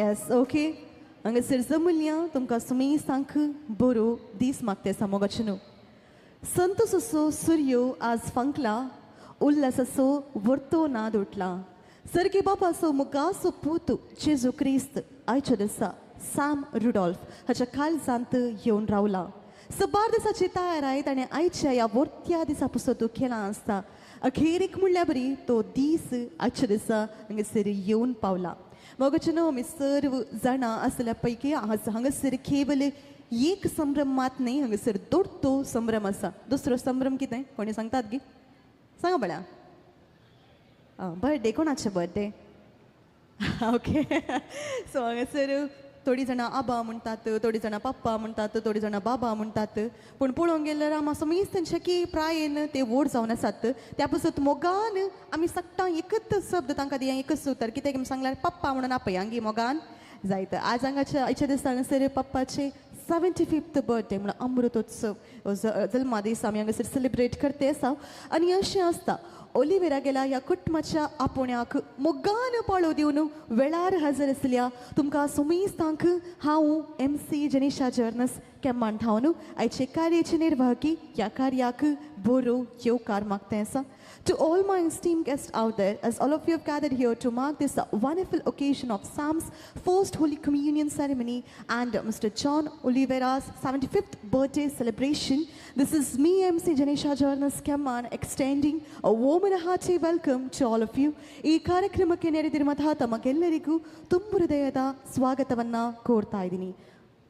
येस, okay. हांगासर जमुल्या तुमकां सुमेसांक बरो दीस मागते आसा मोगाचे न्हू. संतोसो सुर्यो आज फांकला, उल्हासाचो वर्तो नाद उठला. सर्गी बापाचो मुगाचो पूत जेजू क्रिस्त आयच्या दिसा सॅम रुडॉल्फ हाच्या काळजांत येवन रावला. सबार दिसाची तयाराय ताणें आयच्या ह्या वर्त्या दिसा पुसत केला आसता. अखेरीक म्हणल्यार बरी तो दीस आयच्या दिसा हांगासर येवन पावला. मोगाचे न्हू, आमी सर्व जाणां आसल्या पैकी आज हांगासर केवल एक संभ्रम मात न्ही, हांगासर दोडतो संभ्रम आसा. दुसरो संभ्रम कितें कोणी सांगतात गी? सांगा पळया. बर्थडे. कोणाचे बर्थडे? ओके, सो हांगासर थोडीं जाणां आबा म्हणटात, थोडीं जाणां पप्पा म्हणटात, थोडीं जाणां बाबा म्हणटात. पूण पळोवंक गेल्यार आमी समीज तेंचे की प्रायेन ते व्हड जावन आसात. त्या पासत मोगान आमी सगटां एकच शब्द तांकां दिया, एकच उतर. कित्याक आमी सांगल्यार पप्पा म्हणून आपया गी मोगान जायत. आज हांगाच्या आयच्या दिसा हांगासर पप्पाचे 75th birthday म्हणून अमृतोत्सव जल्मादीस आमी हांगासर सेलिब्रेट करते आसा. आनी अशें आसता, ओलिवेरा गेल्या ह्या कुटुंबाच्या आपोवण्याक मोगान पाळो दिवन वेळार हजर आसल्या तुमकां सुमेस्तांक हांव एम सी जनिशा जर्नस केम्मान थावन आयचे कार्याचे निर्वाहकी ह्या कार्याक बरो येवकार मागते आसा. To all my esteemed guests out there, as all of you have gathered here to mark this wonderful occasion of Sam's first Holy Communion ceremony and Mr. John Oliveira's 75th birthday celebration, this is me, MC Janisha Jornas Kemman, extending a warm and a hearty welcome to all of you. ಈ ಕಾರ್ಯಕ್ರಮಕ್ಕೆ ನೆರೆದಿರುವಂತಹ ತಮಗೆಲ್ಲರಿಗೂ ತುಂಬು ಹೃದಯದ ಸ್ವಾಗತವನ್ನ ಕೋರ್ತಾ ಇದ್ದೀನಿ.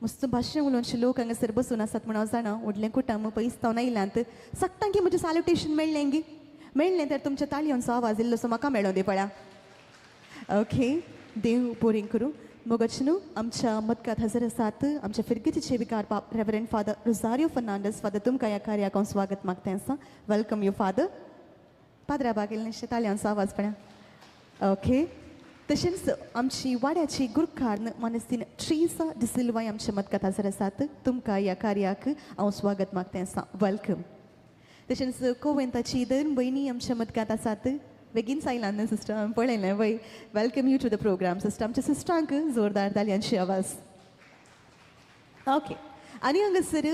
ಮಸ್ತ್ ಭಾಷಣ उलोवचे लोक हांगासर बसून आसात म्हूण हांव जाणा, व्हडलें कुटुंब पयस जावन आयल्यांत. सगटांकी म्हजें सॅल्युटेशन मेळ्ळें गी? मेळ्ळें तर तुमच्या ताळयांचो आवाज इल्लोसो म्हाका मेळों दी पळया. ओके, देव बोरींग करूं. मोगाचे न्हू, आमच्या मदकात हजर आसात आमच्या फिरगतीचे विकार बाप Reverend father Rosario Fernandez. Father, तुमकां ह्या कार्याक हांव स्वागत मागता आसा. Welcome you father. पाद्रा बागेल ताळयांचो आवाज पळया. ओके, तशेंच आमची वाड्याची गुरखार मानसीन ट्रेसा डिसिल्वाय आमच्या मदकात हजर आसात. तुमकां ह्या कार्याक हांव स्वागत मागता आसा. Welcome. तशेंच कोवेंताची दोन भयणी आमच्या मदकात आसात. बेगीन आयला न्हू सिस्टर? हांवें पळयलें वय. Welcome you to the program, sister. आमच्या सिस्टरांक जोरदार ताळयांची आवाज. ओके, आनी हांगासर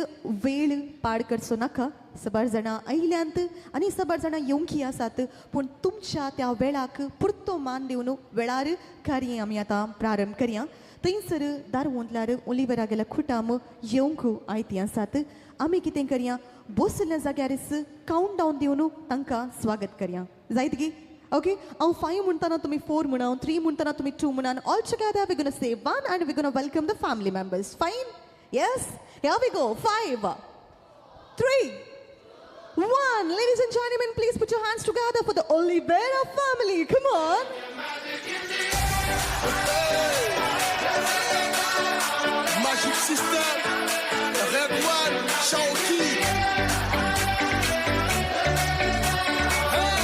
वेळ पाड करचो नाका. सबार जाणां आयल्यांत आनी सबार जाणां येवंकी आसात, पूण तुमच्या त्या वेळाक पुरतो मान दिवन वेळार कार्य आमी आतां प्रारंभ करया. थंयसर दारवंतल्यार ओलिवरा गेल्या कुटाम येवंक आयती आसात. आमी कितें करया, बसल्या जाग्यारच कावंट डावन दिवन तांकां स्वागत करया. जायत गी? ओके, हांव 5 म्हणटाना तुमी 4 म्हणा, 3 म्हणटाना तुमी 2 म्हणा. All together we gonna say 1 and we gonna welcome the family members. Fine? Yes, here we go. 5, 3, 1. Ladies and gentlemen, please put your hands together for the Oliveira family. Come on. Magic System, Red One, Chawki. Hey,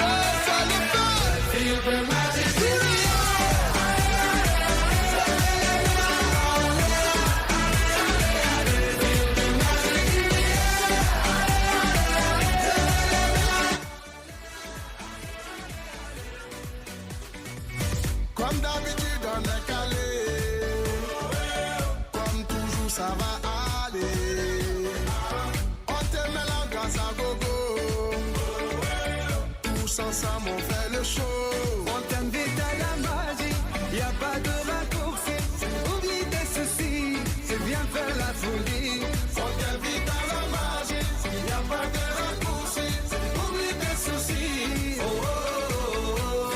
yes, I le fais. Comme d'habitude, on est calé. Comme toujours, ça va aller. On te met l'ambiance à gogo. Tous ensemble, on fait le show. On t'invite à la magie, y a pas de raccourci. Oublie tes soucis, c'est viens faire la folie. On t'invite à la magie, y a pas de raccourci. Oublie tes soucis. Oh, oh, oh, oh.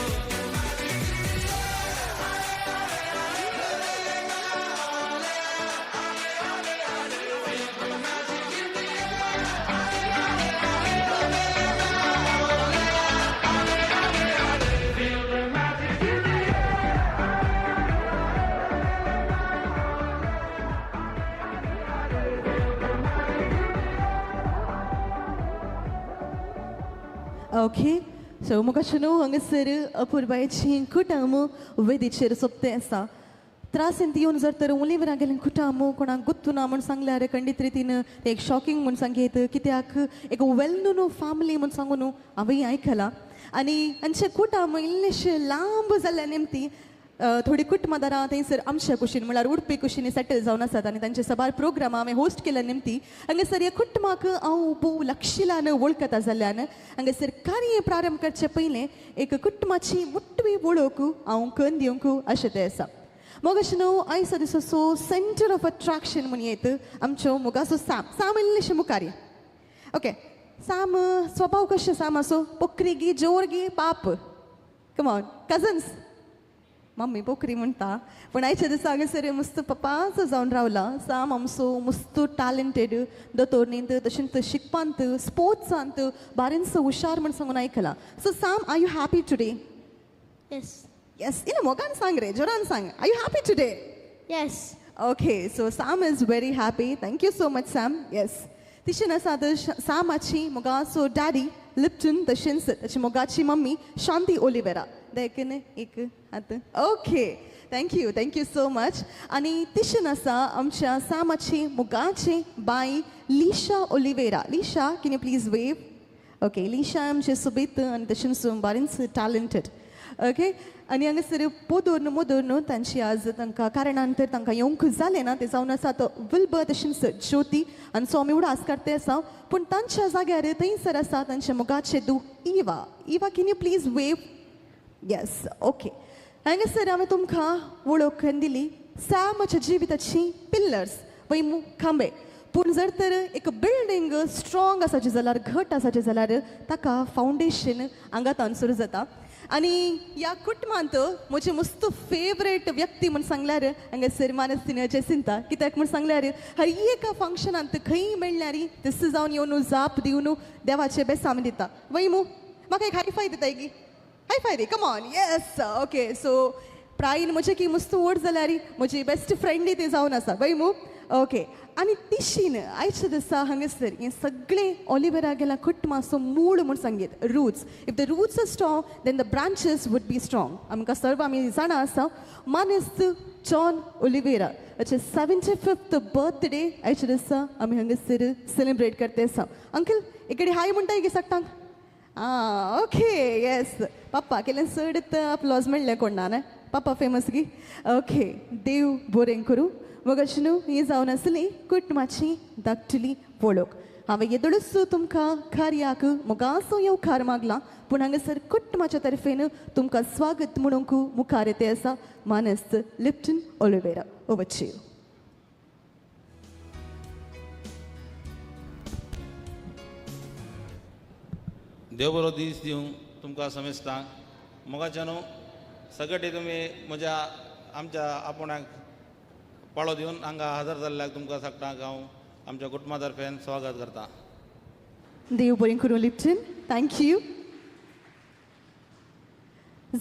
Okay, so मुखाचे न्हू, हांगासर अपुरबायेची कुटुंब वेदीचेर सोपतें आसा. त्रासेंत येवन जर तर ओलिवरा गेलें कुटुंब कोणाक गुत्तू ना म्हूण सांगल्यार खंडीत रितीन तें एक शॉकिंग म्हूण सांगयत, कित्याक एक वेल नोन फॅमिली म्हूण सांगू न्हू हांवें आयकलां. आनी आमचें कुटुंब इल्लेशें लांब जाल्ल्या निमती थोडी कुटुंबदारां थंयसर आमच्या कुशीन म्हणल्यार उडपी कुशीन सेटल जावन आसात आनी तांचे सबार प्रोग्राम हांवें होस्ट केल्या निमती हांगासर ह्या कुटुंबाक हांव भोव लक्षिलान वळखता जाल्ल्यान हांगासर कार्य प्रारंभ करचे पयलें एक कुटुंबाची मोटवी वळख हांव करून दिवंक अशें तें आसा. मोगाश न्हू आयज दिसाचो सेंटर ऑफ अट्रॅक्शन म्हूण येत आमच्यो मोगाचो साम. साम इल्लेशें मुखार. ओके, साम स्वभाव कशें साम आसो? पोखरीगी जोरगी पाप. कमॉन कजन्स, मम्मी पोखरी म्हणटा पूण आयच्या दिसा हांगासर मस्त पप्पाचो जावन रावला. साम आमचो मस्त टॅलंटेड दोतोरणींत तशेंच शिकपांत स्पोर्ट्सांत बारींचो हुशार म्हूण सांगून आयकलां. So Sam, are you happy today? Yes. Yes, इल्लें मोगान सांग रे, जोरान सांग. Are you happy today? Yes. Okay, so Sam is very happy. Thank you so much, Sam. Yes. तिशेन आसा सामाची मोगाचो डॅडी लिप्टन, तशेंच ताची मोगाची मम्मी शांती ओलिवेरा. देखून एक हात. Okay, thank you, thank you so much. आनी तिशेन आसा आमच्या सामाची मोगाची बाय Lisha Oliveira. Lisha, can you please wave? Okay, Lisha आमचे सोबीत आनी तशेंच बरेंच टॅलंटेड. ओके, आनी हांगासर पोदोर मोदोर न्हू तांची आज तांकां कारणान तर तांकां येवंक जालें ना, ते जावन आसा तो विल्बर तशेंच ज्योती आनी सो आमी उडास काडटे आसा. पूण तांच्या जाग्यार थंयसर आसा तांच्या मोगाचे दू Eva. Eva, can you please wave? Yes, okay. हांगासर हांवें तुमकां वळख दिली सॅमाच्या जिविताची पिल्लर्स वय खांबे. पूण जर तर एक बिल्डींग स्ट्रॉंग आसाची जाल्यार, घट आसाचें जाल्यार ताका फावंडेशन आंगातान सुरू जाता. आनी ह्या कुटुंबांत म्हजी मस्त फेवरेट व्यक्ती म्हूण सांगल्यार हांगासर मानसिन जेसिंता. कित्याक म्हूण सांगल्यार हर एका फंक्शनांत खंय मेळ्ळ्यार तस जावन येवन जाप दिवन देवाचें बेसाम दिता. वय मू, म्हाका एक हायफाय दिताय की? High five the, come on. Yes, okay. So प्रायन म्हजें की मस्त व्हड जाल्यार म्हजी बेस्ट फ्रेंडय ती जावन आसा. वय मू? ओके. आनी तिशीन आयच्या दिसा हांगासर हें सगळें ऑलिवेरा गेला कुटुंबाचो मूळ म्हूण सांगीत roots. If the roots are strong then the branches would be strong. आमकां सर्व आमी जाणा आसा मानेस्त जॉन ओलिवेरा हाचे 75th birthday आयच्या दिसा आमी हांगासर सेलिब्रेट करते आसा. अंकल इकडे हाय म्हणटाय गे सगटांक? आं, ओके, येस. पप्पा केल्यान चड अप्लॉज मेळ्ळें कोण ना, पप्पा फेमस गी. ओके, देव बरें करूं. मग न्हू ही जावन आसली कुटुंबाची धाकटुली वळख. हांवें येदोळूच तुमकां कार्याक मोगाचो येवकार मागला, पूण हांगासर कुटुंबाच्या तर्फेन तुमकां स्वागत म्हणूंक मुखार येते आसा मानेस्त Lipton Oliveira. Over to you. देव बरो दीस दिवं तुमकां समेस्तांक. मोगाच्या न्हू सगळे तुमी म्हज्या आमच्या आपणाक पाळो दिवन हांगा हजर जाल्ल्याक तुमकां सगळ्यांक हांव आमच्या कुटुंबा तर्फेन स्वागत करता. देव बरें करूं लिप्टन, thank you.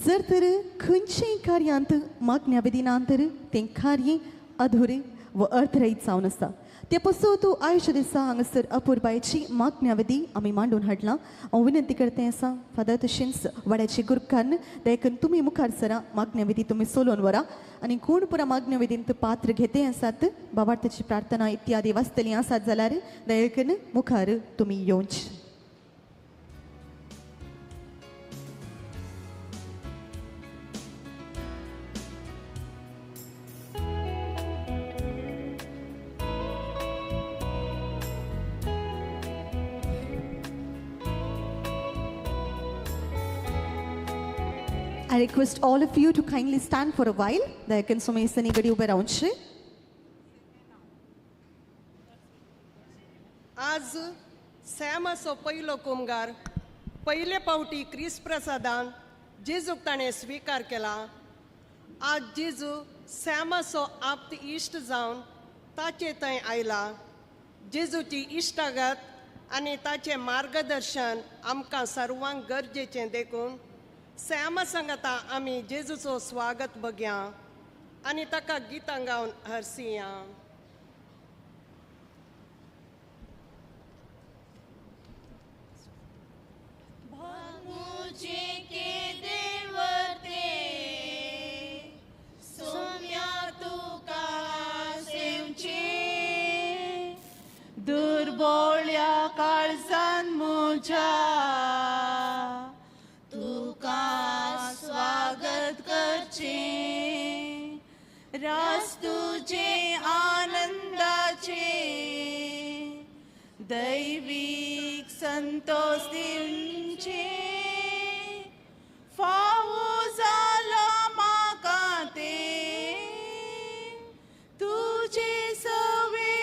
जर तर खंयचेय कार्यांत मागण्या विधिनांत तर तें कार्य अधुरें व अर्थरहित जावन आसा. ते पसून तूं आयच्या दिसा हांगासर अपुरबायेची मागण्या विधी आमी मांडून हाडला. हांव विनंती करते आसा फादर तशेंच वाड्याची गुरकान्न देखून तुमी मुखार सरा मागण्या विधी तुमी सोलोवन व्हरा आनी कोण पुरा मागण्या विधींत पात्र घेते आसात बाबार्थाची प्रार्थना इत्यादी वाचतली आसात जाल्यार देखून मुखार तुमी येवचे. I request all of you to kindly stand for a while. दयाकन सुमेसनी गडी उबे रावचे. आज सॅमाचो पयलो कुमगार पयले पावटी क्रिस प्रसादान जेजूक ताणें स्विकार केला. आज जेजू सॅमाचो आप्त इश्ट जावन ताचे थंय आयला. जेजूची इश्टागत आनी ताचें मार्गदर्शन आमकां सर्वांक गरजेचें देखून सॅमा सांगता आमी जेजूचो स्वागत बघया आनी ताका गितां गावन हरसिया. दुर्बोळ्या काळजान म्हज्या तुका स्वागत करचें. रास तुझे आनंदाचे दैवीक संतोष दिवचे फावो जाला म्हाका ते तुझे सवे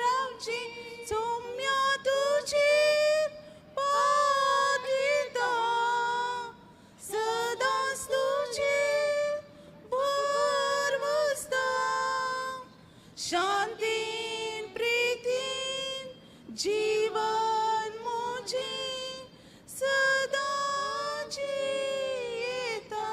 रावचे सोम्या तुझे पादिता सदांच तुझे भर वसता शांतीन प्रितीन जीवन मुझे सदां जियेता.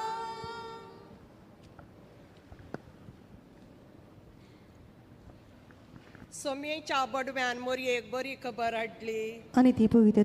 सोमयेच्या बडव्यान मोरयेक बरी खबर हाडली. आनी ती पवित्र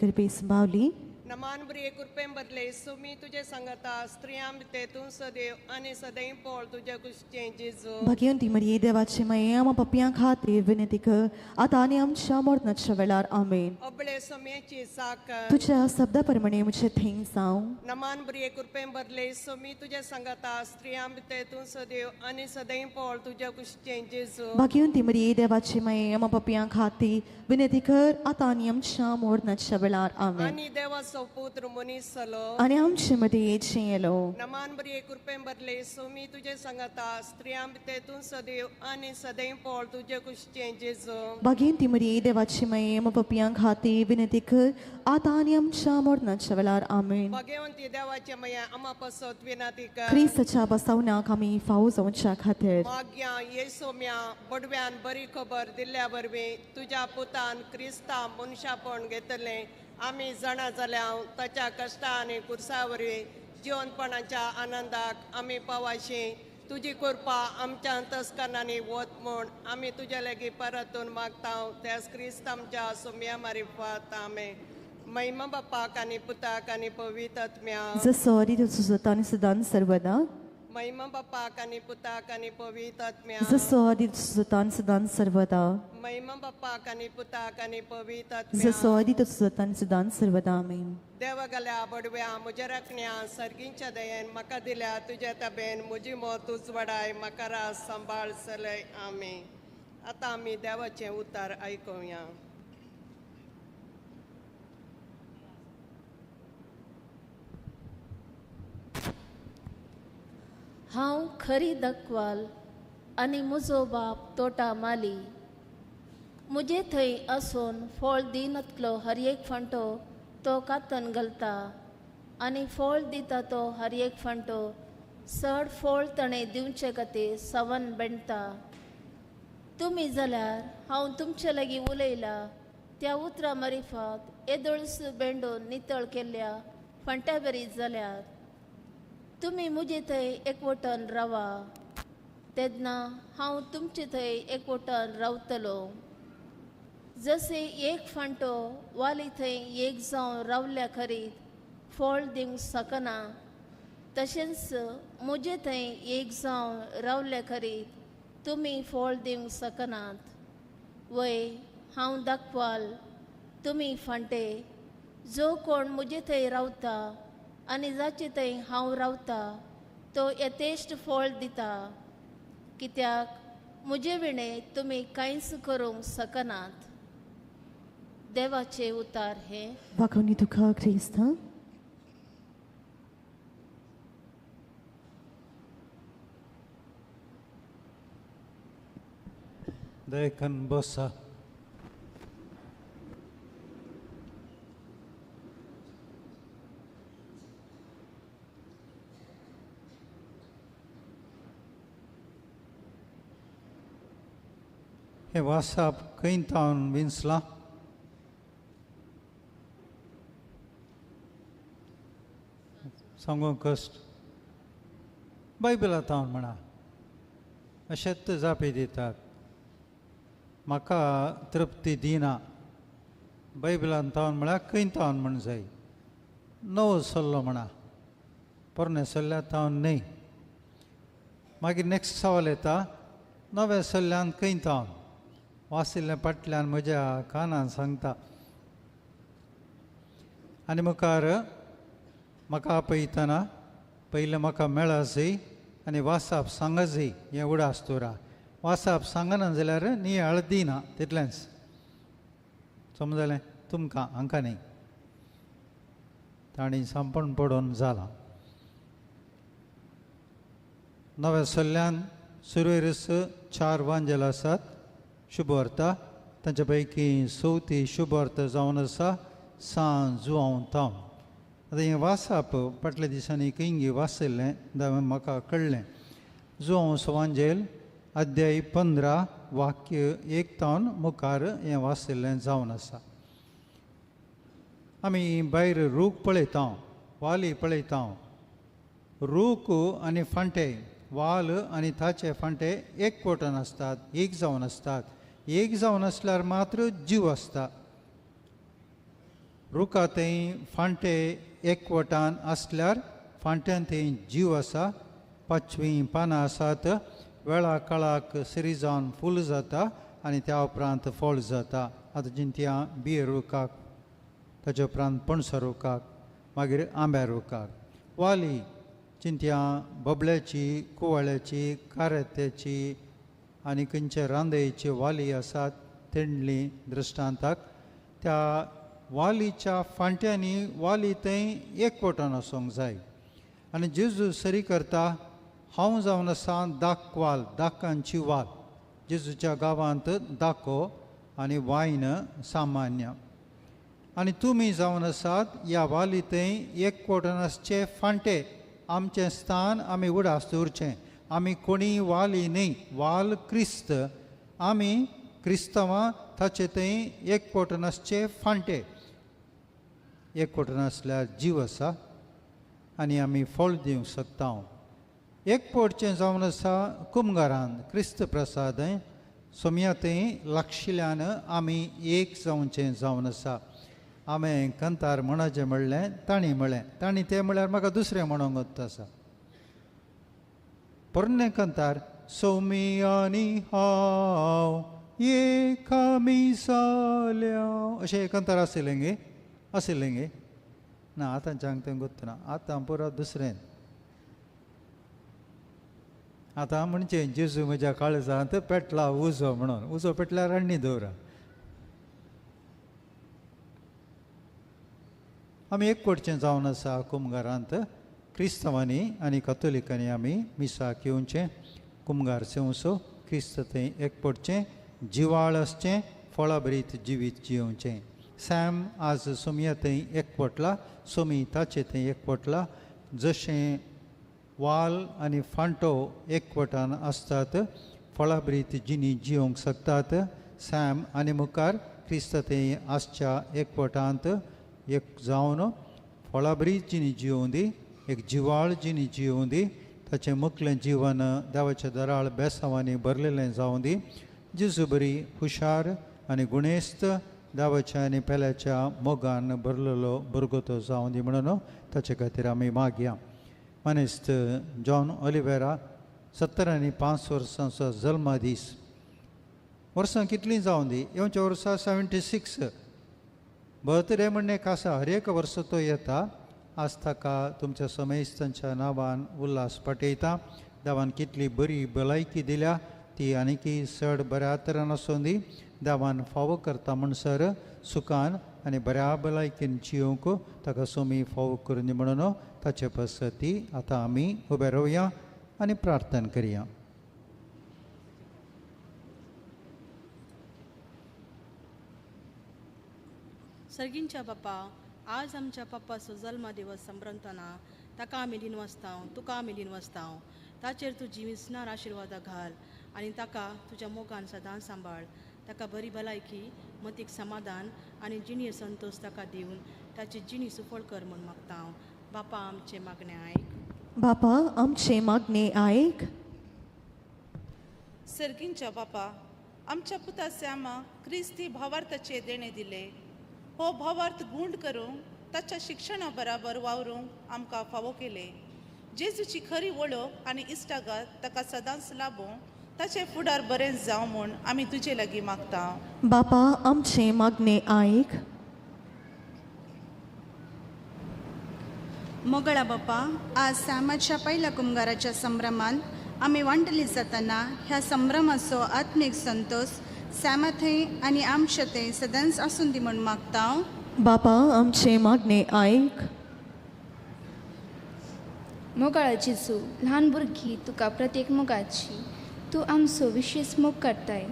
करपी संभावली. नमान ब्रिये कृपेन बदले सुमी तुजे सांगता स्त्रियां भितर तूं सदैव आनी सदैव पोळ तुज्या कुशचें जेजू. भाग्यवंती मरिये देवाचे माये आमा पापयां खातीर विनंती कर आतां आनी आमच्या मरणाच्या वेळार. आमेन. अबळे सोमयेची साकर. तुझ्या शब्दा प्रमाणे मुझे थंय जावं. नमान ब्रिये कृपेन भरले सुमी तुजे सांगता स्त्रियां भितर तूं सदैव आनी सदैव पोळ तुज्या कुशचें जेजू. भाग्यवंती मरिये देवाचे माये आमा पापयां खातीर विनंती कर आतां आनी आमच्या मरणाच्या वेळार. आमेन. आनी देवाचो पुत्र मनीस जालो आनी आमचे मदीं येचें येलो. नमान ब्रिये कृपेन भरले सुमी तुजे सांगता स्त्रियां भितर तूं सदैव आनी सदैव पोळ तुज्या कुशचें जेजू. भाग्यवंती मरिये देवाचे माये आमा पापयां खातीर विनंती कर आतां आनी आमच्या मरणाच्या वेळार. आमेन. भगवंती देवाचे मया आमा पसत विनंती कर. क्रिस्ताच्या बसावणाक आमी फावो जावच्या खातीर. माग्या येसोम्या बडव्यान बरी खबर दिल्ल्या वरवीं तुज्या पुतान क्रिस्ता मनशापण घेतलें आमी जाणा जाल्या ताच्या कश्टा आनी कुर्सा वरवीं जिवनपणाच्या आनंदाक आमी पावाशी. तुजी कृपा आमच्या अंतस्करणांनी वत म्हूण आमी तुज्या लागीं परतून मागता त्याच क्रिस्त आमच्या सोम्या मारिफात. आमेन. महिमा बापाक आनी पुताक आनी पवित्र आत्म्या. जसो आदी तसो जाता आनी सदां सर्वदा. महिमा बापाक आनी पुताक आनी पवित्र आत्म्या. जसो आदी तसो जाता आनी सदां सर्वदा. महिमा बापाक आनी पुताक आनी पवित्र आत्म्या. जसो आदी तसो जाता आनी सदां सर्वदा. आमेन. देवा गल्या बडव्या म्हज्या राखण्या सर्गींच्या दयेन म्हाका दिल्या तुज्या ताबेन म्हजी मत उजवाडाय म्हाका रास सांबाळ चलय. आमेन. आतां आमी देवाचें उतार आयकुया. हांव खरी दकवाल आनी म्हजो बाप तोटा माली. म्हजे थंय आसून फळ दिनातलो हर एक फांटो तो कातन घालता आनी फळ दिता तो हर एक फांटो चड फळ ताणें दिवचे खातीर सवन बेणटा. तुमी जाल्यार हांव तुमचे लागीं उलयलां त्या उतरां मारिफात येदोळस बेंडून नितळ केल्ल्या फांट्या बरी जाल्यात. तुमी म्हजे थंय एकवटन रावा तेन्ना हांव तुमचे थंय एकवटन रावतलो. जशें एक फांटो वाली थंय एक जावन रावल्या खरीत फळ दिवंक शकना तशेंच म्हजे थंय एक जावन रावल्या खरीत तुमी फळ दिवंक शकनात. वय हांव दाखवाल तुमी फांटे. जो कोण म्हजे थंय रावता आनी जाचे थंय हांव रावता तो यथेश्ट फळ दिता कित्याक म्हजे विणें तुमी कांयच करूंक शकनात. देवाचे उतार हे. वाकोनी तुका क्रिस्ता. देखन बसा. हे वासाप खंय तावन विंचलां? सांगूंक कश्ट. बायबला तावन म्हणा अशेंच जापी दितात. म्हाका तृप्ती दिना. बायबलान तावन म्हळ्यार खंय तावन म्हण जाय. नवो सल्लो म्हणा पोरणे सल्ल्या तावन न्हय. मागीर नेक्स्ट सवाल येता नव्या सल्ल्यान खंय तावन. वासिल्ल्या फाटल्यान म्हज्या कानान सांगता आनी मुखार म्हाका आपयतना पयलें म्हाका मेळासय आनी वासाप सांगजी हें उडास दवरा. वासाप सांगना जाल्यार नियाळ दिना तितलेंच. समजलें तुमकां हांकां न्ही. तांणी सांपण पडून जालां. नव्या सल्ल्यान सुरवेरस 4 वांजेल आसात शुभवार्ता. तांचे पैकी चवथी शुभवार्ता जावन आसा सांज जुआंव तावन. आतां हें वासाप फाटल्या दिसांनी खंय वाचिल्लें दावें म्हाका कळ्ळें. जुआंव सवांजेल अध्याय 15 वाक्य 1 तावन मुखार हें वाचिल्लें जावन आसा. आमी भायर रूख पळयता, वाली पळयता. रूख आनी फांटे, वाल आनी ताचे फांटे एकवटन आसतात, एक जावन आसतात. एक जावन आसल्यार मात्र जीव आसता. रुखा थंय फांटे एकवटान आसल्यार फांट्यान थंय जीव आसा. पाचवीं पानां आसात. वेळा काळाक सरी जावन फूल जाता आनी त्या उपरांत फळ जाता. आतां जिंतया बिये रुखाक, ताचे उपरांत पणसा रुखाक, मागीर आंब्या रुखाक. वाली चिंतया बोबल्याची, कुवाळ्याची, कारेत्याची आनी खंयच्या रांदयेची वाली आसात तेंडली दृश्टांताक. त्या वालीच्या फांट्यांनी वाली थंय एकवटान आसूंक जाय. आनी जेजू सरी करता हांव जावन आसा दाक वाल, दाकांची वाल. जेजूच्या गांवांत दाको आनी वायन सामान्य. आनी तुमी जावन आसात ह्या वाली थंय एकवटान आसचे फांटे. आमचें स्थान आमी उडास दवरचें. आमी कोणी वाली न्ही, वाल क्रिस्त. आमी क्रिस्तांवां ताचे थंय एकवटान आसचे फांटे. एकवटान आसल्यार जीव आसा आनी आमी फळ दिवंक शकता. एकवटचें जावन आसा कुमगारान क्रिस्त प्रसाद सोम्या थंय लागशिल्ल्यान आमी एक जावचें जावन आसा. हांवें कंतार म्हणचें म्हणलें, तांणी म्हणलें, तांणी तें म्हणल्यार म्हाका दुसरें म्हणूंक वता आसा. पोरणें कंतार सोमी आनी हांव एक आमी जाल्या अशें कंतार आशिल्लें गे, आशिल्लें गे ना आतांच्यांक तें गोत्तना. आतां पुरो दुसरें. आतां म्हणचें जेजू म्हज्या काळजांत पेटला उजो म्हणून. उजो पेटल्यार राण्णी दवरा. आमी एकवटचें जावन आसा कुमगारांत. क्रिस्तांवांनी आनी कथोलिकांनी आमी मिसाक येवचें, कुमगार सेवचो, क्रिस्त थंय एकवटचें, जिवाळ आसचें, फळाभरीत जिवीत जियोवचें. सॅम आज सोमया थंय एकवटला, सोमी ताचे थंय एकवटला. जशें वाल आनी फांटो एकवटान आसतात, फळाभरीत जिणी जियोवंक शकतात. सॅम आनी मुखार क्रिस्त थंय आसच्या एकवटांत एक जावन फळाभरीत जिणी जियोवं दी, एक जिवाळ जिणी जियोवं दी. ताचें मुखलें जिवन देवाच्या दराळ बेसांवांनी भरलेलें जावं दी. जेजू बरी हुशार आनी गुणेस्त देवाच्या आनी पेल्याच्या मोगान भरलेलो भुरगो तो जावं दी म्हणून ताचे खातीर आमी मागया. मानेस्त जॉन ओलिवेरा 75 वर्सांचो जल्मा दीस. वर्सां कितलीं जावं दी, येवच्या वर्सा 76 बर्थडे म्हणणे एक आसा. हर एक वर्स तो येता. आज ताका तुमच्या समेस्तांच्या नांवान उल्हास पाठयता. देवान कितली बरी भलायकी दिल्या ती आनीकी चड बऱ्या तरान आसूं दी. देवान फावो करता म्हणसर सुखान आनी बऱ्या भलायकेन जियोवंक ताका सोमी फावो करून दी म्हणून ताचे पसती आतां आमी उबे रावया आनी प्रार्थना करया. सर्गींच्या बापा, आज आमच्या पप्पाचो जल्म दिवस संभ्रमतना ताका आमी दिनवासताव, तुका आमी दिनवासताव. ताचेर तुजी विसनार आशिर्वादां घाल आनी ताका तुज्या मोगान सदांच सांबाळ. ताका बरी भलायकी, मतीक समाधान आनी जिणी संतोश ताका दिवन ताची जिणी सुफळ कर म्हूण मागता हांव. बापा आमचें मागणें आयक. बापा आमचें मागणें आयक. सर्गींच्या बापा, आमच्या पुता श्यामा क्रिस्ती भावार्थाचे देणें दिले. हो भावार्थ गूंड करूंक ताच्या शिक्षणा बराबर वावरूंक आमकां फावो केले. जेजूची खरी वळख आनी इश्टागत ताका सदांच लाबूं, ताचें फुडार बरें जावं म्हूण आमी तुजे लागीं मागता. बापा आमचें मागणें आयक. मोगळा बापा, आज सॅमाच्या पहिल्या कुमगाराच्या संभ्रमान आमी वांटली जातना ह्या संभ्रमाचो आत्मीक संतोश सॅमा थंय आनी आमचे थंय सदांच आसून दी म्हूण मागता. बापा आमचे मागणे आयक. मोगाळा जेजू, ल्हान भुरगीं तुका प्रत्येक मोगाची, तूं आमचो विशेश मोग करताय.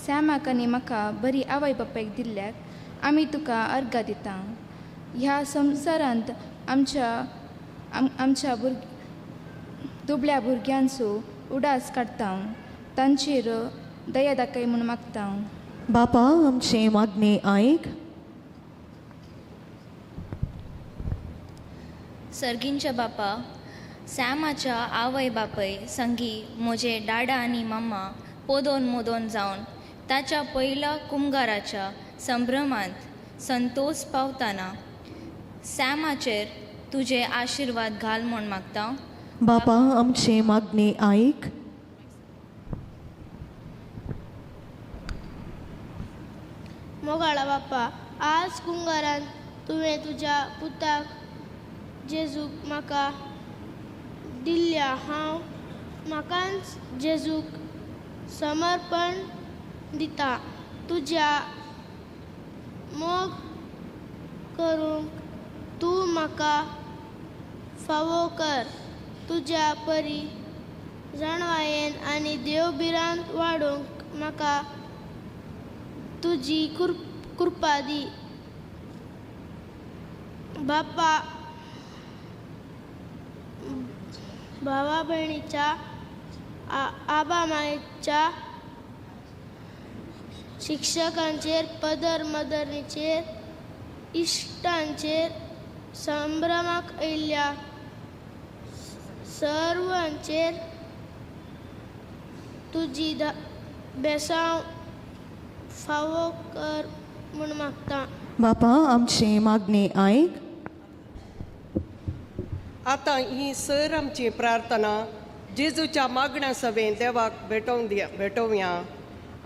सॅमाक आनी म्हाका बरी आवय बापायक दिल्ल्याक आमी तुका अर्गां दिता. ह्या संवसारांत आमच्या आमच्या दुबळ्या भुरग्यांचो उडास काडटा, तांचेर दया दाखय म्हूण मागता. बापा आमचे मागणे आयक. सर्गींच्या बापा, सॅमाच्या आवय बापय संगी म्हजे डाडा आनी मम्मा पोदोन मोदोन जावन ताच्या पयल्या कुमगाराच्या संभ्रमांत संतोष पावतना सॅमाचेर तुजे आशिर्वाद घाल म्हूण मागता. बापा आमचे मागणे आयक. मोगाळा बापा, आज कुंगारान तुवें तुज्या पुताक जेजूक म्हाका दिल्ल्या, हांव म्हाकाच जेजूक समर्पण दिता. तुज्या मोग करूंक तूं म्हाका फावो कर. तुज्या परी जाणवायेन आनी देव भिरांत वाडोवंक म्हाका तुजी कृपा दी. बापा, भावा भयणीच्या, आबा मायेच्या, शिक्षकांचेर, पदर मदरीचेर, इश्टांचेर, संभ्रमाक आयिल्ल्या सर्वांचेर तुजी बेसांव फावो कर म्हूण मागता. बापा आमचे मागणे आयक. आतां ही सर आमची प्रार्थना जेजूच्या मागण्या सवें देवाक भेटोवन दिया भेटोवया.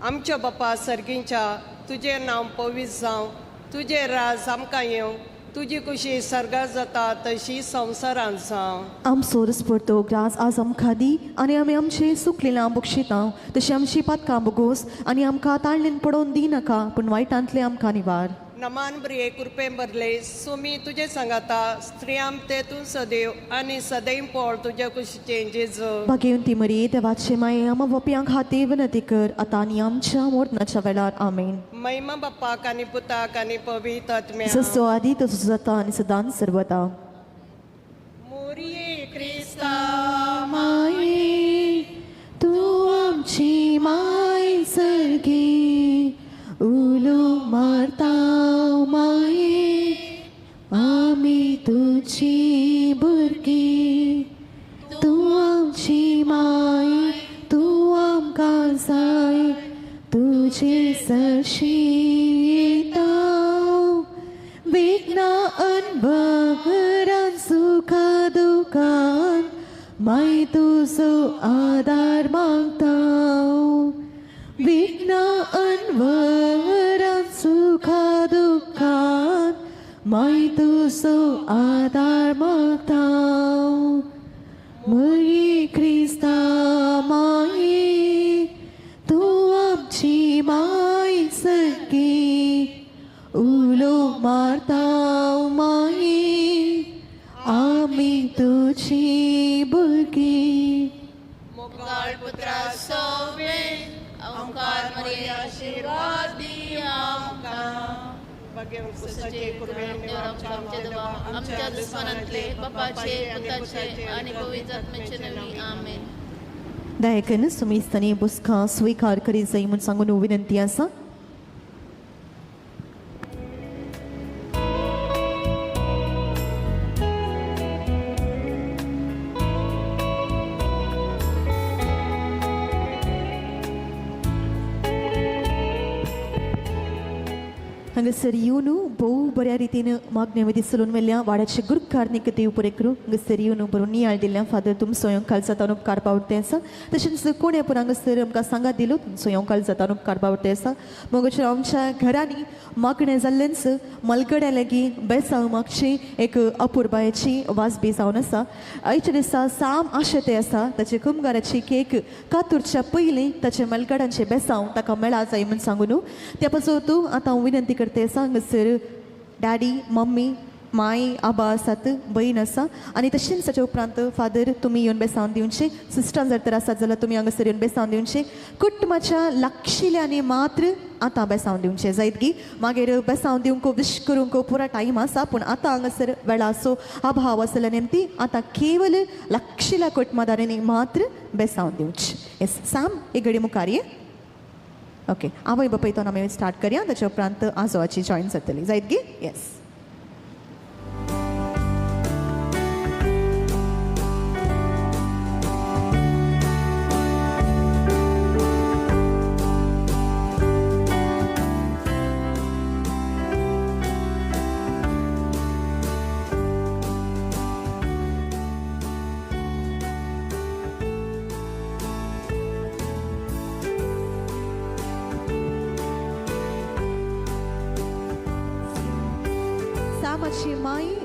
आमच्या बापा सर्गींच्या, तुजें नांव पवित्र जावं, तुजें राज आमकां येवं, तुजी कुशी सर्गात जाता तशी संवसारांत जावं. आमचो रस्परतो ग्रास आज आमकां दी आनी आमी आमचे सुकलेलां बक्षिता तशी आमची पातकां बोगोस आनी आमकां ताळणेन पडोवन दी नाका, पूण वायटांतलें आमकां निवार. नमान ब्रिये कृपें भरले, सुमी तुजे सांगाता, स्त्रियां ते तूं सदैव आनी सदैव पोळ तुज्या कुशीचें जेजू. भाग्यवंती मरी देवाचे माये, आमा वप्यां खातीर विनंती कर आतां आनी आमच्या मरणाच्या वेळार. आमेन. महिमा बापाक आनी पुताक आनी पवित्र आत्म्याक. जसो आदी तसो जाता आनी सदांच सर्वता. मोरये क्रिस्ता माये, तूं आमची माय सर्गी, उलो मारता माये, आमी तुजी भुरगीं. तूं आमची माय, तूं आमकां जाय, तुजे सरशी येता. विघ्ना अनभरान सुखा दुखान माय तुजो आदार मागता. विघ्न अनवरान सुखा दुखान माय तुजो आदार मागता. मरी क्रिस्ता माये, तूं आमची माय सगी, उलो मारता माये, आमी तुजी भुरगीं. मोगाळ पुत्रा सोवे ओंकार मरिया आशीर्वाद दी आमकां. आमच्या दुस्मानांतले बापाचे पुताचे आनी पवित्र आत्म्याचे नांवी. आमेन. दयाकन सुमेस्तांनी बुसकां स्विकार करीत जाय म्हूण सांगून विनंती आसा. हांगासर येवन भोव बऱ्या रितीन मागण्या विधी चलून मेल्या वाड्याचे गुरुकार्नीक देव बरें करूं. हांगासर येवन बरो नियाळ दिल्या फादर तुमचो काळजांत उपकार पावते आसा. तशेंच कोणें पूण हांगासर आमकां सांगात दिलो तुमचो काळजांत उपकार पावते आसा. मगोचेर आमच्या घरांनी मागणें जाल्लेंच मलगड्या लागीं बेसांव मागची एक अपुरबायेची वाजबी जावन आसा. आयच्या दिसा साम आशें तें आसा ताचे कुमगाराची केक कातुरच्या पयलीं ताचे मलगड्यांचे बेसांव ताका मेळा जाय म्हूण सांगू न्हू. त्या पासून तूं आतां हांव विनंती करते आसा हांगासर डॅडी मम्मी माय आबा आसात बहीण आसा आनी तशेंच ताच्या उपरांत फादर तुमी येवन बेसावन दिवचें. सिस्टरां जर तर आसात जाल्यार तुमी हांगासर येवन बेसावन दिवचें. कुटुंबाच्या लागशिल्ल्यांनी मात्र आतां बेसावन दिवचें जायत गी. मागीर बेसावन दिवंक विश करूंक पुरा टायम आसा पूण आतां हांगासर वेळाचो अभाव आसल्या निमती आतां केवल लागशिल्ल्या कुटुंबादारांनी मात्र बेसावन दिवचें. येस साम एक घडी मुखार ये. ओके आवय बापाय तो आमी स्टार्ट करया ताच्या उपरांत आजोबाची जॉयन जातली जायत गी. येस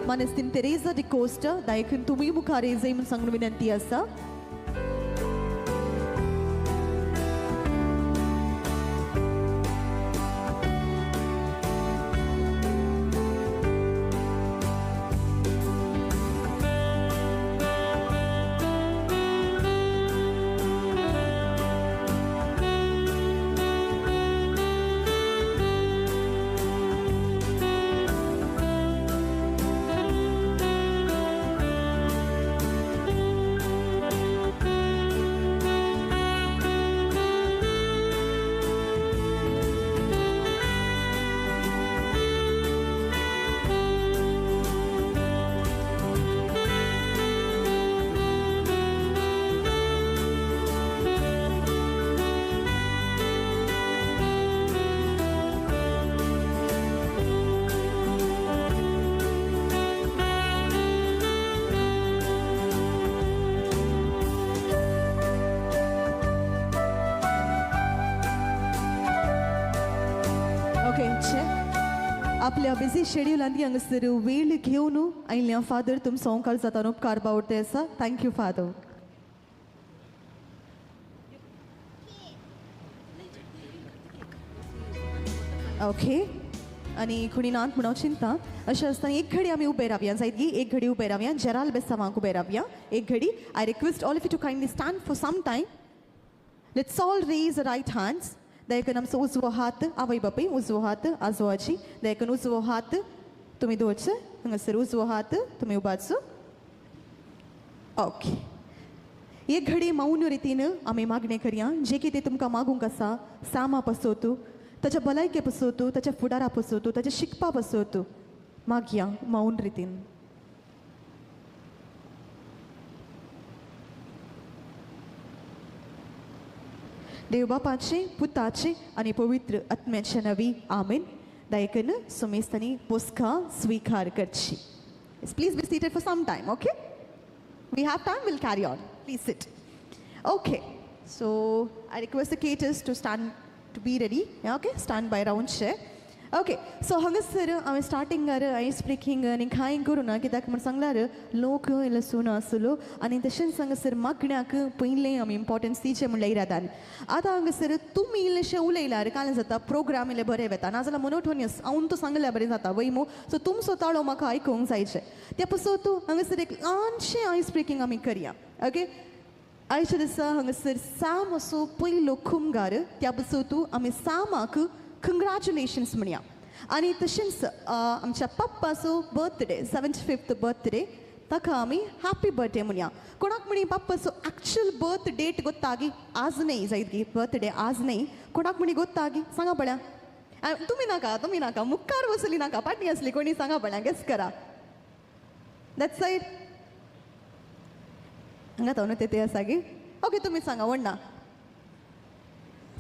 मानेस्तीन तेरेजा डिकोस्टा दायकून तुमी मुखार येजय म्हूण सांगून विनंती आसा. आपल्या बिझी शेड्युलांत हांगासर वेळ घेवन आयिल्ल्या फादर तुमचो काळजांत उपकार बावडते आसा. Thank you father. Okay आनी कोणी नात म्हणून हांव चिंता अशें आसतना एक घडी आमी उबे रावया जायत गी. एक घडी उबे रावया जेराल बेसावांक उबे रावया एक घडी. I request all of you to kindly stand for some time. Let's all raise right hands. दयाकन आमचो उजवो हात आवय बापूय उजवो हात आजोबाची दयाकन उजवो हात तुमी दवरचो हांगासर उजवो हात तुमी उबारचो. ओके एक घडी मौन रितीन आमी मागणें करया. जें कितें तुमकां मागूंक आसा सामा पसोतू ताच्या भलायके पसोतू ताच्या फुडारा पसोतू ताच्या शिकपा पसोतू मागया मौन रितीन. देव बापाचे पुताचे आनी पवित्र आत्म्याचे नवी आमेन. दायकन सुमेस्तांनी पोसका स्वीकार करची. Please be seated for some time. Okay we have time, will carry on. Please sit. Okay so I request the caterers to stand to be ready. Okay stand by round share. Okay so हांगासर हांवें स्टार्टिंगार आयस breaking आनी कांय करूं ना कित्याक म्हण सांगल्यार लोक इल्लो सुनो आसलो आनी तशेंच हांगासर मागण्याक पयलें आमी इम्पोर्टन्स दिवचें म्हणल्यार इरादान. आतां हांगासर तुमी इल्लेशें उलयल्यार कांय जाता प्रोग्राम इल्ले बरें वता नाजाल्यार मोनोटोनियस हांव तो सांगल्यार बरें जाता वय मू. सो तुमचो ताळो म्हाका आयकूंक जायचें. त्या पासून तूं हांगासर एक ल्हानशें आयस ब्रेकींग आमी करया. ओके आयच्या दिसा हांगासर साम असो पयलो खुमगार त्या पासून तूं आमी सामाक कंग्रॅच्युलेशन्स म्हणया. आनी तशेंच आमच्या पप्पाचो बर्थडे 75th birthday ताका आमी हॅपी बर्थडे म्हणया. कोणाक म्हणी पप्पाचो एक्चुअल बर्थ डेट गोत्तागी आज न्हय जायत गी बर्थडे आज न्हय कोणाक म्हणी गोत्तागी सांगा पळया. तुमी नाका तुमी नाका मुखार बसली नाका पाटी आसली कोणी सांगा पळया गेस करा. That side हांगा तो न्हू ते आसा गी. ओके तुमी सांगा व्हडना.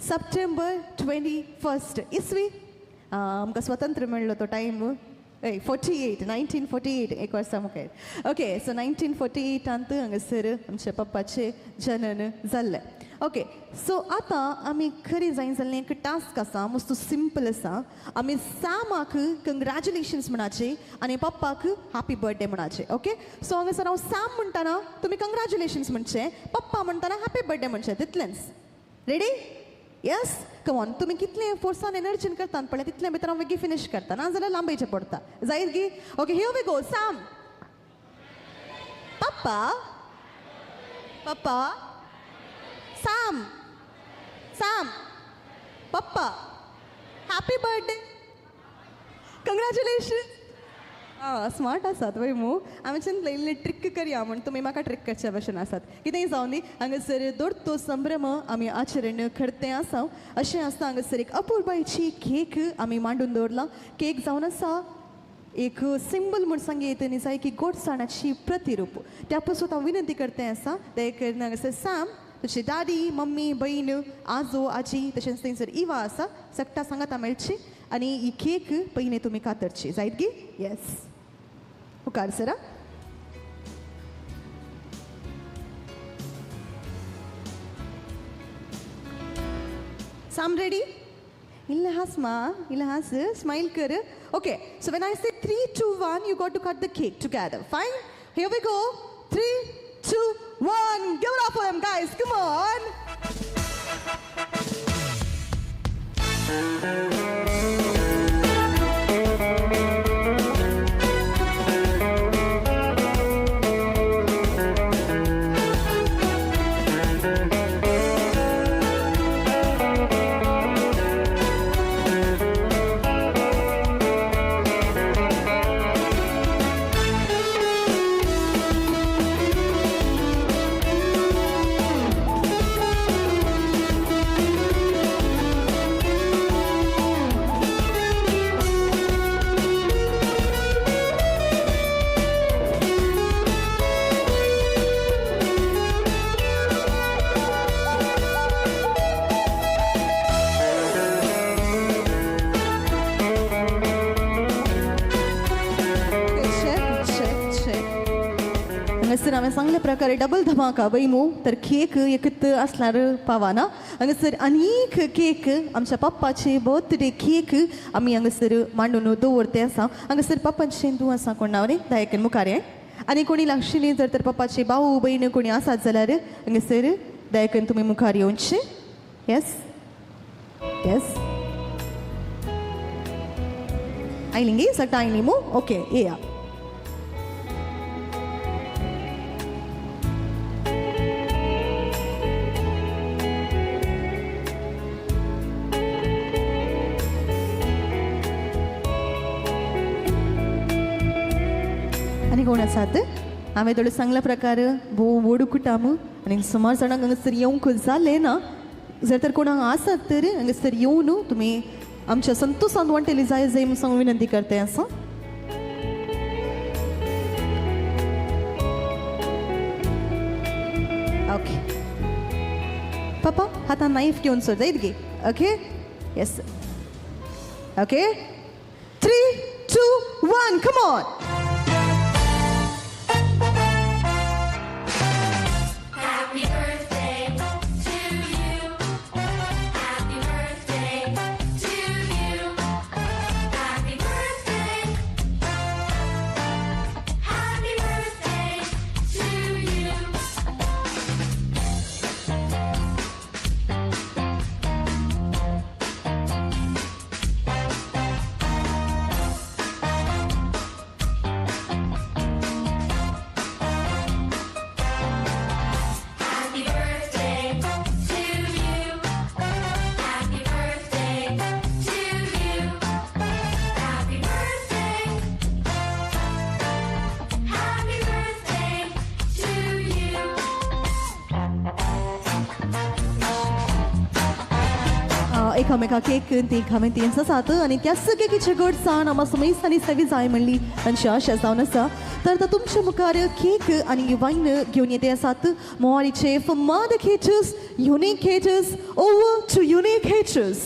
सप्टेंबर 21 इसवी आमकां स्वतंत्र मेळ्ळो तो टायम 48 1948 एक वर्सा मुखार. ओके, सो 1948 हांगासर आमच्या पप्पाचें जनन जाल्लें. ओके, सो आतां आमी खरी जाय जाल्लें एक टास्क आसा, मस्त सिंपल आसा. आमी सॅमाक कंग्रेच्युलेशन्स म्हणाचे आनी पप्पाक हॅपी बर्थडे म्हणाचे. ओके, सो हांगासर हांव सॅम म्हणटना तुमी कंग्रेच्युलेशन्स म्हणचें, पप्पा म्हणटना हॅपी बर्थडे म्हणचें, तितलेंच. रेडी? येस, कमॉन. तुमी कितलें फोर्सान एनर्जीन करतात पळय तितलें भितर हांव बेगीन फिनीश करता, ना जाल्यार लांबयचें पडटा. जायत गी? Okay, here we go. Sam, papa, papa, Sam, Sam, papa, happy birthday, congratulation. आं, स्मार्ट आसात वय मू. आमी चिंतलें इल्लें ट्रिक करया म्हूण, तुमी म्हाका ट्रिक करच्या भशेन आसात. कितेंय जावं दी, हांगासर दोडतो संभ्रम आमी आचरण करते आसा. अशें आसता हांगासर एक अपुरबायची केक आमी मांडून दवरला. केक जावन आसा एक सिंबल म्हूण सांगीत न्ही जाय की गोडसाणाची प्रतिरूप. त्या पासून हांव विनंती करते आसा, ते करून हांगासर सॅम, तुजी दादी, मम्मी, बहीण, आजो, आजी, तशेंच थंयसर इवा आसा, सगटा सांगाता मेळची आनी ही केक पयलीं तुमी कातरची. जायत गी? येस, मुखार सरा. Sem ready? इल्लें हास मा, इल्लें हास, स्मायल कर. Okay, so when I say 3, 2, 1, you got to cut the cake together. Fine? Here we go. 3, 2, 1. Give it up for them, guys. Come on. हांगासर हांवें सांगल्या प्रकारे डबल धमाका वय मू, तर केक एकत आसल्यार पावना. हांगासर आनीक केक आमच्या पप्पाचे बर्थडे केक आमी हांगासर मांडून दवरते आसा. हांगासर पप्पाचें तूं आसा कोण नांव रे दायकन मुखार हें, आनी कोणी लागशिल्ली जर तर पप्पाचे भाऊ भयण कोणी आसात जाल्यार हांगासर दयाकन तुमी मुखार येवचे. येस येस, आयली गी सगळीं आयली मू? ओके, येया. आनी कोण आसात? हांवें थोडे सांगल्या प्रकार भोव व्हड कुटाम आनी सुमार जाणांक हांगासर येवंक जालें ना. जर तर कोण हांगा आसात तर हांगासर येवन तुमी आमच्या संतोशान वांटेली जाय जाय म्हूण सांगून विनंती करते आसा. ओके पप्पा, हातान नायफ घेवन सर जायत गे? Okay, yes, okay. 3, 2, 1, come on. एकामेका केक ती हांवें ती आसात आनी त्याच केकीचे गोडसाण आमा समेस्त आनी सेवी जाय म्हणली तांची आशा जावन आसा. तर आतां तुमच्या मुखार केक आनी वायन घेवन येते आसात मोवारीचे फमाद caterers, unique caterers. Over to unique caterers.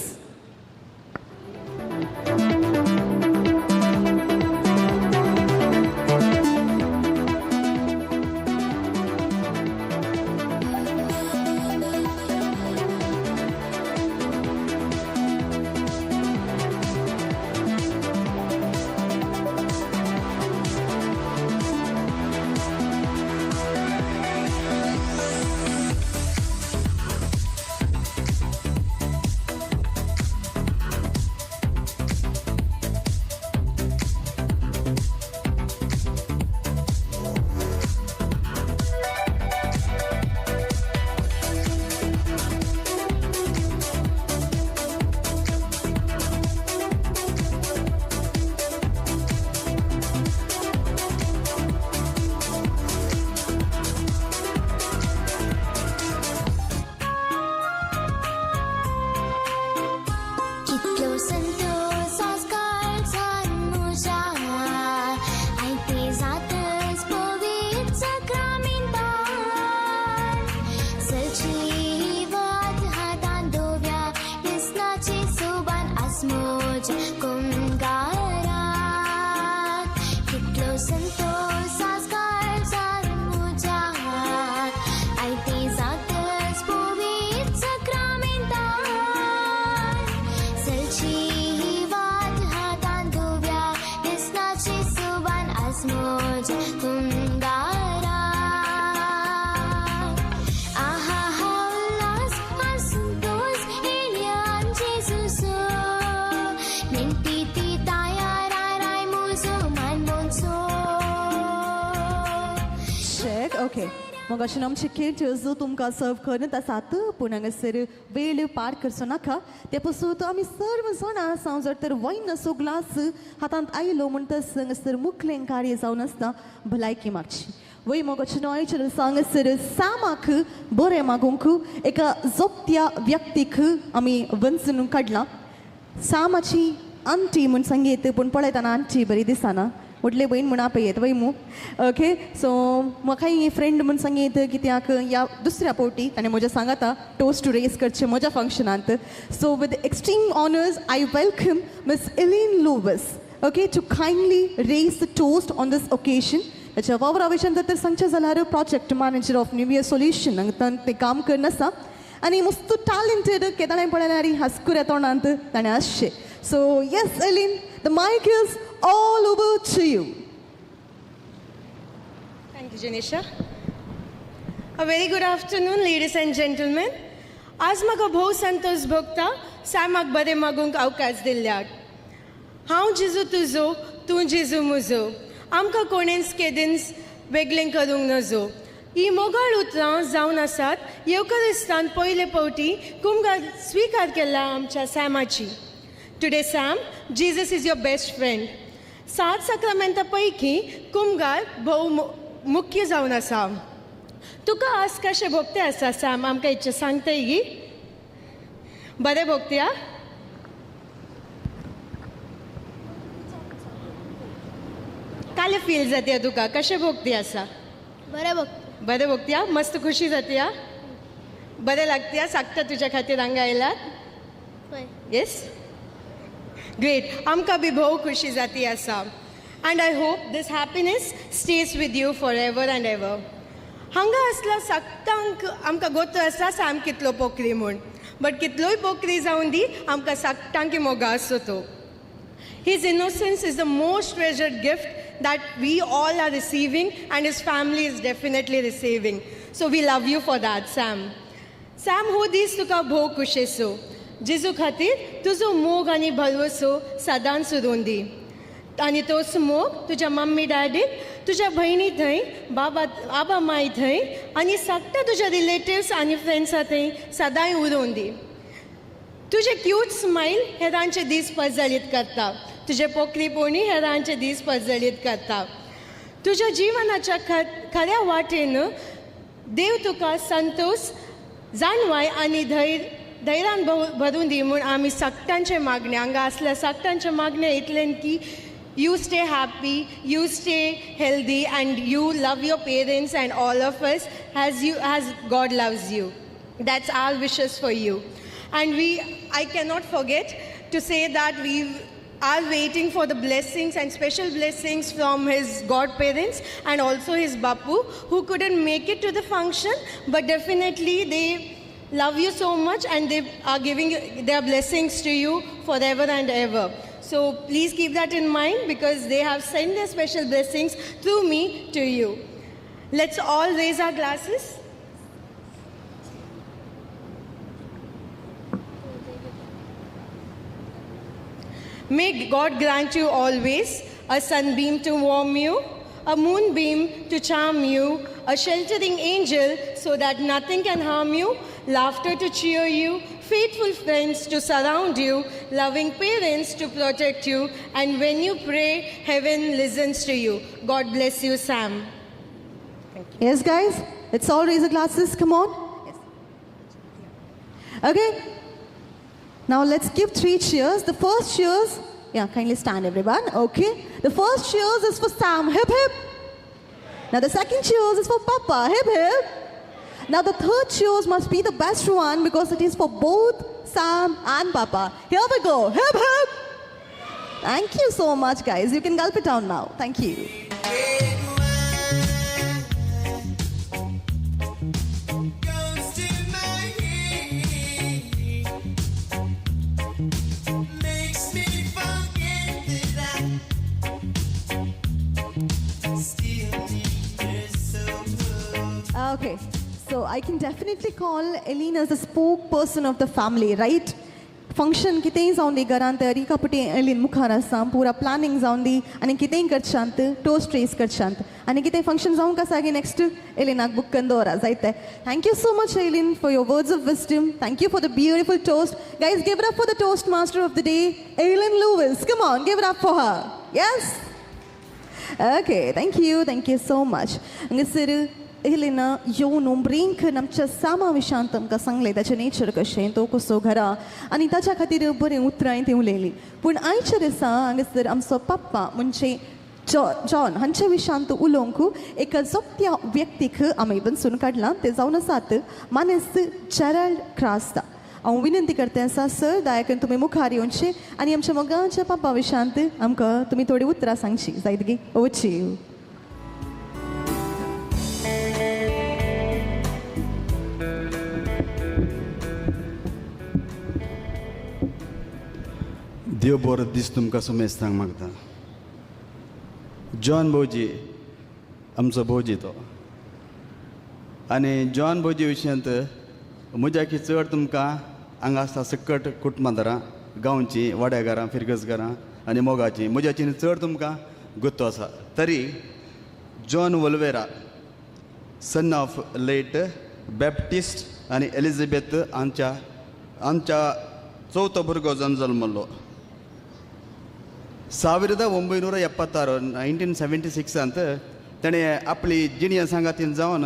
Santosh आज काळजार मुज्या आयतें जातच पवित्र सक्रामेंतान चलची ही वाट हातान धुव्या दिसनाची सुबान आज म्हज्या कुमगारा. आहा हा उल्हास आज संतोष येयल्यान जेजूचो नेणटी ती तयार आराय म्हजो मान मोनचो. Check, okay. मग अशें आमचे केटर्स तुमकां सर्व करत आसात, पूण हांगासर वेळ पार करचो नाका. ते पसून आमी सर्व जाणां आसा, जर तर वैनाचो ग्लास हातांत आयलो म्हणटच हांगासर मुखलें कार्य जावन आसता भलायकी मागची. वय मग अशें आयचेर आसा हांगासर सामाक बरें मागूंक एका जोपत्या व्यक्तीक आमी वंचून काडलां. सामाची आंटी म्हूण सांगीत, पूण पळयतना आंटी बरी दिसना, व्हडले भयण म्हूण आपयत वय मू. ओके, सो म्हाका ही फ्रेंड म्हूण सांगीत कित्याक ह्या दुसऱ्या पावटी ताणें म्हज्या सांगाता टोस्ट टू रेस करचें म्हज्या फंक्शनांत. So with extreme honours I welcome Miss Elaine Lewis, okay, to kindly raise the toast on this occasion. ताच्या वावरा विशयान जर तर सांगचें जाल्यार project manager of New Year Solution हांगा तें काम करून आसा आनी मस्त टॅलेंटेड केदाळें पळयल्यार हांसकुऱ्या तोंडांत ताणें आसचें. So yes Elaine, the mic is all over to you. Thank you, Janisha. A very good afternoon, ladies and gentlemen. आज म्हाका भोव संतोष भोगता सॅमाक बरें मागूंक अवकाश दिल्ल्याक. हांव जेजू तुजो, तूं जेजू म्हजो, आमकां कोणेंच केदींच वेगळें करूंक नजो. ही मोगाळ उतरां जावन आसात येवकरिस्तान पयले फावटी कुमगार स्विकार केला आमच्या सॅमाची. Today Sam, Jesus is your best friend. सात सक्रामेंता पैकी कुमगार भोव मुख्य जावन आसा. तुका आज कशें भोगते आसा सॅम, आमकां इच्छा सांगताय गी? बरें भोगते आ? काले फील जाता तुका, कशें भोगते आसा? बरें भोगता. बरें भोगते आ? मस्त खुशी जाता आ? बरें लागता? सांगता तुज्या खातीर हांगा आयलात? येस, ग्रेट. आमकां बी भोव खुशी जाती आसा and I hope this happiness stays with you for ever and ever. हांगा आसला सगळ्यांक आमकां गोतो आसा सॅम कितलो पोकरी म्हूण, बट कितलोय पोकरी जावन दी आमकां सगळ्यांकी मोगा आसो तो. His innocence is the most treasured gift that we all are receiving and his family is definitely receiving. So we love you for that, Sam. Sam, हो दीस तुका भोव खुशेचो. जेजू खातीर तुजो मोग आनी भरवसो सदांच उरूं दी आनी तोच मोग तुज्या मम्मी डॅडीक, तुज्या भयणी थंय, बाबा आबा माय थंय आनी सगळ्या तुज्या रिलेटिव्स आनी फ्रेंड्सां थंय सदांय उरूं दी. तुजें क्यूट स्मायल हेरांचे दीस प्रज्वलीत करता, तुजें पोकरीपणी हेरांचे दीस प्रज्वलीत करता. तुज्या जिवनाच्या खऱ्या वाटेन देव तुका संतोष, जाणवाय आनी धैर्यान भरून दी म्हूण आमी सगळ्यांचें मागणें, हांगा आसल्या सगळ्यांचें मागणें इतलें की you stay happy, you stay healthy and you love your parents and all of us as God loves you. That's our wishes for you. And I cannot forget to say that we are waiting for the blessings and special blessings from his godparents and also his bapu, who couldn't make it to the function, but definitely they love you so much and they are giving their blessings to you forever and ever. So please keep that in mind because they have sent their special blessings through me to you. Let's all raise our glasses. May God grant you always a sunbeam to warm you, a moonbeam to charm you, a sheltering angel so that nothing can harm you, laughter to cheer you, faithful friends to surround you, loving parents to protect you, and when you pray, heaven listens to you. God bless you, Sam. Thank you. Yes, guys, let's all raise our glasses. Come on. Yes. Okay. Now let's give 3 cheers. The first cheers, yeah, kindly stand everyone. Okay. The first cheers is for Sam. Hip hip. Now the second cheers is for Papa. Hip hip. Now the third cheers must be the best one because it is for both Sam and Papa. Here we go. Hip hip. Thank you so much, guys. You can gulp it down now. Thank you. Red wine goes to my head, makes me forget that I still need her so. Okay, so I can definitely call Elena as the spokesperson of the family, right? Function कितेंय जावं दी घरांत, तयारी कपटे Eileen मुखार आसा, पुरा planning जावन दी आनी कितेंय करच्यांत, टोस्ट रेस करच्यांत आनी कितें फंक्शन जावंक आसा की नेक्स्ट एलिनाक बूक करून दवरा जायते. Thank you so much, Elin, for your words of wisdom. Thank you for the beautiful toast. Guys, give it up for the toast master of the day, Elin Lewis. Come on, give it up for her. Yes. Okay, thank you, thank you so much. हांगासर Elina येवन brink आमच्या सामा विशांत आमकां सांगलें ताचें nature कशें, तो कसो घरा आनी ताच्या खातीर बरीं उतरां ती उलयलीं. पूण आयच्या दिसा हांगासर आमचो पप्पा म्हणजे जॉन हांच्या विशांत उलोवंक एका जोगत्या व्यक्तीक आमी बसून काडलां, ते जावन आसात मानेस्त जेराल्ड क्रास्ता. हांव विनंती करता आसा, सर, दया करून तुमी मुखार येवचे आनी आमच्या मोगाच्या पापा विशांत आमकां तुमी थोडीं उतरां सांगची जायत गी. वची. देव बरो दीस तुमकां समेस्तांक मागता. जॉन भोवजी आमचो भोवजी तो, आनी जॉन भोवजी विशयांत म्हज्याकी चड तुमकां हांगा आसता सकट कुटुंबादारां, गांवचीं, वाड्याघरां, फिरगजघरां आनी मोगाचीं म्हज्याची चड तुमकां गुत्तो आसा. तरी John Oliveira, son of late Baptist आनी एलिझाबेथ आमच्या आमच्या चवथो भुरगो जावन जल्मल्लो 1976, 1976 ताणें आपली जिणें सांगातीन जावन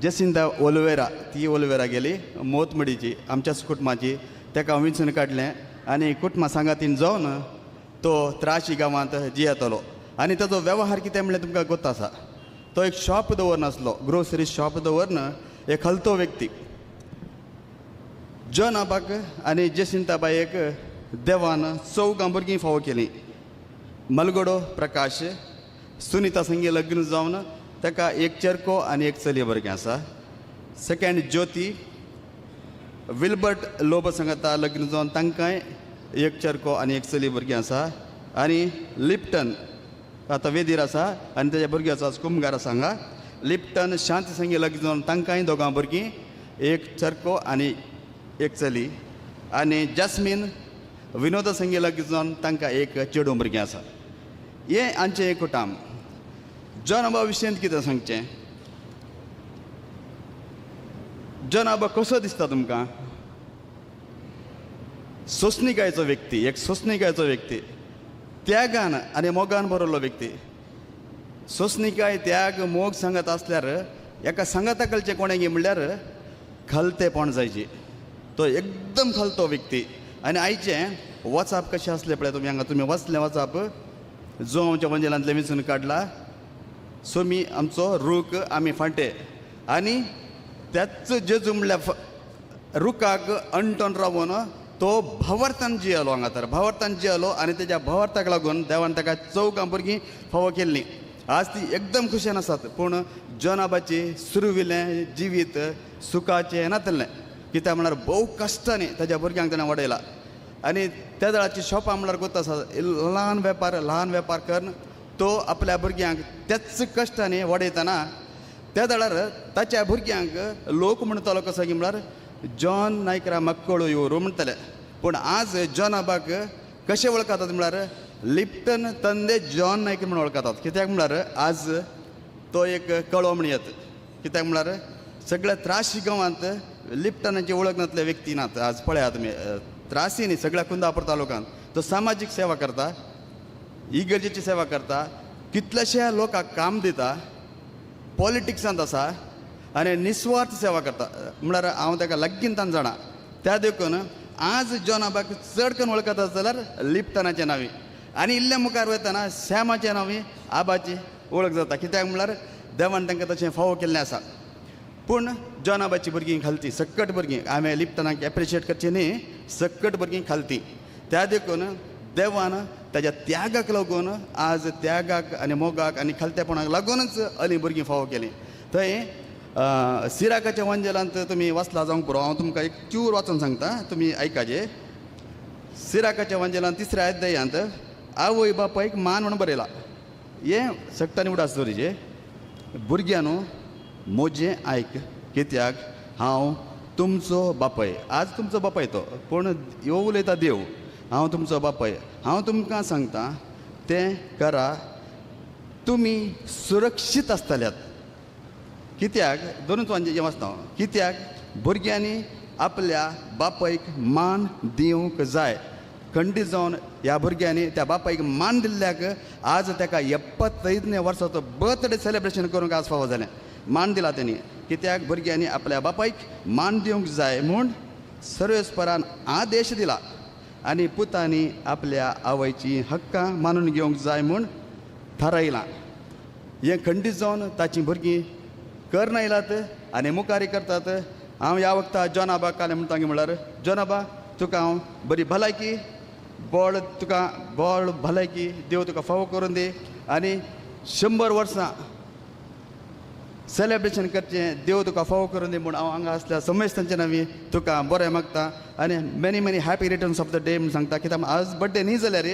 जेसिंदा ओलवेरा, ती ओलवेरा गेली मोतमडीची आमच्याच कुटुंबाची, ताका विंचून काडलें आनी कुटुंबा सांगातीन जावन तो त्राशी गांवांत जियेतलो. आनी ताचो वेव्हार कितें म्हणल्यार तुमकां गोत आसा, तो एक शॉप दवरनासलो, ग्रोसरी शॉप दवरन एक हलतो व्यक्ती. जॉन आबाक आनी जेसिंताबायक देवान चवगां भुरगीं फावो केलीं. मलगडो प्रकाश सुनिता संगी लग्न जावन ताका एक चेरको आनी एक चली भुरगें आसा. सेकेंड ज्योती विल्बर्ट लोबो सांगाता लग्न जावन तांकांय एक चेरको आनी एक चली भुरगें आसा. आनी लिप्टन आतां वेदीर आसा आनी तेज्या भुरग्याचो आज कुमगार आसा हांगा. लिप्टन शांती संगी लग्न जावन तांकांय दोगां भुरगीं, एक चरको आनी एक चली. आनी जास्मीन विनोदा संगी लग्न जावन तांकां एक चेडूं भुरगें आसा. हें आमचें एक कुटाम. जॉन आबा विशयांत कितें सांगचें? जॉन आबा कसो दिसता तुमकां? सोंसणिकायेचो व्यक्ती, एक सोंसणिकायेचो व्यक्ती, त्यागान आनी मोगान भरवल्लो व्यक्ती. सोंसणिकाय, त्याग, मोग सांगत आसल्यार एका सांगाता कलचें कोणें म्हणल्यार खलतेपण जायची. तो एकदम खलतो व्यक्ती. आनी आयचें वचप कशें आसलें पळय तुमी हांगा, तुमी वचलें वचप जो आमच्या वंजेलांतलें विंचून काडला सोमी आमचो रूख आमी फांटे आनी त्याच जेजू म्हणल्यार रुखाक अंटोन रावून तो भावार्थान जियेलो हांगा, तर भावार्थान जियेलो आनी तेज्या भावार्थाक लागून देवान ताका चवगां भुरगीं फावो केल्लीं. आज ती एकदम खुशेन आसात. पूण जॉनाबाची सुरविलें जिवीत सुखाचें नातलें, कित्याक म्हळ्यार भोव कश्टांनी ताज्या भुरग्यांक ताणें वाडयला. आनी त्या वेळाची शॉपां म्हणल्यार गोत आसा, ल्हान वेपार, ल्हान वेपार करून तो आपल्या भुरग्यांक त्याच कश्टांनी वाडयतना त्या वेळार ताच्या भुरग्यांक लोक म्हणटालो कसो की म्हळ्यार जॉन नायकरा मक्कळो येवरो म्हणटाले. पूण आज जॉन आबाक कशें वळखतात म्हळ्यार लिप्टन तंदे जॉन नायक म्हूण वळखतात. कित्याक म्हळ्यार आज तो एक कळो म्हण येत, कित्याक म्हळ्यार सगळ्या त्राशी गांवांत लिप्टनाची वळख नासले व्यक्ती नात. आज पळयात तुमी त्रासी न्ही सगळ्या कुंदापूर तालुक्यांत तो सामाजीक सेवा करता, इगर्जेची सेवा करता, कितल्याश्या लोकांक काम दिता, पॉलिटिक्सांत आसा आनी निस्वार्थ सेवा करता. म्हळ्यार हांव ताका लागीं तान जाणा. त्या देखून आज जॉन आबाक चड करून वळखता जाल्यार लिप्टनाच्या नांवी आनी इल्ल्या मुखार वयतना सॅमाच्या नांवी आबाची वळख जाता. कित्याक म्हळ्यार देवान तांकां तशें फावो केल्लें आसा. पूण जॉन आबाची भुरगीं खालती सक्कट भुरगीं, हांवें लिप्टनाक एप्रिशिएट करचें न्ही, सक्कट भुरगीं खालती. त्या देखून देवान ताज्या त्यागाक लागून आज त्यागाक आनी मोगाक आनी खालतेपणाक लागूनच अली भुरगीं फावो केलीं. थंय सिराकाच्या वंजेलांत तुमी वाचला जावंक पुरो, हांव तुमकां एक चूर वाचून सांगता, तुमी आयकाजे. सिराकाच्या वंजेलांत तिसऱ्या अध्यायांत आवय बापायक मान म्हणून बरयला. हें सगटांनी उडास दवरिजे, भुरग्यांनो म्हजें आयक, कित्याक हांव तुमचो बापाय. आज तुमचो बापाय तो, पूण ह्यो उलयता देव, हांव तुमचो बापाय, हांव तुमकां सांगता तें करा, तुमी सुरक्षीत आसतल्यात. कित्याक दोनूच वांजे वाचता हांव, कित्याक भुरग्यांनी आपल्या बापायक मान दिवंक जाय. खंडीत जावन ह्या भुरग्यांनी त्या बापायक मान दिल्ल्याक आज ताका 75 वर्साचो बर्थडे सेलेब्रेशन करूंक आज फावो जालें. मान दिला तेणी, कित्याक भुरग्यांनी आपल्या बापायक मान दिवंक जाय म्हूण सर्वेस्परान आदेश दिला आनी पुतांनी आपल्या आवयची हक्कां मानून घेवंक जाय म्हूण थारायलां. हें खंडीत जावन ताचीं भुरगीं करना येयलात आनी मुखारी करतात. हांव ह्या वखता जॉनाबा कालें म्हणटा म्हणल्यार, जॉनाबा तुका हांव बरी भलायकी बळ, तुका बळ भलायकी देव तुका फावो करून दी आनी 100 वर्सां सेलेब्रेशन करचें देव तुका फावो करून दी म्हूण हांव हांगा आसल्या समेस्तांचे नांवी तुका बरें मागता आनी many many happy returns of the day म्हूण सांगता. कित्याक आज बड्डे न्ही जाल्यार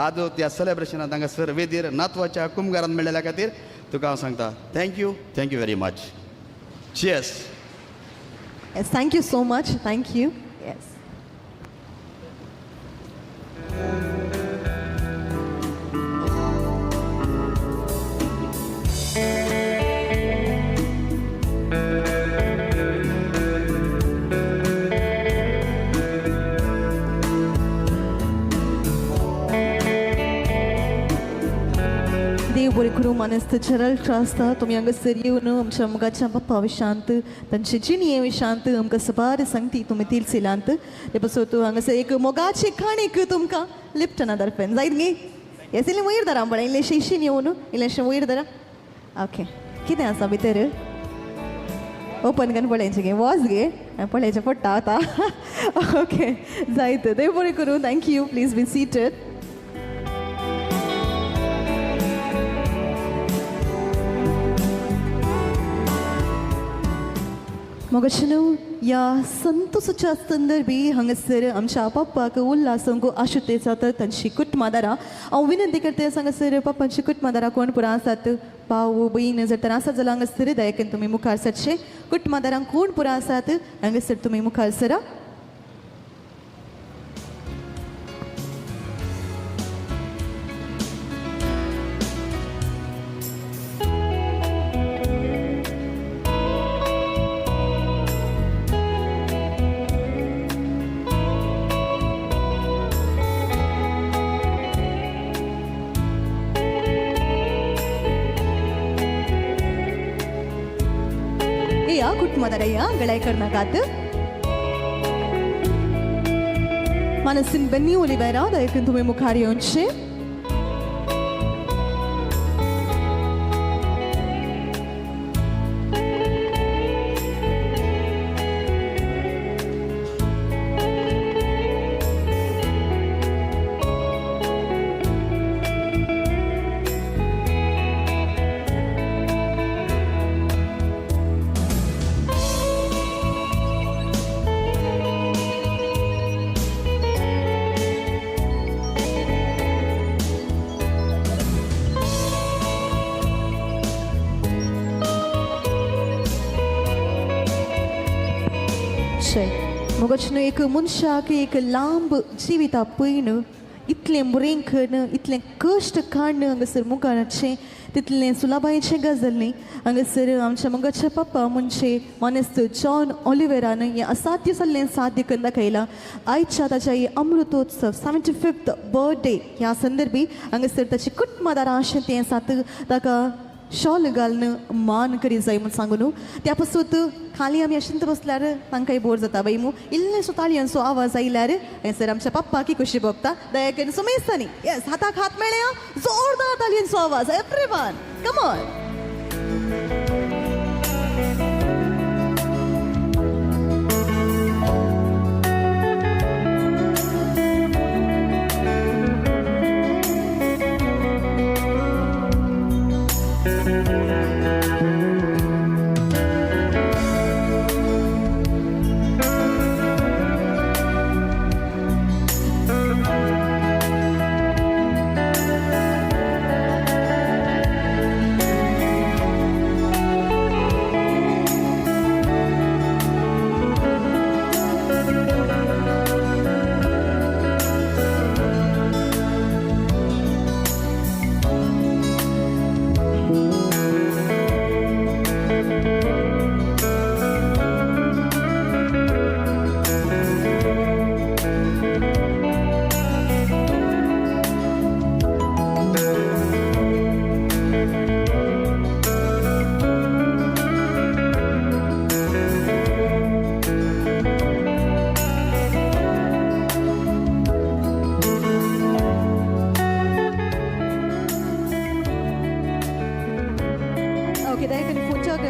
आज त्या सेलेब्रेशनांत हांगासर वेदीर नातवाच्या कुमगारान मेळ्ळ्या खातीर तुका हांव सांगता thank you, thank you very much. Cheers. Yes, thank you so much. Thank you. Yes. देव बरें करूं मानेस्त जेरल्ड क्रास्ता, तुमी हांगासर येवन आमच्या मोगाच्या बाप्पा विशांत तांचे जिणये विशांत आमकां सबार सांगती तुमी तिलसिलांत. ते पासून तूं हांगासर एक मोगाची काणीक तुमकां लिप्टना दर्फेन जायत न्ही? येस, इल्लें वयर धरा पळय, इल्लें इशीन येवन इल्लेंशें वयर धरा. ओके, कितें आसा भितर ओपन करून पळयचें गे, वॉच गे पळयचें पडटा आतां. ओके, जायत. देव बरें करूं. Thank you. Please be seated. मोगाचेनो ह्या संतोसाच्या संदर्भी हांगासर आमच्या पप्पाक उल्हासंक आशुते जाता तांची कुटुंबादारां हांव विनंती करता हांगासर पप्पांची कुटुंबादारां कोण पुरा आसात, भाव भयण जर तर आसात जाल्यार हांगासर दयाकन तुमी मुखार सरचें. कुटुंबादारां कोण पुरा आसात हांगासर तुमी मुखार सरा. कुटुंबादारಯ್ಯ ಗಳಾಯ್ ಕರ್ನಾಕಾತ್ मानसिन बन्नी ओलिवेरा दयाकन तुमी मुखार येवचे. मोगाचेनो एक मनशाक एक लांब जिविता पयण इतलें मुरेंखण इतलें कश्ट काडण हांगासर मुखाराचें तितलें सुलाबायेचें गजाल न्ही. हांगासर आमच्या मोगाच्या पप्पा म्हणजे मानेस्त जॉन ओलिवेरान हें असाध्य जाल्लें साध्य करून दाखयलां. आयच्या ताच्या हे अमृतोत्सव 75th birthday ह्या संदर्भी हांगासर ताची कुटुंबादारां अशें तें आसात ताका शॉल घालून मान करी जाय म्हूण सांगू न्हू. त्या पासून खाली आमी अशेंत बसल्यार तांकांय बोर जाता बाई मू इल्लेसो ताळयांचो आवाज आयल्यार हांगासर आमच्या पप्पाकी खुशी भोगता. दया करून सुमेस्तांनी येस हाताक हात मेळया, जोरदार ताळयांचो आवाज. Everyone come on.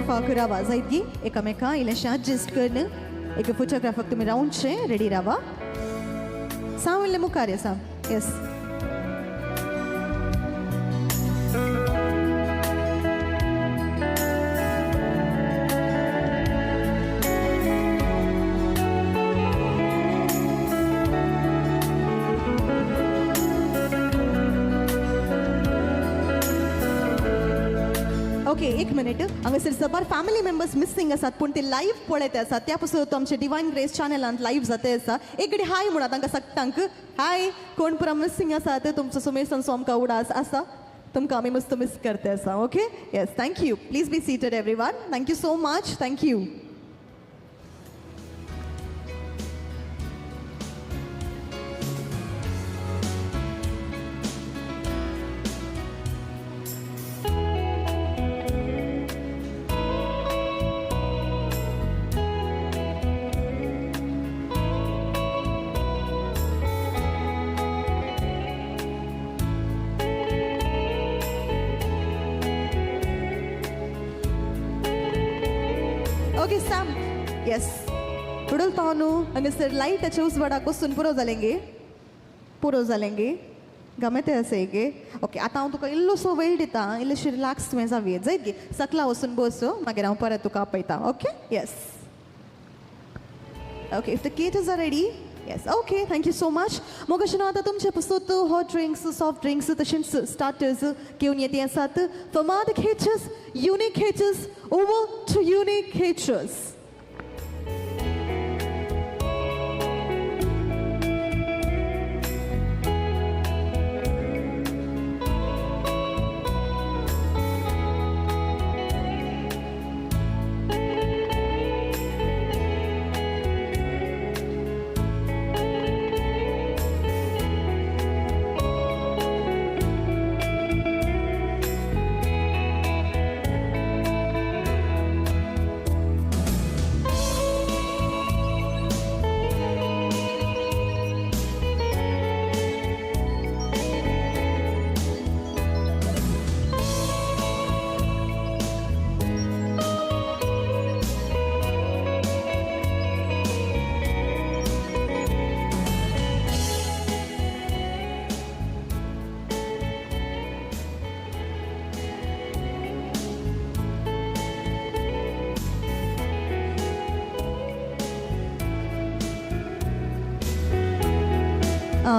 फोटोग्राफाक रावा जायत गी एकामेका इल्लेशें एडजस्ट करून एक फोटोग्राफाक तुमी रावचे रेडी रावा. साम इल्लें मुखार या साम. येस. ओके एक मिनिट. हांगासर सबार फॅमिली मेंबर्स मिसिंग आसात पूण ते लायव्ह पळयत आसात. त्या पासून आमच्या डिवायन ग्रेस चॅनलांत लायव्ह जाते आसा. एक घडी हाय म्हणा तांकां सगटांक. हाय कोण पुरा मिसिंग आसात तुमचो सुमेर आमकां उडास आसा. तुमकां आमी मस्त मिस करते आसा. Okay yes thank you. Please be seated everyone. Thank you so much. Thank you. Okay Sam. Yes उडलता न्हू हांगासर लायटाचे उजवाडाक बसून पुरो जालें गे. पुरो जालें गे. गमेते आसा गे. ओके आतां हांव तुका इल्लोसो वेळ दिता. इल्लेशें रिलॅक्स तुवें जावये जायत गे. सकला वचून बस मागीर हांव परत तुका आपयता. Okay yes. Okay if the caterers are ready. Yes okay thank you so much. मोगाशें आतां तुमचे पसून हॉट ड्रिंक्स सॉफ्ट ड्रिंक्स तशेंच स्टार्टर्स घेवन येते आसात. फमाद caterers unique caterers over to unique caterers.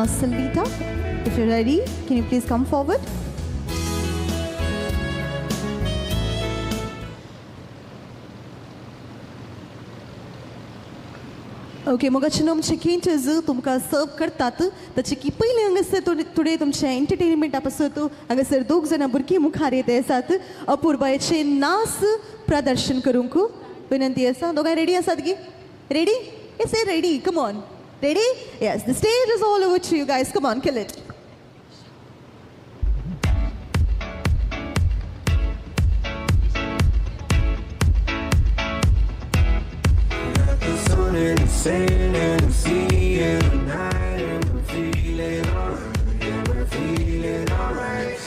Salvita, if you're ready, can you please come forward? Okay, मोगाचे आमचे केंटर्स तुमकां सर्व करतात. ताचे की पयलीं हांगासर थोडे तुमचें एंटरटेनमेंटा पासत हांगासर दोग जाणां भुरगीं मुखार येत आसात अपुरबायेचे नाच प्रदर्शन करूंक विनंती आसा. दोगांय रेडी आसात गी? Ready? Yes ready. Come on. Ready? Yes, the stage is all over to you guys. Come on, kill it. Got the sun and the sand and the sea and the night and we're feeling alright. Yeah, we're feeling alright.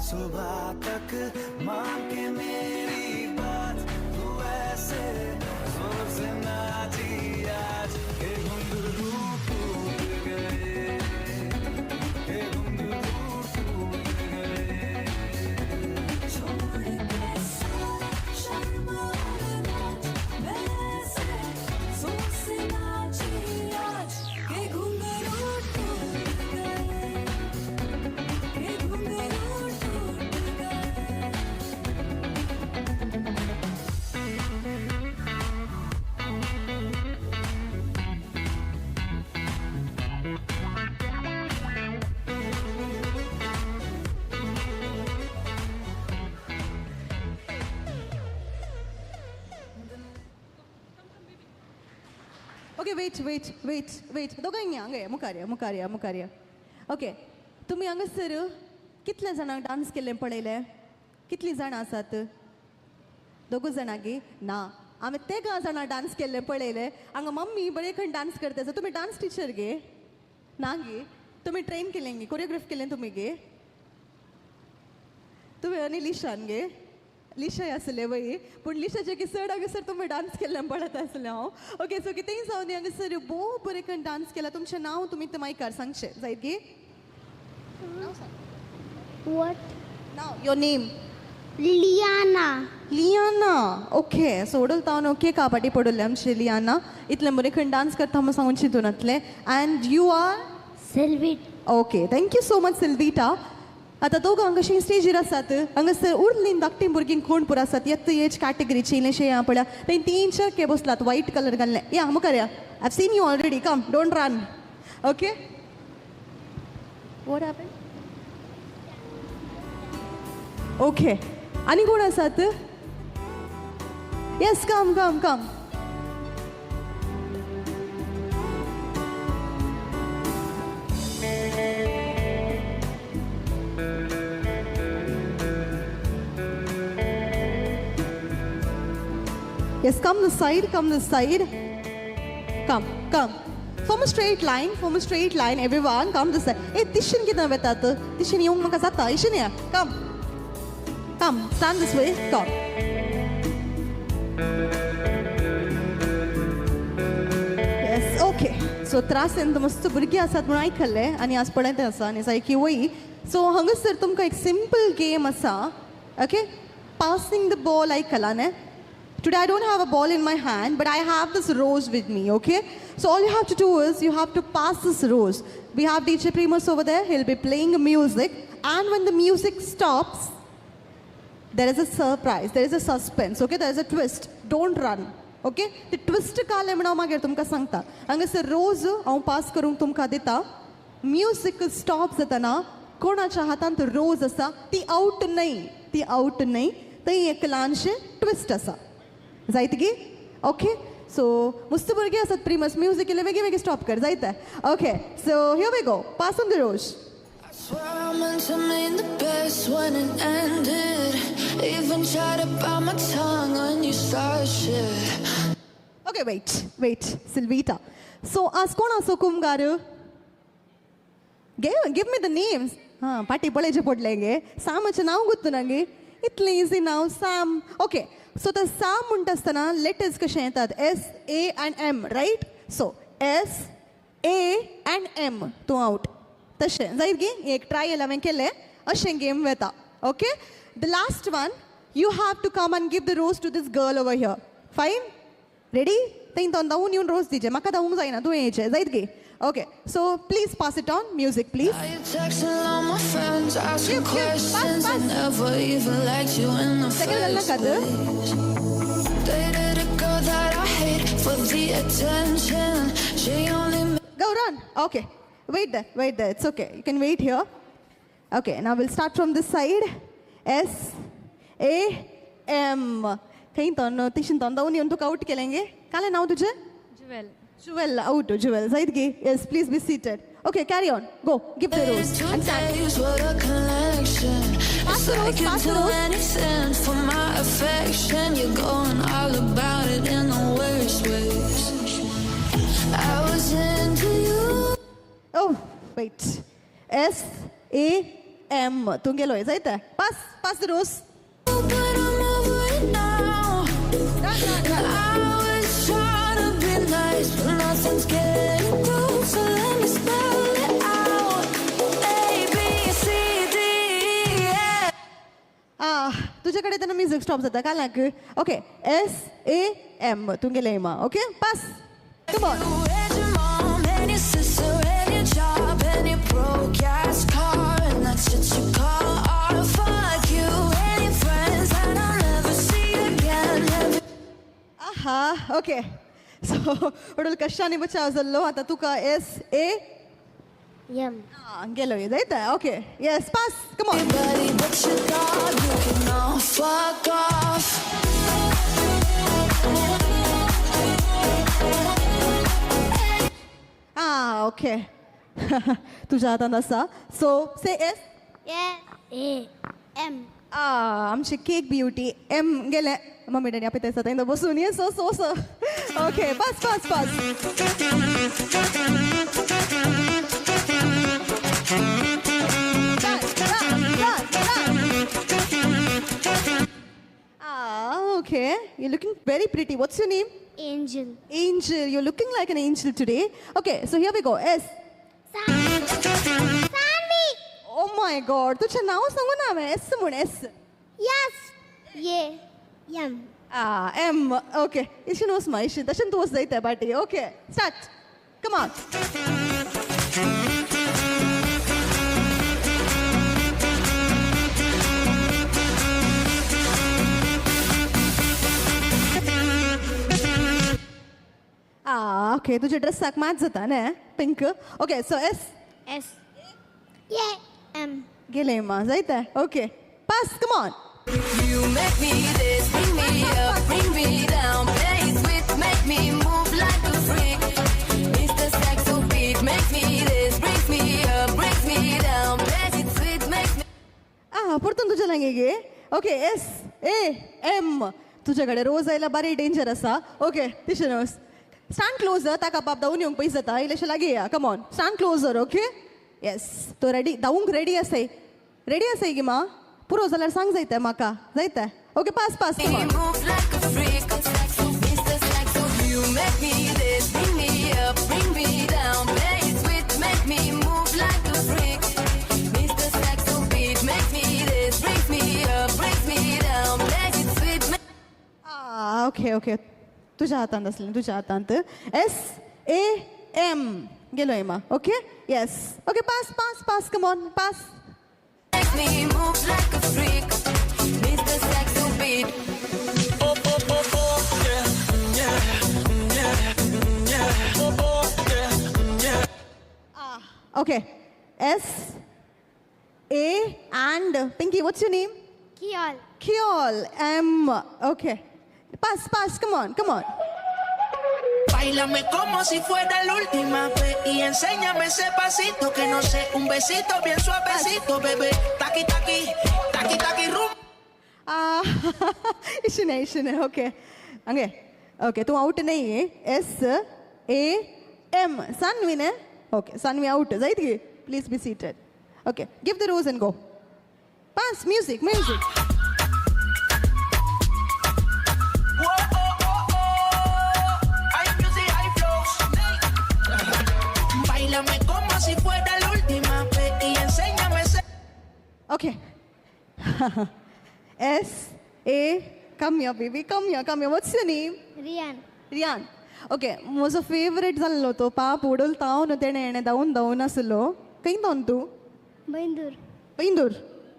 सुबह तक मान K Mary बात तू ऐसे जोर से नाची आज K घुंघरू टूट गए के घुंघरू टूट गए छोड़ के शर्म वैसे जोर से नाची आज के घुंघरू टूट गए के घुंघरू टूट गए। Okay, wait wait wait wait, दोगांय हांगा या, मुखार या, मुखार या, मुखार या. ओके, तुमी हांगासर कितले जाणांक डांस केल्लें पळयलें? कितलीं जाणां आसात? दोगूच जाणां गे? ना, आमी तेगां जाणां डांस केल्लें पळयलें. हांगा मम्मी बरें खंय डांस करता. आसा तुमी डांस टिचर गे? ना गे? तुमी ट्रेन केलें गे? कोरियोग्राफ केलें तुमी गे? तुमी आनी लिशान गे? लिशाय आसलें वय, पूण लिशाचें की चड हांगासर तुमी डांस केल्लें पळयत आसलें हांव. ओके, सो कितेंय जावं दी, हांगासर भोव बरें करून डांस केला. तुमचें नांव तुमी ते मायकार सांगचें जायत गे? What? Now your name? Liana. Liana, okay. So ओडल तावन ओके का पाटी पडले आमचे लियाना. इतलें बरें खंय डांस करता म्हूण सांगून चिंतून नातलें. And you are? Silvita. Okay, thank you so much Silvita. आतां दोगां हांगा स्टेजीर आसात. हांगासर उरलीं धाकटीं भुरगीं कोण पुरो आसात येत एज कॅटेगरीची इल्लेशें या पळया तें तीन चार के बसलात व्हायट कलर घाल्लें. या मुखार या. I seen you already, come, don't run. Okay, what happen? Okay, आनी कोण आसात? Yes, come come come. Yes, come this side, come this side. Come, come. Form a straight line, form a straight line, everyone, come this side. Hey, tishin kitna vetat? Tishin yung maka zata, ishin ya. Come. Come, stand this way, come. Yes, okay. So, त्रासेन मस्त भुरगीं आसात म्हणून आयकल्लें आनी आज पळयत आसा आनी सारकी वयी. सो हांगासर तुमकां एक सिंपल गेम आसा. ओके, पासिंग the ball आयकला न्ही? Today I don't have a ball in my hand, but I have this rose with me, okay? So all you have to do is you have to pass this rose. We have DJ Primus over there. He'll be playing music. And when the music stops, there is a surprise. There is a suspense, okay? There is a twist. Don't run, okay? The twist काले म्हणून मागीर तुमकां सांगता. हांगासर रोज हांव pass करूंक तुमकां दिता. Music stop जातना कोणाच्या हातांत रोज आसा ती आवट न्हय, ती आवट न्हय. थंय एक ल्हानशें ट्विस्ट आसा. जायत गी? ओके, सो मस्त भुरगीं आसात. प्रिमस म्युजीक इल्लें बेगीन बेगीन स्टॉप कर जायत. Okay, so here we go, pass on the rose. I swear I meant to mean the best when it ended. Even tried to bite my tongue when you started shit. Okay, wait, wait, Silvita. So आज कोण आसो कुमगार? Give me the names. हां, पाटी पळयचें पडलें गे. सामाचें नांव गुत्तू ना गे. इतलें इजी नांव साम. ओके, सो तर साम म्हणटा आसतना लेटर्स कशें येतात? S A and M, right? So S A and M तूं आवट. तशें जायत गे? एक ट्रायल हांवें केलें, अशें गेम वता. Okay, the last one, you have to come and give the rose to this girl over here. Fine, ready? थंय तो धांवून येवन रोज दिचें, म्हाका धांवूंक जायना, तुवें येयचें जायत गे? Okay, so please pass it on. Music, please. Texting all my friends, asking questions. I never even liked you in the first place. Dated a girl that I hate for the attention. She only go run. Okay, wait there, wait there. It's okay. You can wait here. Okay, now we'll start from this side. S A M. कहीं तो no, Tishin तो ना उन्हीं उनको out करेंगे. काले नाव तुझे? Jewel. Jewel out, Jewel. Zaid ki? Yes, please be seated. Okay, carry on. Go, give the rose. And stand. What a connection. Pass the rose, pass the rose. Anything for my affection. You're going all about it in the worst ways. I was into you. Oh, wait. S A M. Tungelo, Zaid. Pass, pass the rose. But I'm over it now. I was trying to be nice, but nothing's getting through. So let me spell it out. A B C D E F. Ah, तुझ्याकडे त्यांना music stop जाता का लाग? Okay, S A M तुंगेले मा. Okay, pass. Come on. And your mom and your sister and your job and your broke ass car and that's what you call art. Fuck you and your friends that I'll never see again. आहा, okay. So ओडल कशाने बचाव जाल्लो. आतां तुका S A M गेलो जायता. Okay, yes, pass. Come on. Everybody but your dog, you can all fuck off. Ah, okay. तुझ्या हातांत आसा. So say S. A M. आमची केक ब्युटी एम गेले. मम्मी डॅडी आपे आसा तेंका बसून. Yes, so so so. Okay, pass pass pass. Okay, you're looking very pretty. What's your name? Angel. Angel, you're looking like an angel today. Okay, so here we go. S. Sanvi. Oh my God, तुझे नाव सांगू ना हांवें. S म्हण S. Yes. A M. Ah, M. Okay. इशेन वच मा इशेन. तशें तूं वच जायते पाटी. Okay, start. Come on. Ah, okay. तुझे ड्रेसाक मॅच जाता न्ही? Pink. Okay, so S. S A M. गेले मा जायते. Okay, pass. Come on. You make me this, bring me up, bring me down. Play it sweet, make me move like a freak. Mr. Saxo beat makes me this, brings me up, brings me down. Play it sweet, makes me. Ah, परतून तुझ्या लागीं गे. Okay, S A M. तुझ्या कडेन रोज आयला बारी danger आसा. Okay, तिशें वच. Stand closer. ताका बाब धांवून येवंक पयस जाता. इल्लेशें लागीं या. Come on, stand closer. Okay, yes. तो रेडी धांवूंक रेडी आसाय. रेडी आसाय गे मा? पुरो जाल्यार सांग जायते म्हाका. जायते. Okay, pass pass. Come on. Move like a freak. Mr. Saxo, you make me this, bring me up, bring me down. Play it sweet, make me move like a freak. Mr. Saxo beat makes me this, brings me up, brings me down. Play it sweet. Ah, okay okay. तुझ्या हातांत आसलें. तुझ्या हातांत. S A M गेलो Emma. Okay, yes. Okay, pass pass pass. Come on, pass. Make me move like a freak. Mr. Saxo beat. Oh, oh, oh, oh, yeah, yeah, yeah, yeah. Oh, oh, yeah, yeah. Okay, S A and Pinky, what's your name? Kiol. Kiol. M. Okay, pass pass. Come on, come on. Báilame como si fuera la última vez y enséñame ese pasito que no sé, un besito bien suavecito, bebé. Taqui taqui, taqui taqui rum. Ah, इशें इशें. Okay, हंगे. Okay, तूं आवट न्ही. S A M. Saanvi न्ही? Okay, Saanvi out जायत गे. Please be seated. Okay, give the rose and go. Pass. Music music. Báilame como si fuera la última vez y enséñame ese. Okay. S A. Come here, baby. Come here, come here. What's your name? Rian. Rian. Okay, म्हजो favourite जाल्लो तो पाप उडोल ताव न्हू तेणें हेणें धांवून धांवून आसलो. खंय धांवन तूं? Byndoor. Byndoor.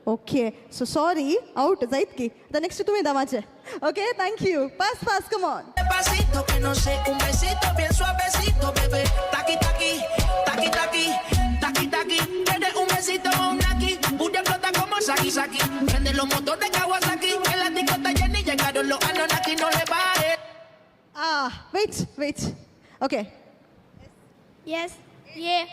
Okay, so sorry, out जायत की. आतां नेक्स्ट तुवें धांवाचें. Okay, thank you. Pass pass. Come on. Pasito que no sé, un besito bien suavecito, bebé. Taqui taqui, taqui taqui, taqui taqui. Quieres un besito o un naki? Pura flota como Saki Saki. Prende los motores Kawasaki. En la discota llena y llegaron los Anunnaki, no le bajes. Ah, wait wait. Okay. S A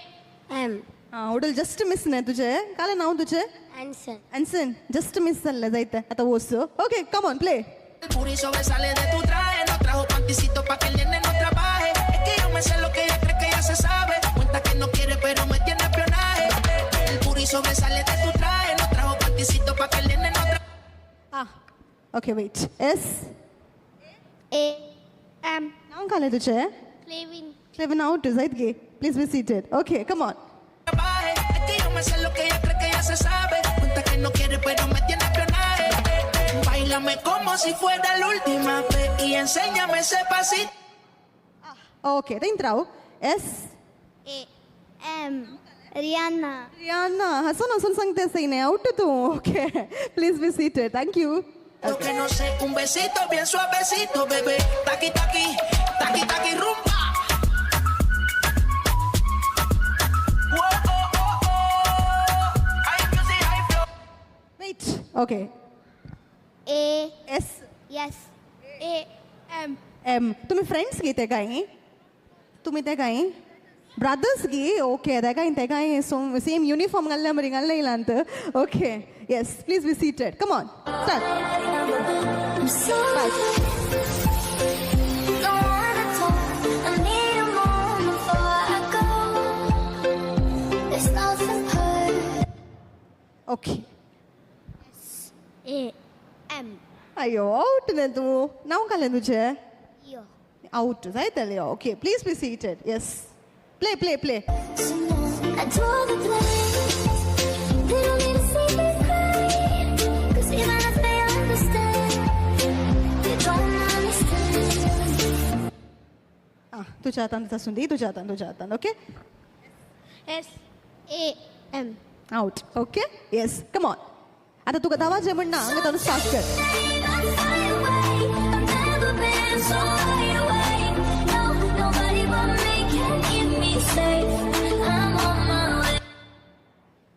M. Ah, उडल just miss न्ही तुजें. कालें नांव तुजें? Anson. Anson, just miss जाल्लें जायते. आतां वच. Okay, come on, play. El puri sobresale de tu traje. No trajo panticito pa' que el nene no trabaje. Es que yo me sé lo que ella cree que ya se sabe. Cuenta que no quiere, pero me tiene espionaje. El puri sobresale de tu traje. No trajo panticito pa' que el nene no trabaje. Ah, okay, wait. S A M. नांव कालें तुजें? Clevin. Clevin out जायत गे. Please be seated. Okay, come on. Es que yo me sé lo que ella cree que ya se sabe. Cuenta que no quiere, pero me tiene espionaje. Báilame como si fuera la última vez y enséñame ese pasito. Okay, तें राव. S A M. Rihanna. Rihanna. हसून हसून सांगते सही न्ही. Out तूं. Okay, please be seated. Thank you. Que no sé, un besito bien suavecito, bebé. Taqui taqui, taqui taqui rumba. Whoa, oh, oh, oh. Hay music, hay flow. Wait. Okay. A S S A M. M. तुम्ही friends गे ते काय? तुम्ही ते काय? Brothers गी? Okay, तेकाय तेकाय सेम युनिफॉर्म घाल्ल्या मरे घाल्ले येयलांत. Okay, yes, please be seated. Come on, start. Okay. A M. अयो, आउट न्ही तूं. नांव घालें तुजें? यो. Out जायतलें. Okay, please be seated. Yes, play play play. तुझ्या हातान आसूं दी, तुझ्या हातान, तुझ्या हातान. Okay. S A M. Out. Okay, yes, come on. आता तुका धावाचें म्हण ना, हांगा ताणूं स्टार्ट कर.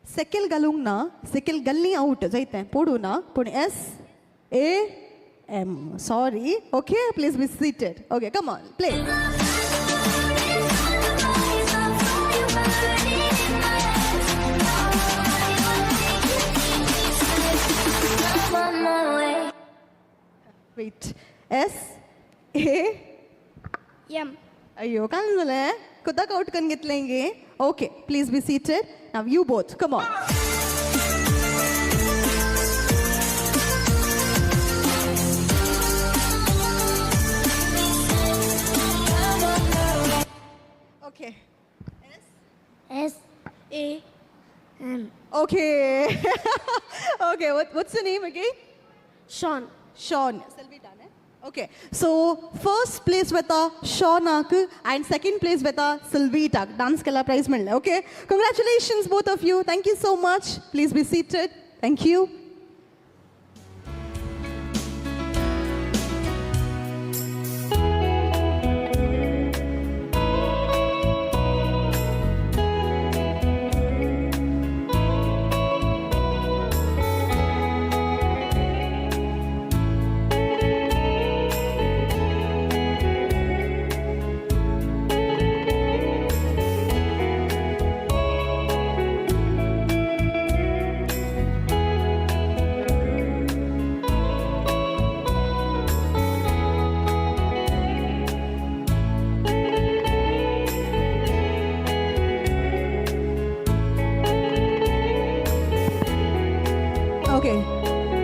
सेकेल घालूंक ना, सेकेल घाल्ली आवट जायतें पडूं ना, पूण S A M. Sorry. Okay, please be seated. Okay, come on, play. Wait. S A M. अय्यो, काय जालें? कुदाक आउट करून घेतलें गे? Okay, please be seated. Now you both, come on. Okay. S A M. Okay. Okay, what's your name again? Sean. Sean. Okay, so first place with Sean and second place with Silvita. Dance kala prize मिळले. Okay, congratulations both of you. Thank you so much. Please be seated. Thank you.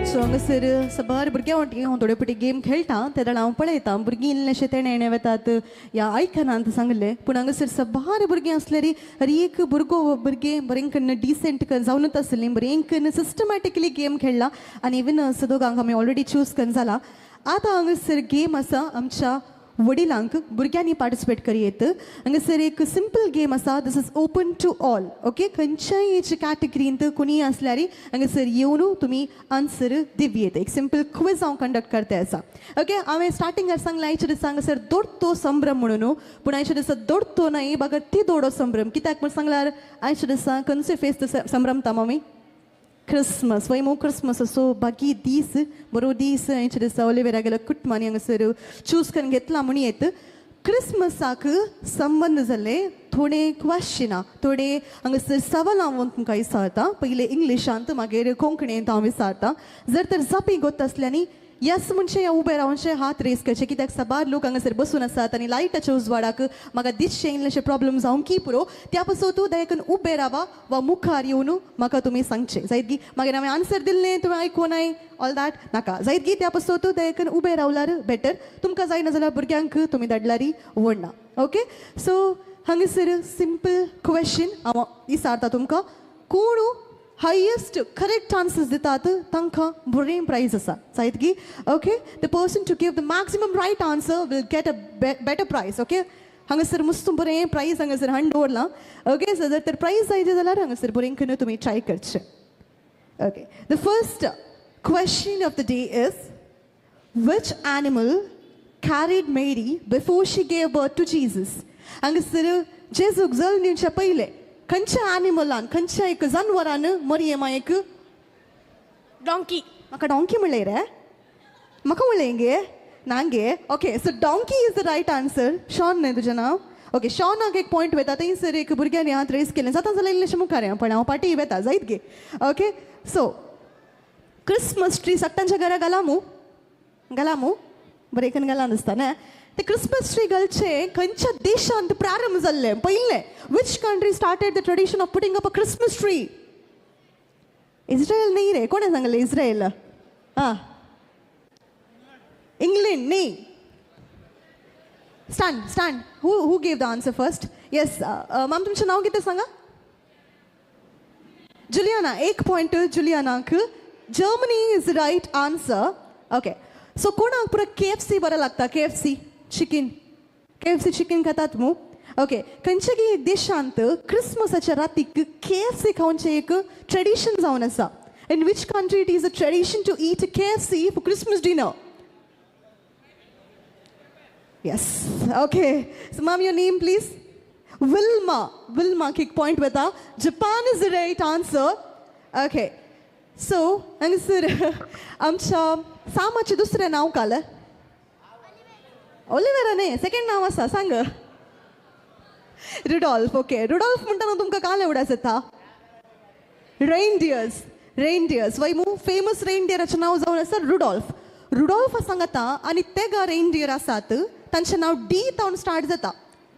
So हांगासर साबार भुरग्यां वांटी हांव थोडे फावटी game खेळटा तेन्ना हांव पळयता भुरगीं इल्लेशें तेणें हेणें वतात या आयकनात सांगलें, पूण हांगासर साबार भुरगीं आसल्यार हर एक भुरगो भुरगें बरें कन्न डिसेंट जावनूच आसलीं, बरें कन्न सिस्टमॅटिकली गेम खेळ्ळा आनी विनर्स दोगांक आमी ऑलरेडी चूज कन्न जाला. आतां हांगासर गेम आसा आमच्या वडिलांक भुरग्यांनी पार्टिसिपेट करयेत. हांगासर एक सिंपल गेम आसा. This is open to all. Okay, खंयच्याय एज कॅटेगरींत कोणीय आसल्यार हांगासर येवन तुमी आन्सर दिवयेत. एक सिंपल क्विज हांव कंडक्ट करते आसा. ओके, हांवें स्टार्टिंगार सांगलें आयच्या दिसा हांगासर दोडतो संभ्रम म्हणून, पूण आयच्या दिसा दोडतो न्हय बगर ती दोडो संभ्रम. कित्याक म्हूण सांगल्यार आयच्या दिसा खंयचे फेस्त संभ्रमता मामी? क्रिसमस. वय मो क्रिसमस असो बाकी दीस बरो दीस आयच्या दिसा ओलिवेरा गेलो कुटुंबांनी हांगासर चूज करून घेतला म्हूण येत. क्रिसमसाक संबंद जाल्ले थोडे क्वेश्चनां, थोडे हांगासर सवाल हांव तुमकां विचारता. पयलें इंग्लिशांत मागीर कोंकणींत हांव विचारता. जर तर जापी गोत आसल्यानी येस म्हणचे या उबे रावनचे हात रेस करचे, कित्याक साबार लोक हांगासर बसून आसात आनी लायटाच्या उजवाडाक म्हाका दिसचें इल्लेशे प्रॉब्लम जावंक की पुरो. त्या पासून तूं दयाकन उबे रावा वा मुखार येवन म्हाका तुमी सांगचें जायत गी. मागीर हांवें आन्सर दिल्लें तुवें आयकूं नाय ऑल that नाका जायत गी. त्या पासून तूं दयाकन उबे रावल्यार बेटर. तुमकां जायना जाल्यार भुरग्यांक तुमी धाडल्यार व्हडना. ओके, सो हांगासर सिंपल क्वेश्चन हांव विचारता तुमकां. कोण हायेस्ट करेक्ट आन्सर्स दितात तांकां बरें प्रायज आसा जायत गी. Okay, the person to give the maximum right answer will get a better prize. Okay, हांगासर मस्त बरें प्रायज हांगासर हाडून दवरलां. ओके, सो जर तर प्रायज जाय जाल्यार हांगासर बरें करून तुमी ट्राय करचें. Okay, the first question of the day is which animal carried Mary before she gave birth to Jesus? हांगासर जेजूक जल्म दिवच्या पयलें खंयच्या एनिमलान, खंयच्या एक जनवरान मरियमा एक डोंकी. म्हाका डोंकी म्हणलें रे, म्हाका म्हणलें गे ना गे. Okay, so donkey is the right answer. Sean न्हय तुजें नांव? ओके, शॉनाक एक पॉयंट वेता. थंयसर एक भुरग्यांनी हात रेस केलें जाता जाल्यार इल्लेशें मुखार, पण हांव पाटी वेता जायत गे. ओके, सो क्रिसमस ट्री सगळ्यांच्या घरा घाला मू, घाला मू, बरें एकन घाला दिसता न्हय. ते क्रिसमस ट्री घालचे खंयच्या देशांत प्रारंभ जाल्लें पयलें? Which country started the tradition of putting up a Christmas tree? Israel न्ही रे, कोणें सांगलें इस्रायल? आं, इंग्लंड न्ही. Stand stand, who gave the answer first? Yes ma'am, तुमचें नांव कितें सांगा? जुलियाना. एक point जुलियानाक. Germany is the right answer. Okay, so कोणाक पुरो KFC बरें लागता? KFC chicken, KFC chicken खातात मू? ओके, खंयच्या गे देशांत क्रिसमसाच्या रातीक KFC खावचें एक ट्रेडिशन जावन आसा? In which country it is a tradition to eat KFC for Christmas dinner? Yes, okay. So ma'am, your name please? Wilma. Wilma एक पॉयंट वता. Japan is the right answer. Okay, so हांगासर आमच्या सामाचें दुसरें नांव काल Oliveira न्ही, second नांव आसा, सांग. रुडॉल्फ. ओके, रुडॉल्फ म्हणटा तुमकां काल उडास येता? रेनडियर्स, रेनडियर्स वय मू? फेमस रेनडियराचें नांव जावन आसा रुडॉल्फ. रुडॉल्फ सांगता आनी तेगा रेनडियर आसात तांचें नांव डी तावन स्टार्ट जाता.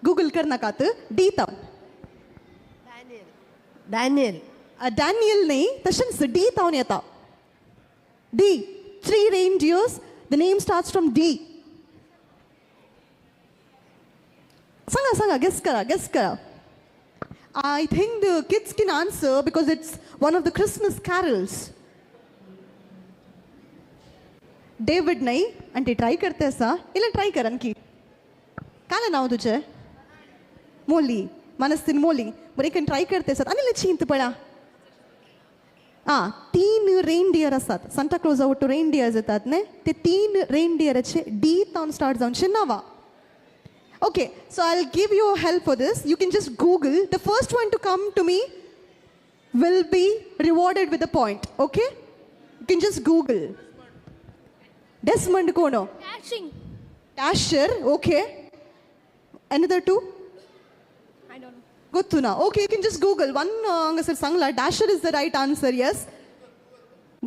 गुगल करनाकात, डी तावन. डॅनियल. डॅनियल न्ही, तशेंच डी तावन येता. D. 3 reindeers, the name starts from D. सांगा सांगा, गेस करा, गेस करा. I think the kids can answer because it's one of the Christmas carols. David नाही, आंटी ट्राय करते आसा, इल्लें ट्राय कर आणखी. काल नांव तुजें? मोली. मनस्तीन मोली. बरें, एक ट्राय करते आसात आनी इल्लें चिंत पळया. आं, 3 रेनडियर आसात. सांता क्लॉजा वट्टू रेनडियर्स येतात न्ही, ते 3 रेनडियराचे डी तावन स्टार्ट जावचे नांवां. Okay, so I will give you help for this. You can just Google. The first one to come to me will be rewarded with a point. Okay, you can just Google. Desmond कोण? Dashing. Dasher, okay. Another 2? I don't know. ಗೊತ್ತು ನಾ. Okay, you can just Google. One हांगासर सांगला Dasher is the right answer. Yes,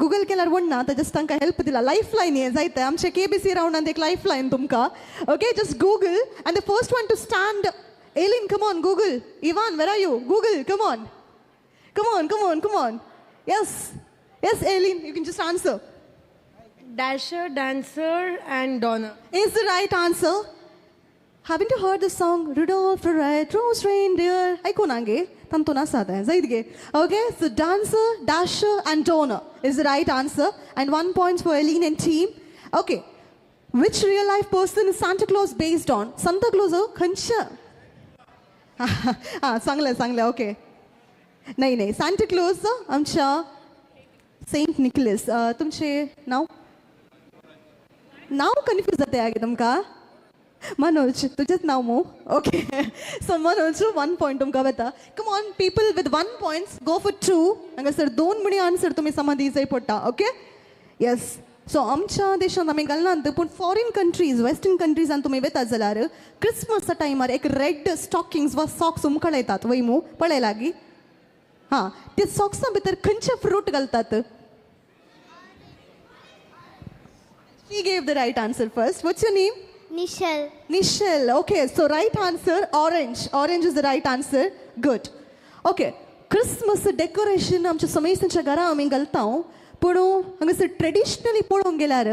Google केल्यार वण्णा ताजेच तांकां help दिला. Life line हें जायते आमचे KBC रावंडांत एक लायफ लायन तुमकां. Okay, just Google and the first one to stand. Elin, come on, Google. Ivan, where are you? Google, come on, come on, come on, come on. Yes, yes Elin, you can just answer. Dasher, Dancer and Donner is the right answer. Haven't you heard the song Rudolph the Red-Nosed Reindeer? आयकून गे, तांतून आसा तें जायत गे. Okay, so Dancer, Dasher and Donner is the right answer and 1 point for Eileen and team. Okay, which real life person is Santa Claus based on? Santa Claus खंयच्या? आं, सांगलें सांगलें. ओके, नाही नाही, सांता क्लॉज आमच्या Saint Nicholas. तुमचें नांव? नांव कन्फ्यूज जाता गे तुमकां? मनोज, तुजेंच नांव मू? ओके, सो मनोज 1 पॉयंट तुमकां वता. Come on people with 1 points, go for 2. हांगासर 2 म्हणी आन्सर तुमी समज दिवचें पडटा. ओके, येस. सो आमच्या देशांत आमी घालनात, पूण फॉरेन कंट्रीज, वेस्टर्न कंट्रीजान तुमी वता जाल्यार क्रिसमसा टायमार एक रेड स्टॉकिंग्स वा सॉक्स उमकळयतात वय मू? पळय लागीं. हां, ते सॉक्सां भितर खंयचे फ्रूट घालतात? She gave the right answer first. What's your name? Nishal. Nishal. Okay, so right answer, orange. Orange is the right answer. Good. Okay, Christmas decoration आमच्या समेस्तांच्या घरा आमी घालता, पूण हांगासर ट्रेडिशनली पळोवंक गेल्यार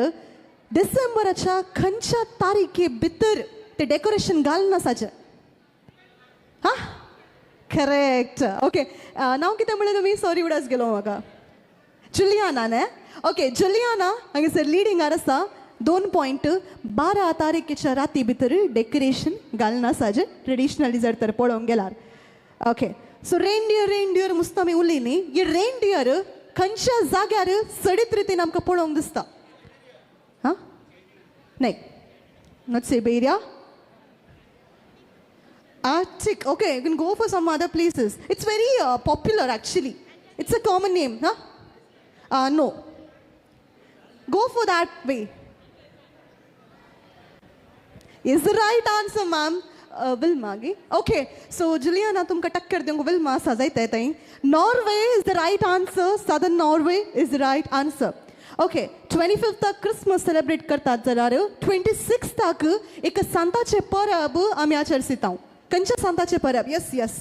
डिसेंबराच्या खंयच्या तारखे भितर ते डेकोरेशन घालना साजें? हां, करेक्ट. ओके, नांव कितें म्हणलें तुमी? सॉरी, उडास गेलो म्हाका. जुलियाना न्ही? ओके, जुलियाना हांगासर लिडिंगार आसा. 2 पॉयंट. 12 तारखेच्या राती भितर डेकोरेशन घालना साजें ट्रेडिशनली जर तर पळोवंक गेल्यार. ओके, सो रेनडियर, रेनडियर मुस्त आमी उलयली. हे रेनडियर खंयच्या जाग्यार चडीत रितीन आमकां पळोवंक दिसता? हां, न्ही, not Siberia. Arctic. Okay, you can go for some other places. It's very popular actually. It's a common name. Huh? No. Go for that way. Is the right answer, ma'am. Wilma गी. ओके, सो जुलियाना तुमकां टक्कर दिवंक विल्मा आसा जायते थंय. Norway is the right answer. Southern Norway is the right answer. Okay, 25थाक Christmas celebrate करतात जाल्यार 26थाक एक सांताचे परब आमी आचरसिता. खंयच्या सांताचे परब? Yes yes,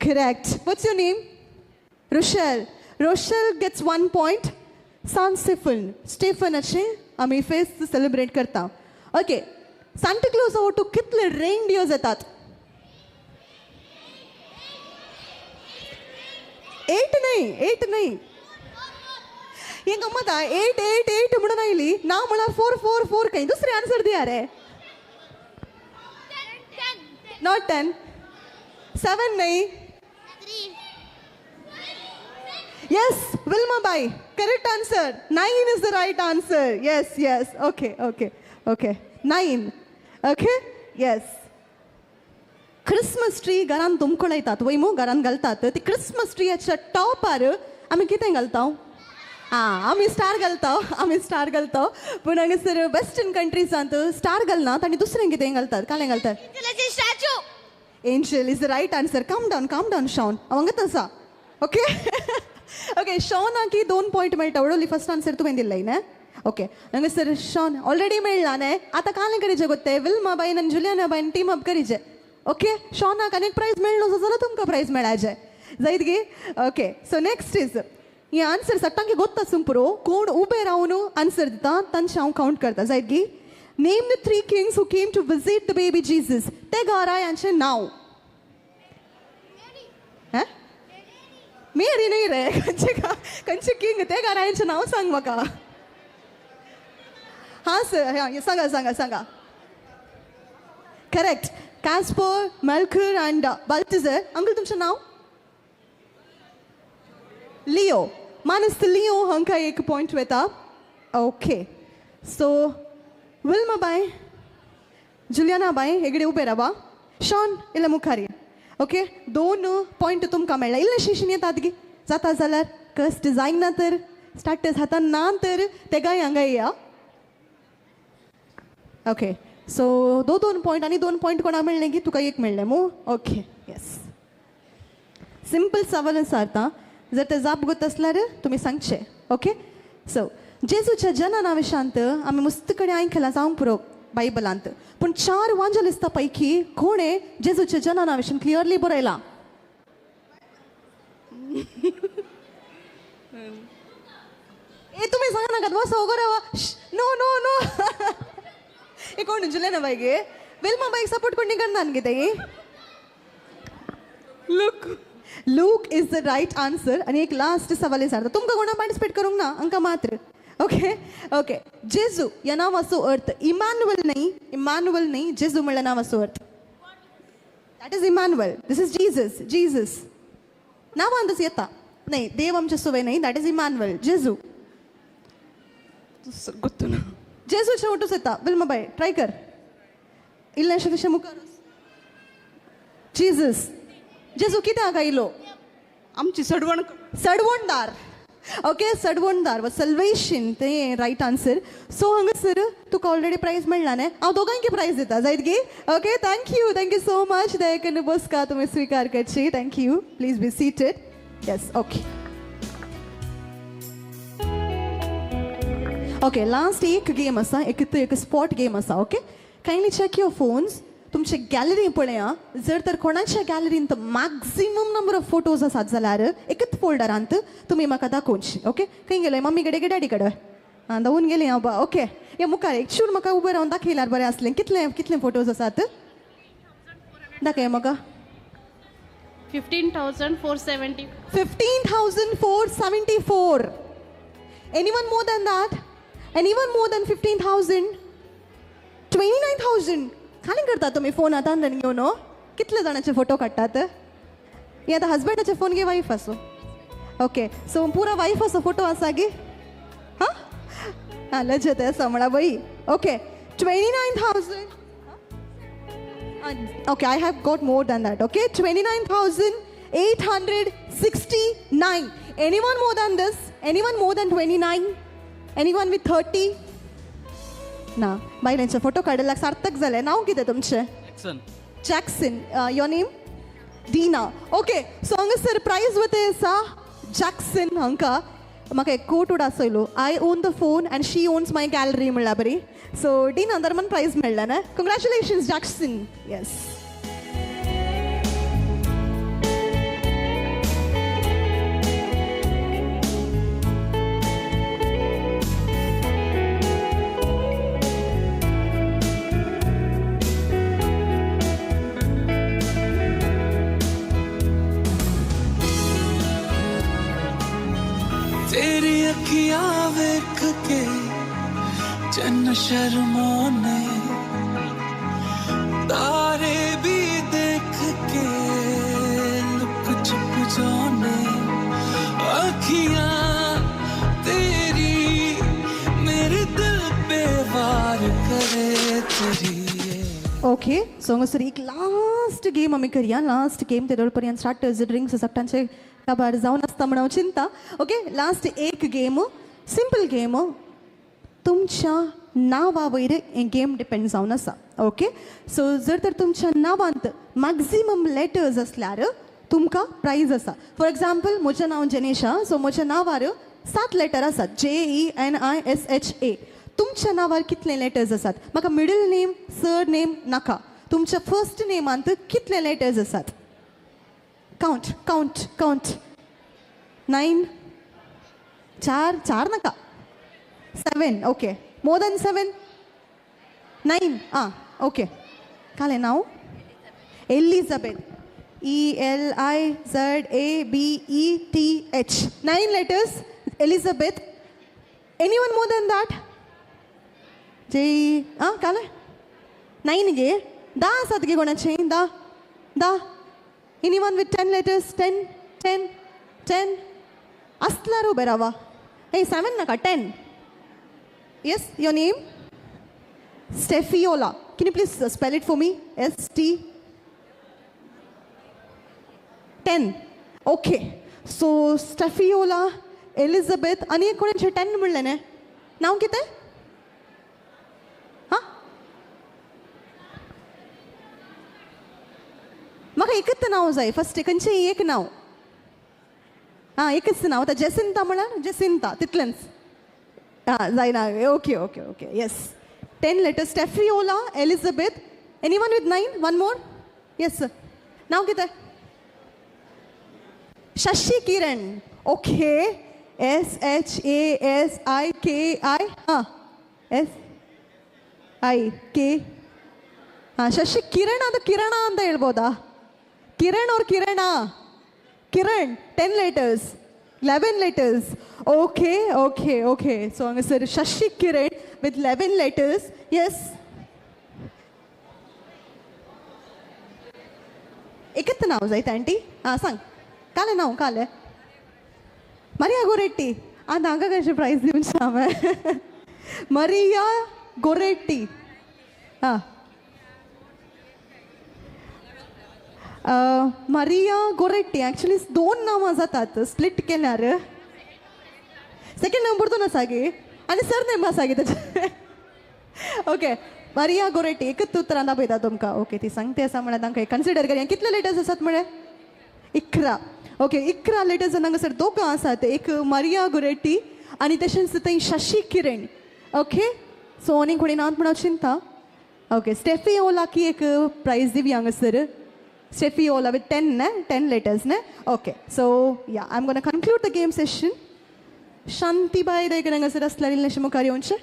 correct. What's your name? Rochelle. Rochelle gets 1 point. Sant Stephen, स्टेफनाचे आमी फेस्त सेलिब्रेट करता. ओके, सांता क्लॉज ओटू कितले रेनडियर्स येतात? 8 न्हय, 8 न्हय. हें गम्मत आ, 8 8 8 म्हणून आयली ना म्हळ्यार 4 4 4 खंय दुसरे आन्सर दिया रे. Not 10, 7 न्हय. Yes, Wilma Bai, correct answer. 9 is the right answer. Yes, yes. Okay, okay, okay. 9. Okay, yes. Christmas tree घरान तुमकळयतात वय मू, घरान घालतात. ती क्रिसमस ट्रीच्या टॉपार आमी कितें घालता? आं, आमी स्टार घालता, आमी स्टार घालता. पूण हांगासर वेस्टर्न कंट्रीजांत स्टार घालनात आनी दुसरें कितें घालतात? कालें घालतात? Angel is the right answer. Calm down, calm down Shawn, हांव आसा. ओके ओके, शॉनाक 2 पॉयंट मेळटा. वडोली फर्स्ट आन्सर तुवें दिल्लें न्ही? ओके, हांगासर शॉन ऑलरेडी मेळ्ळा न्ही. आतां कालें करीचें गोत्ते? विल्मा बायन आनी जुलियाना बायन टीम अप करीचें. ओके, शॉनाक आनी एक प्रायज मेळ्ळो जाल्यार तुमकां प्रायज मेळाचें जायत गी. ओके, सो नेक्स्ट is हे आन्सर सट्टांकी गोत्ता आसूंक पुरो. कोण उबे रावन आन्सर दिता तांचे हांव कावंट करता जायत गी. Name the 3 kings who came to visit the baby Jesus. ते घरायांचें नांव. मेरी न्ही रे, खंयचे खंयचे किंग ते घरायांचें नांव सांग म्हाका. हां सर, हां सांगा सांगा सांगा. Correct, Caspar, Melchior and Balthazar. Uncle तुमचें नांव? लिओ. मानस लिओ हांकां एक पॉयंट वता. ओके, सो विल्मा बाय, जुलियाना बाय हेगडे उबे रावा. शॉन इल्ले मुखार. ओके, 2 पॉयंट तुमकां मेळ्ळा. इल्लें शिशीन येतात गी जाता जाल्यार कस्ट जायना तर स्टार्टर्स हातान ना तर तेगाय हांगा येया. ओके, सो 2 2 पॉयंट आनी 2 पॉयंट कोणा मेळ्ळें गी? तुका एक मेळ्ळें मू. ओके, येस. सिंपल सवाल आसा आतां, जर ते जाप गोत आसल्यार तुमी सांगचे. ओके, सो जेजूच्या जनना विशांत आमी मस्त कडेन आयकलां जावंक पुरो बायबलांत, पूण 4 वांजलिस्ता पैकी कोणें जेजूच्या जनना विशीं क्लियरली बरयलां? ए तुमी सांगा नाकात वसो गो. नो नो नो, हे कोण जुलियाना बाय गे? विल्मा बाईक सपोर्ट कोणी करना गे ते? Luke. Luke is the right answer. आनी एक लास्ट सवाल विचारता तुमकां, कोणा पार्टिसिपेट करूंक ना हांकां मात्र. ओके ओके, जेजू ह्या नांवाचो अर्थ इमानुएल न्ही, इमानुएल न्ही, जेजू म्हणल्या नांवाचो अर्थ that is Emmanuel. This is Jesus. Jesus नांवांतच येता न्ही, देव आमचे सुवे न्ही, that is Emmanuel. जेजू जेजूचे ओटूच येता. विल्मा बाय ट्राय कर इल्लेशें तशें मुखार. जीजस, जेजू कित्याक आयलो? आमची सडवण, सडवणदार. ओके, सडवणदार वा सल्वेशन तें रायट आन्सर. सो हांगासर तुका ऑलरेडी प्रायज मेळ्ळा न्ही, हांव दोगांयकी प्रायज दिता जायत गी. Okay, thank you, thank you so much. दयाकन्न बसका तुमी स्विकार करची. Thank you, please be seated. Yes, okay okay. Last एक गेम आसा, एक एक स्पॉट गेम आसा. Okay, kindly check your phones. तुमचे गॅलरी पळया, जर तर कोणाच्या गॅलरींत मॅक्झिमम नंबर ऑफ फोटोज आसात जाल्यार एकच फोल्डरांत तुमी म्हाका दाखोवची. ओके, खंय गेले? मम्मी कडेन की डॅडी कडेन? आं, धांवून गेली हांव बा. ओके, हे मुखार एक शूर म्हाका उबें रावन दाखयल्यार बरें आसलें. कितले कितले फोटोज आसात दाखय म्हाका. 15,470. 15,474. Anyone more than that? Anyone more than 15,000? 29,000. खाली करता तुमी फोन आतां घेवन? कितले जाणांचे फोटो काडटात? हे आतां हजबंडाचे फोन घे, वायफ आसो. ओके, सो पुरा वायफाचो फोटो आसा गी? हां हां, लजत आसा म्हळ्यार बई. Okay, 29,000. Okay, I have got more than that. Okay, 29,869. Anyone more than this? Anyone more than 29? Anyone with 30? ना, बायलांचे फोटो काडल्याक सार्थक जालें. नांव कितें तुमचें? Jackson. Jackson. Your name? Dina. Okay, so हांगासर प्रायज वता आसा जॅक्सन हांकां. म्हाका एक कोट उडासयलो, I own the phone and she owns my gallery म्हणल्यार बरी. सो डीना दरमान प्रायज मेळ्ळें न्हय. Congratulations Jackson. Yes. तेरी अखियां वेख के चन्न शर्माने, तारे भी देख के लुक छुप जाने, अखियां तेरी मेरे दिल पे वार करे तेरी. ओके, सो हांगासर एक लास्ट गेम आमी करया. लास्ट गेम ते पर्यंत स्टार्टर्स ड्रिंक्स सगळ्यांचे काबार जावन आसता म्हण हांव चिंता. ओके, लास्ट एक गेम, सिंपल गेम. तुमच्या नांवा वयर हें गेम डिपेंड जावन आसा. ओके, सो जर तर तुमच्या नांवांत मॅक्झिमम लेटर्स आसल्यार तुमकां प्रायज आसा. फॉर एग्जाम्पल, म्हजें नांव जेनेशा, सो म्हज्या नांवार 7 लेटर आसात, JENISHA. तुमच्या नांवार कितले लेटर्स आसात? म्हाका मिडल नेम, सर नेम नाका. तुमच्या फर्स्ट नेमांत कितले लेटर्स आसात? Count count count. 9, 4, 4 नाका, 7. Okay, more than 7, 9. आं, ओके. कालें नांव? Elizabeth. ELIZABETH. 9 letters. Elizabeth. Anyone more than that? J आं कालें 9 गे. 10 आसात गे कोणाचें? 10 10. Anyone with 10 letters? 10 10 10. आसल्यार उबें रावा. हे 7 नाका, 10. Yes, your name? Stefiola. Can you please spell it for me? S T 10. Okay, so Stefiola, Elizabeth आनी एक कोणाचें 10 म्हणलें न्ही. नांव कितें? हां, म्हाका एकच नांव जाय फर्स्ट. खंयचें एक नांव? आं, एकच नांव. आतां जेसिंता म्हळ्यार जेसिंता, तितलेंच. आं, जायना. Okay okay okay. Yes, 10 letters. Stefiola, Elizabeth. Anyone with 9? One more. Yes sir, नांव कितें? Shashi Kiran. Okay, SHASIKI. हां, SIK. ಹಾಂ, ಶಶಿ ಕಿರಣ್. ಅದು ಕಿರಣ ಅಂತ ಹೇಳ್ಬೋದಾ? ಕಿರಣ್ ಅವ್ರ Kirana? Kiran. 10 letters, 11 letters. Okay okay okay. So ಹಾಂಗಾಸರ್ Shashi Kiran with 11 letters. Yes, एकच नाव जायत आंटी. हां सांग. कालें नांव? कालें मरिया गोरेट्टी. आं, तांकां कशें प्रायज दिवचें हांवें? मरिया गोरेट्टी. हां, मरिया गोरेट्टी. ॲक्च्युली 2 नांवां जातात स्प्लिट केल्यार. सेकंड नांव परतून आसा गे आनी सर नेम आसा गे ताचें. ओके, मरिया गोरेट्टी. एकच उतरान दाखयता तुमकां. ओके, ती सांगते आसा म्हळ्यार तांकां कन्सिडर करया. कितले लेटर्स आसात म्हळें? 11. ओके, 11 लेटर्स हांगासर दोगां आसात. एक मरिया गोरेट्टी आनी तशेंच थंय शशी किरण. ओके, सो आनी कोणी नांव म्हणून चिंता. ओके, स्टेफी ओलाकी एक प्रायज दिवया हांगासर. Stefiola with 10, ne? 10 letters, ne? Okay, so yeah, I'm going to conclude the game session. Shanti Bai de sir असल्यार इल्लेशें मुखार येवचें.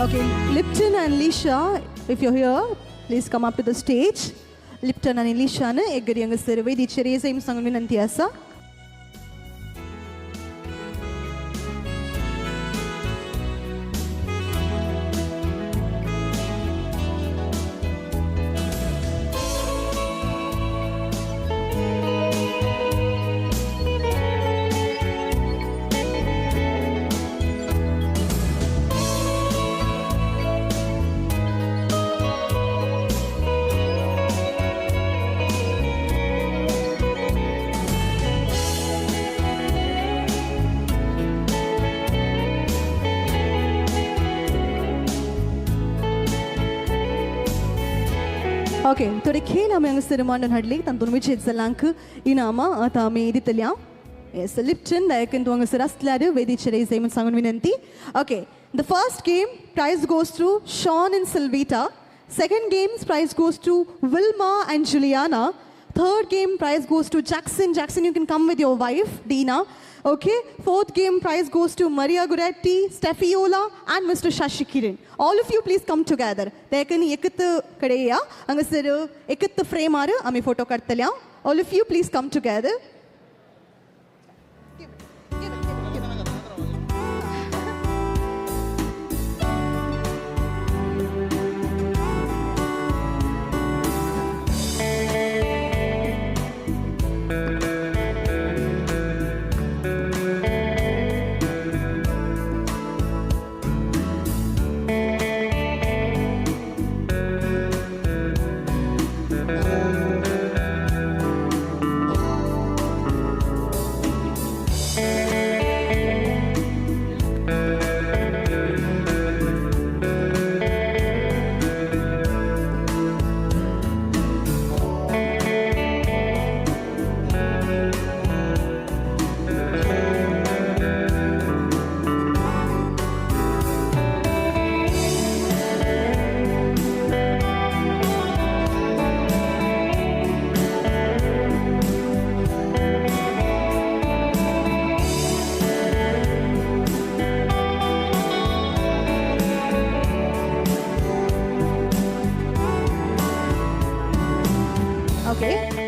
Okay, Lipton and Lisha, if you're here, please come up to the stage. Lipton and Lisha ने एक गरी अंग survey दीचेरे same संग विनंती आसा. Okay, थोडे खेळ आमी हांगासर मांडून हाडले, तातूंत विजेत जाल्यांक इनामां आतां आमी दितल्या. येस, लिप्टन दयाकन तूं हांगासर आसल्यार वेदीचेर येय म्हूण सांगून विनंती. Okay, the first game prize goes to Sean and Silvita. Second game's prize goes to Wilma and Juliana. Third game prize goes to Jackson. Jackson, you can come with your wife, Dina. Okay. Fourth game prize goes to Maria Goretti, Stefiola, and Mr. Shashi Kiran. All of you, please come together. Dekani ekattu kadeya, angasar ekattu frame aru, ami photo kadtalya. All of you, please come together. Give it, give it, give it, give it.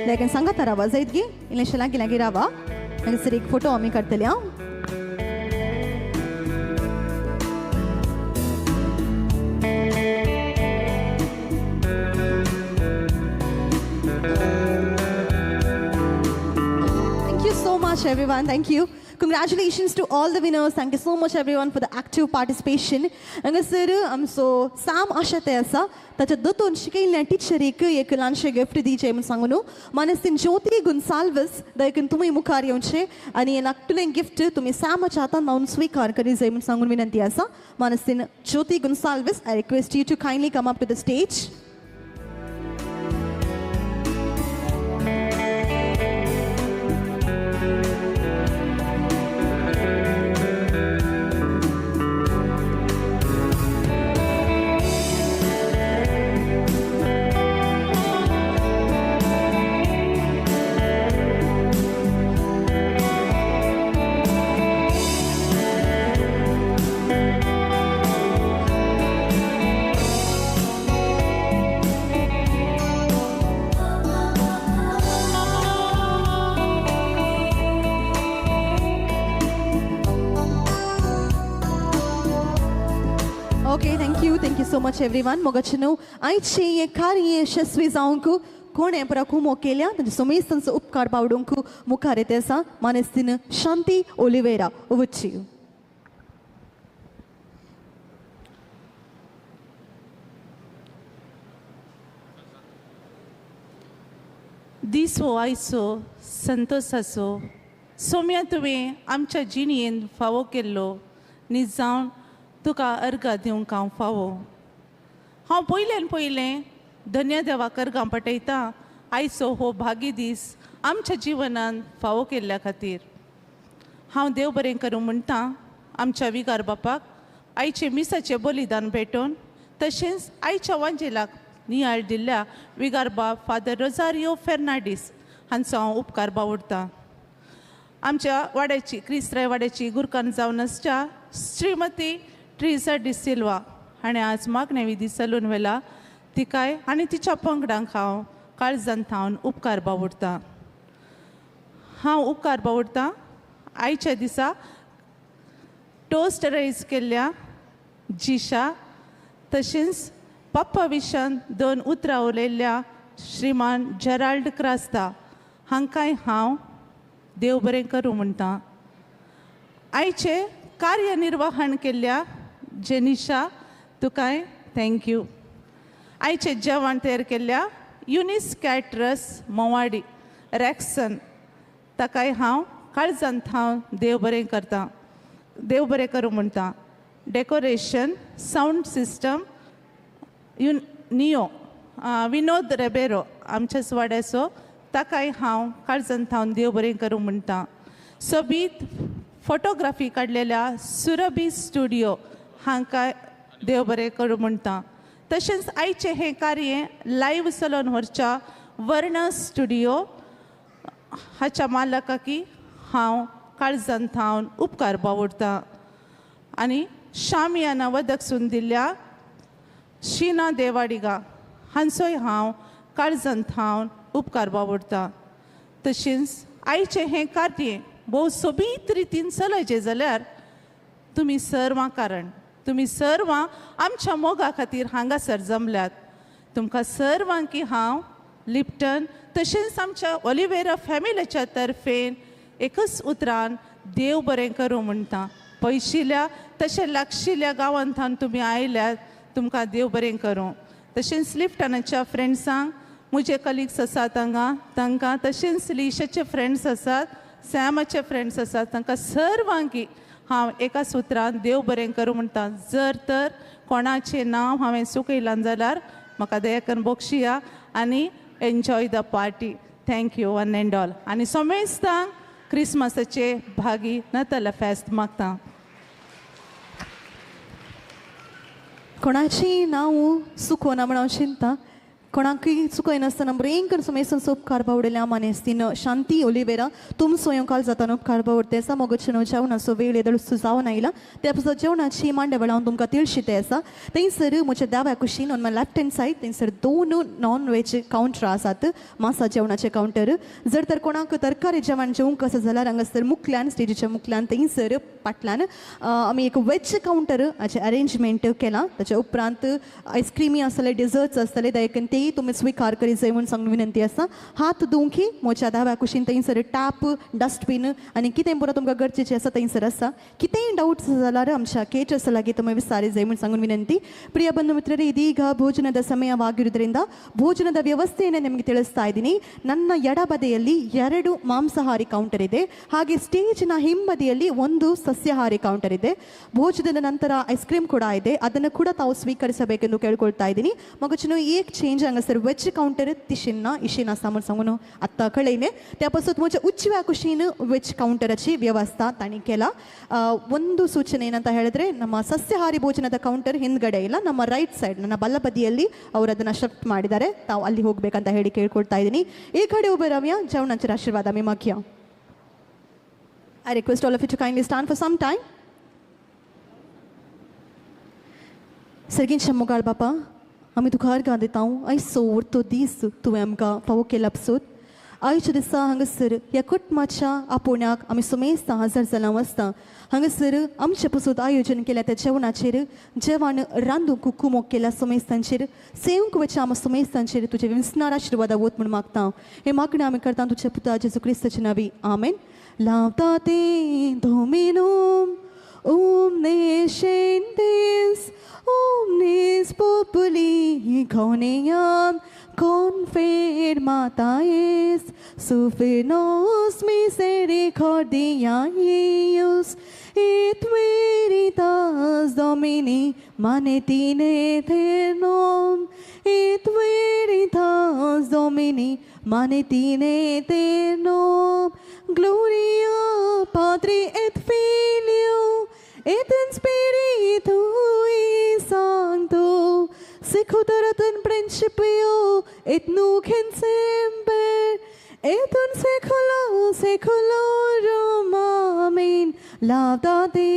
लेकिन सांगात रावा जायत गी इल्लेशें लागीं लागीं रावा, हांगासर एक फोटो आमी काडटले. हांव Thank you so much everyone, thank you. Congratulations to all the winners. Thank you so much everyone for the active participation. हांगासर आमचो साम आशा ते आसा, ताच्या दोतोन शिकयल्ल्या टिचरीक एक ल्हानशें गिफ्ट दिवचें म्हूण सांगून न्हू. मानसीन ज्योती गुन्साल्वीस दयकून तुमी मुखार येवचें आनी हें धाकटुलें गिफ्ट तुमी सामाच्या हातान लावन स्विकार करी जाय म्हूण सांगून विनंती आसा. मानसीन Jyoti Gonsalves, I request you to kindly come up to the stage. Okay, thank you. Thank you so much everyone. मोगाचें आयचें हें कार्य यशस्वी जावंक कोणें पुरा खुमो केल्या तांचे समेस्तांचो उपकार पावडूंक मुखार येता आसा मानेस्तीन शांती ओलिवेरा. उवची. दीस हो आयचो संतोसाचो सोम्या तुवें आमच्या जिणेंत फावो केल्लो न्ही जावन तुका अर्घां दिवंक हांव फावो. हांव पयल्यान पयलें धन्य देवाक अर्घां पटयतां आयचो हो भागी दीस आमच्या जिवनांत फावो केल्ल्या खातीर. हांव देव बरें करूं म्हणटा आमच्या विगार बापाक आयचे मिसाचें बलिदान भेटोवन तशेंच आयच्या वांजेलाक नियाळ दिल्ल्या विगार बाप फादर रोजारियो फेर्नांडीस हांचो हांव उपकार बावडटां. आमच्या वाड्याची क्रिस्त्राय वाड्याची गुरकान जावन आसच्या श्रीमती ट्रिजा डिसिल्वा हाणें आज मागणें विधी चलून व्हेला तिकाय आनी तिच्या पंगडांक हांव काळजान थावन उपकार बावडटां. हांव उपकार बावडटां आयच्या दिसा टोस्ट रायज केल्ल्या जिशा तशेंच पप्पा विशान दोन उतरां उलयल्ल्या श्रीमान जेराल्ड क्रास्ता हांकांय हांव देव बरें करूं म्हणटा. आयचें कार्यनिर्वाहण केल्ल्या जेनिशा तुकाय thank you. आयचें जेवण तयार केल्ल्या युनिस कॅटरस मोवाडी रॅक्सन ताकाय हांव काळजान थावन देव बरें करता देव बरें करूं म्हणटा. डेकोरेशन सावंड सिस्टम नियो विनोद रेबेरो आमच्याच वाड्याचो ताकाय हांव काळजान थावन देव बरें करूं म्हणटा. सोबीत फोटोग्राफी काडलेल्या सुरभी स्टुडियो हांकां देव बरें करूं म्हणटा. तशेंच आयचें हें कार्य लायव्ह चलोवन व्हरच्या वर्ण स्टुडियो हाच्या मालकाकी हांव काळजान थावन उपकार बावडटा. आनी शामियाना वदकसून दिल्ल्या शिना देवाडिगा हांचोय हांव काळजान थावन उपकार बावडटा. तशेंच आयचें हें कार्य भोव सोबीत रितीन चलयचें जाल्यार तुमी सर्वां कारण तुमी सर्वां आमच्या मोगा खातीर हांगासर जमल्यात. तुमकां सर्वांकी हांव लिप्टन तशेंच आमच्या ओलिवेरा फॅमिलीच्या तर्फेन एकच उतरान देव बरें करूं म्हणटा. पयशिल्या तशें लागशिल्ल्या गांवांत तुमी आयल्यात तुमकां देव बरें करूं. तशेंच लिफ्टनाच्या फ्रेंड्सांक म्हजे कलिग्स आसात हांगा तांकां तशेंच लिशाचे फ्रेंड्स आसात सॅमाचे फ्रेंड्स आसात तांकां सर्वांकी हांव एका सुत्रान देव बरें करूं म्हणटा. जर तर कोणाचें नांव हांवें चुकयलां जाल्यार म्हाका दया करून बक्षिया आनी enjoy the party. Thank you one and all. आनी समेस्तांक क्रिसमसाचे भागी नतला फेस्त मागता. कोणाचीं नांव चुकोना म्हण हांव चिंता कोणाकूय चुकयनासतना बरें करून समेस्तांचो उपकार बावडल्या मानेस्तीन शांती ओलिवेरा तुमचो काल जातान उपकार बावडते आसा. मोगोचें जेवणाचो वेळ येदोळ जावन आयला त्या पासून जेवणाची मांडे वेळा हांव तुमकां तिळशीते आसा. थंयसर म्हज्या दाव्या कुशीन on my left hand side थंयसर 2 नॉन वेज कावंटर आसात मासा जेवणाचे कावंटर. जर तर कोणाक तरकारी जेवण जेवंक आसा जाल्यार हांगासर मुखल्यान स्टेजीच्या मुखल्यान थंयसर फाटल्यान आमी एक वेज कावंटर हाचें अरेंजमेंट केलां. ताच्या उपरांत आयस्क्रिमी आसतले डिजर्ट्स आसतले दयकन तेय तुमी स्विकार करी जाय म्हूण सांगून विनंती आसा. हात धुवंकी म्हज्या दाव्या कुशीन थंयसर टॅप डस्टबीन आनी कितें पुरो तुमकां गरजेचें आसा थंयसर आसा. कितेंय डावट्स जाल्यार आमच्या केटर्स लागीं तुमी विचारी जाय म्हूण सांगून ವಿನಂತಿ. ಪ್ರಿಯ ಬಂಧು ಮಿತ್ರರೇ, ಇದೀಗ ಭೋಜನದ ಸಮಯವಾಗಿರುವುದರಿಂದ ಭೋಜನದ ವ್ಯವಸ್ಥೆಯನ್ನು ನಿಮಗೆ ತಿಳಿಸ್ತಾ ಇದ್ದೀನಿ. ನನ್ನ ಎಡಬದಿಯಲ್ಲಿ 2 ಮಾಂಸಾಹಾರಿ ಕೌಂಟರ್ ಇದೆ, ಹಾಗೆ ಸ್ಟೇಜ್ನ ಹಿಂಬದಿಯಲ್ಲಿ 1 ಸಸ್ಯಾಹಾರಿ ಕೌಂಟರ್ ಇದೆ. ಭೋಜನದ ನಂತರ ಐಸ್ ಕ್ರೀಮ್ ಕೂಡ ಇದೆ, ಅದನ್ನು ಕೂಡ ತಾವು ಸ್ವೀಕರಿಸಬೇಕೆಂದು ಕೇಳ್ಕೊಳ್ತಾ ಇದ್ದೀನಿ. मगचनो एक चेंज हांगासर वेज कावंटर तिशीन इशीन आसा म्हूण सांगून आत्तां कळयलें. त्या पासून म्हज्या उजव्या कुशीन ವೆಜ್ ಕೌಂಟರची ವ್ಯವಸ್ಥೆ ತಾಣಿ ಕೇಲ. ಒಂದು ಸೂಚನೆ ಏನಂತ ಹೇಳಿದ್ರೆ, ನಮ್ಮ ಸಸ್ಯಾಹಾರಿ ಭೋಜನದ ಕೌಂಟರ್ ಹಿಂದ್ಗಡೆ ಇಲ್ಲ, ನಮ್ಮ ರೈಟ್ ಸೈಡ್ ನನ್ನ ಬಲಬದಿಯಲ್ಲಿ ಅವರು ಅದನ್ನು ಶಿಫ್ಟ್ ಮಾಡಿದ್ದಾರೆ. ತಾವು ಅಲ್ಲಿ ಹೋಗ್ಬೇಕಂತ ಹೇಳಿ ಕೇಳ್ಕೊಳ್ತಾ ಇದ್ದೀನಿ. ಈ ಕಡೆ ಒಬ್ಬ ರಮ್ಯಾ ಜವಣಂಚರ ಆಶೀರ್ವಾದ ಮಿ. I request all of you to kindly stand for some time. सर्गींच्या मोगाळ बापा, आमी तुका अर्गां दिता. आयचो उरतो दीस तुवें आमकां फावो केला पसून आयच्या दिसा हांगासर ह्या कुटुंबाच्या आपोवण्याक आमी सुमेस्तां हजर जालां वसता. हांगासर आमचे पसून आयोजन केल्या त्या जेवणाचेर, जेवण रांदूंक कुमोक केल्या सुमेस्तांचेर, सेवंक वच्या आम सुमेस्तांचेर तुजे विसणार आशिर्वादा वत म्हूण मागता. हे मागणें आमी करता तुज्या पुता जेजू क्रिस्ताचे नांवी, आमेन. लावता ते Dominum omniscientes omnis populi quoniam confirmata est suffer nos misericordia eius et veritas Domini manet in aeternum et veritas Domini manet in aeternum. Gloria Patri et Filio et in Spiritui Sancto sicut erat in principio et nunc et semper et in saecula saeculorum. Amen. Laudate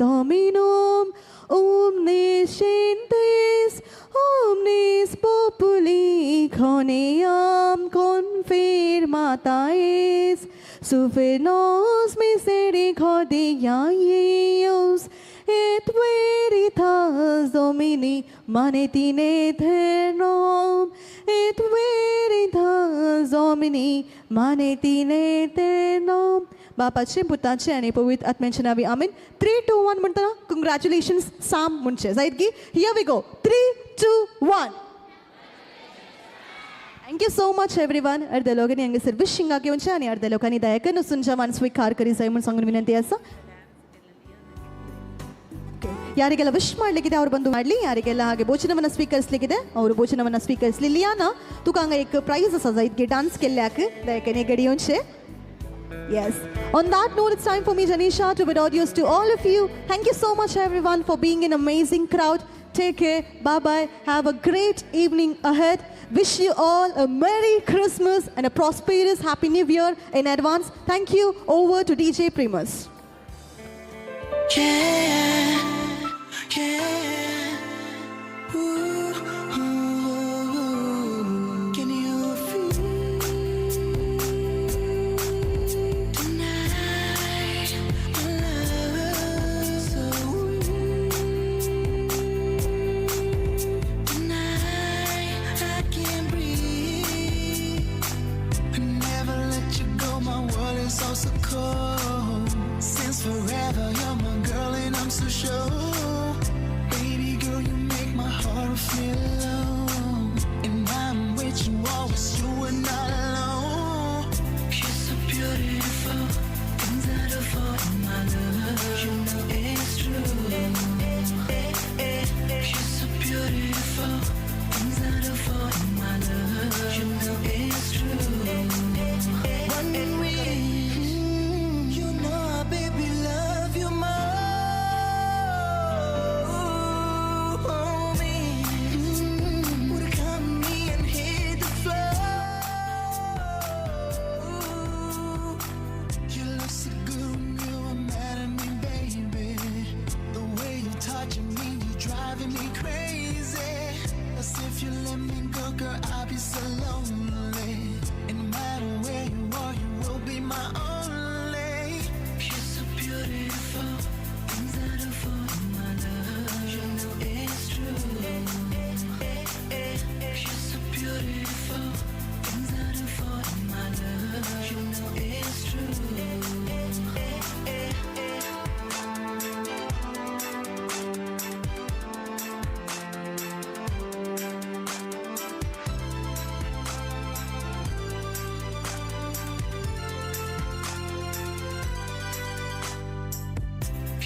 Dominum omniscientes omnis populi quoniam confirmata est suffer nos misericordia eius et veritas Domini manet in aeternum et veritas Domini manet in aeternum. बापाचे पुताचे आणि पवित्र आत्म्याचे नावे, आमेन. 3 2 1 म्हणताना कंग्रॅच्युलेशन्स साम म्हणचे जायत की. Here we go. 3 2 1. Thank you so much everyone. अर्ध्या लोकांनी हांगासर विशिंगाक येवचें आनी अर्ध्या लोकांनी दया करून जेवण स्विकार करी जाय म्हूण सांगून विनंती आसा. ಯಾರಿಗೆಲ್ಲ ವಿಶ್ ಮಾಡಲಿಕ್ಕಿದೆ ಅವರು ಬಂದು ಮಾಡಲಿ, ಯಾರಿಗೆಲ್ಲ ಹಾಗೆ ಭೋಜನವನ್ನು ಸ್ವೀಕರಿಸಲಿಕ್ಕಿದೆ ಅವರು ಭೋಜನವನ್ನು ಸ್ವೀಕರಿಸಲಿ. ಲಿಯಾನ ತುका हांगा एक प्राइज आसा जायत dance केल्ल्याक दयाकेने घडयोनशे. Yes. On that note, it's time for me, Janisha, to bid adios to all of you. Thank you so much, everyone, for being an amazing crowd. Take care. Bye-bye. Have a great evening ahead. Wish you all a Merry Christmas and a prosperous Happy New Year in advance. Thank you. Over to DJ Primus. Yeah, yeah. Ooh, ooh. Can you feel tonight? My love so weak. Tonight I can't breathe. I never let you go, my world is all so cold. Since forever you're my girl and I'm so sure. Baby girl, you make my heart feel low. And I'm with you always, you are not alone. You're so beautiful, things that are for my love. You know it's true. You're so beautiful, things that are for my love. You know it's true. One wish, you know I baby love you more. Me, would come me and hit the floor. You look so good when you are mad at me, baby. The way you touching me, you driving me crazy. As if you let me go, girl, I'll be so lonely. And no matter where you are, you will be my only. You're so beautiful, things that are for my love. You know it's true. You're so beautiful, things that are for my love. You know it's true.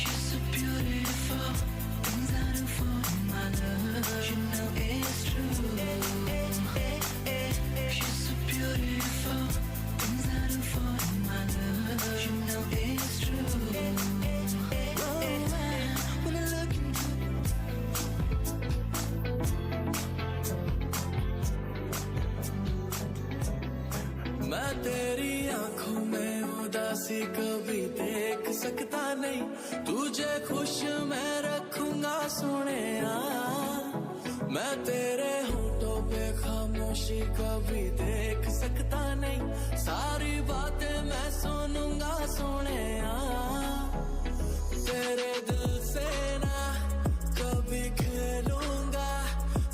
You're so beautiful, things that are for my love. You know it's true. You're so beautiful, things that are for my love. You know it's true. Oh, I wanna look into मैं तेरी आंखों में उदासी कभी देख सकता नहीं, तुझे खुश मैं रखूंगा सोने। मैं तेरे होठों पे खामोशी कभी देख सकता नहीं, सारी बातें मैं सुनूंगा सोने। तेरे दिल से ना कभी खेलूंगा,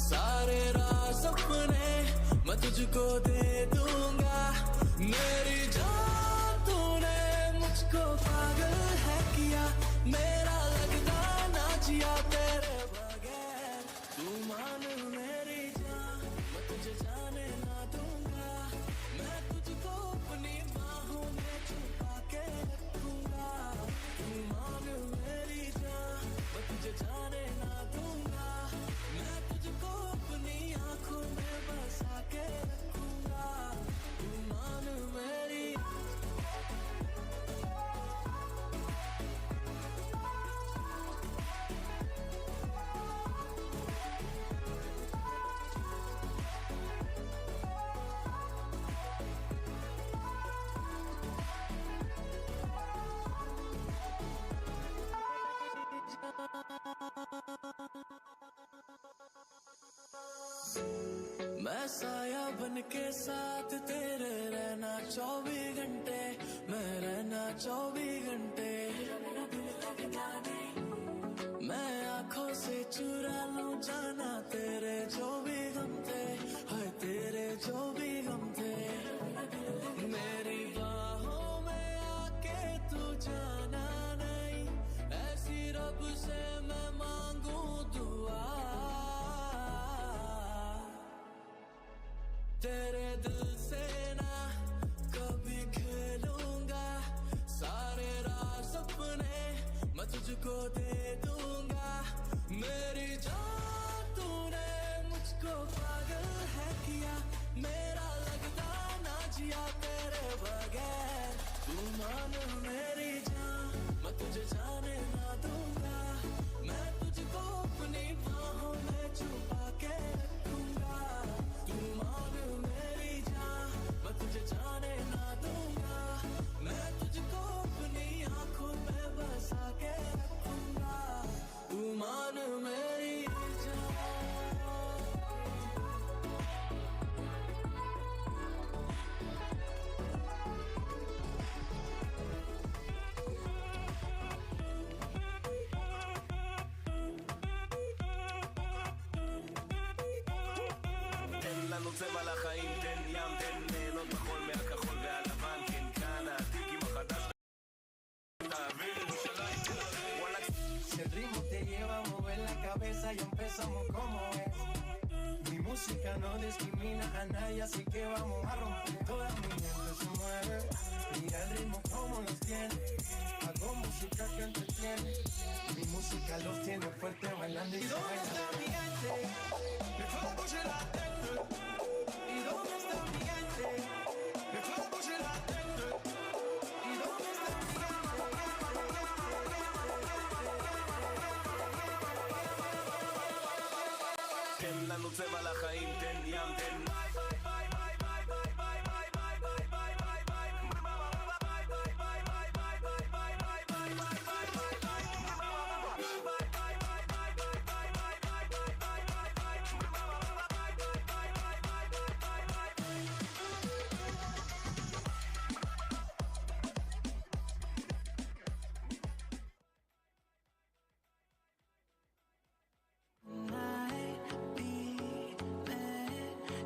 सारे राज अपने मैं तुझको दे दूंगा। मेरी जान तूने मुझको पागल है किया, मेरा लगता ना जिया तेरे बगैर। तू मान मेरी जान, मैं तुझे जाने ना दूंगा, मैं तुझको अपनी बाहों में छुपा के रखूंगा। तू मान मेरी जान, मैं तुझे जाने ना दूंगा, मैं तुझको अपनी आंखों में बसा के रखूंगा। तू मान मेरी। मैं साया बन के साथ तेरे रहना 24 घंटे, मैं रहना 24 घंटे। मैं आंखों से चुरा लूं जाना तेरे जो भी गम थे, हाय तेरे जो भी गम थे। मेरी बाहों में आके तू जाना नहीं, ऐसी रब से मैं मांगू दुआ। तेरे दिल से ना कभी खेलूंगा, सारे राज अपने मैं तुझे तुझको दे दूंगा मेरी जान। तूने मुझको पागल है किया, मेरा लगता ना जिया तेरे बगैर। तू मान मेरी जान, मैं तुझे जाने ना दूंगा, मैं तुझको अपनी बाहों में छुपा के रखूंगा। तू मान मेरी जान, मैं तुझे जाने ना दूंगा, मैं तुझको अपनी आंखों में बसा के रखूंगा। तू मान मेरी जान। תן לנו צבע לחיים, תן ים, תן ליהנות בחול מהכחול והלבן, כן כאן העתיק עם החדש, תעביר ירושלים. Si el ritmo te lleva a mover la cabeza, ya empezamos como es. Mi música no discrimina a nadie, así que vamos a romper. Toda mi gente se mueve, mira el ritmo como los tiene. Hago música que entretiene, mi música los tiene fuerte bailando y ¿Y dónde está mi gente? Me fue bouger la tête. ¿Y dónde está mi gente? Me fue bouger la tête. ¿Y dónde está mi gente? תן לנו צבע לחיים, תן ים, תן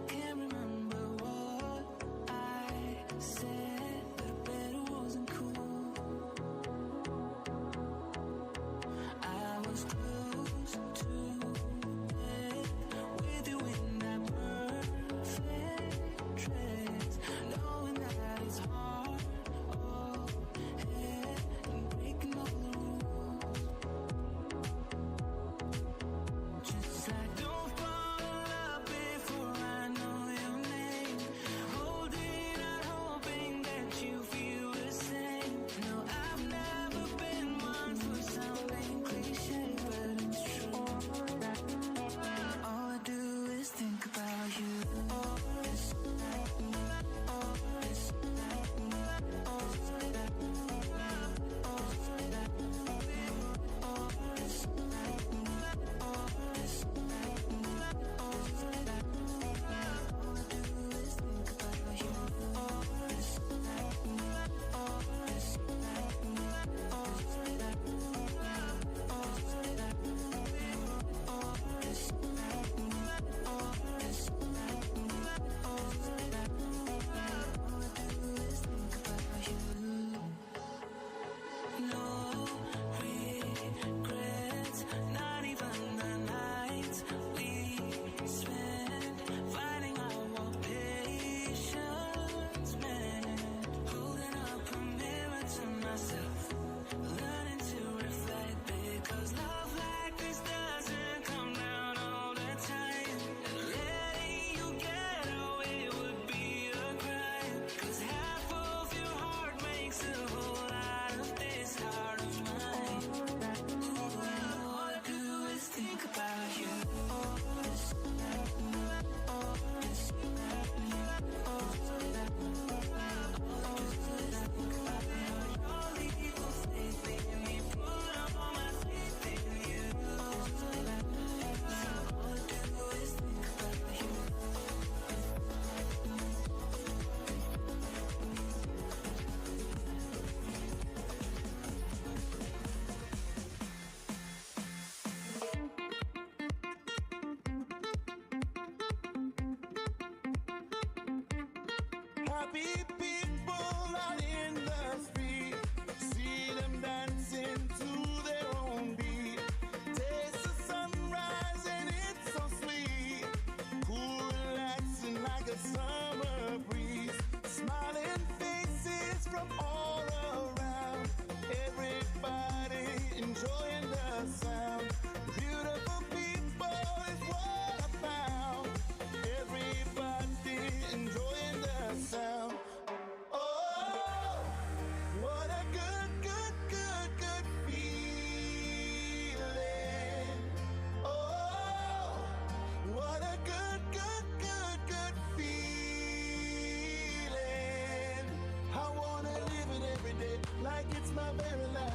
Can't remember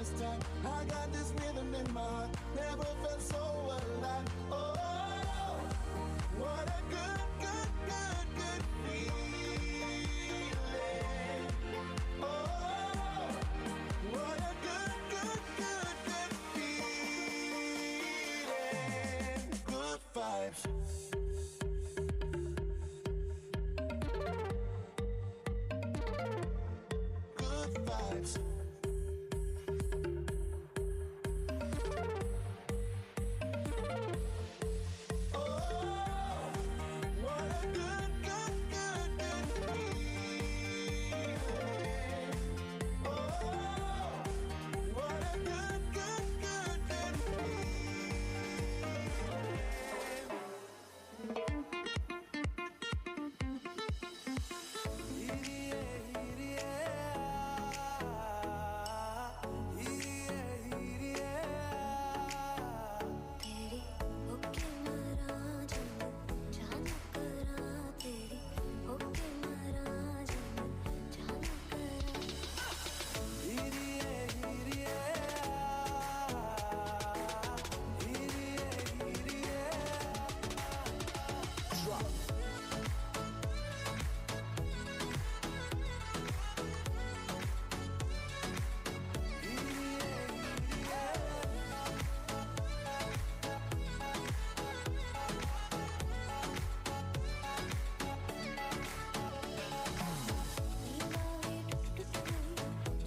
first time. I got this rhythm in my heart, never felt so alive. Oh, what a good, good, good, good feeling. Oh, what a good, good, good, good feeling. Good vibes. Good vibes. Oh, what a good, good, good, good feeling. Oh, what a good, good, good, good तेरी okay मरा जन जान करा तेरी okay मरा जन जान करा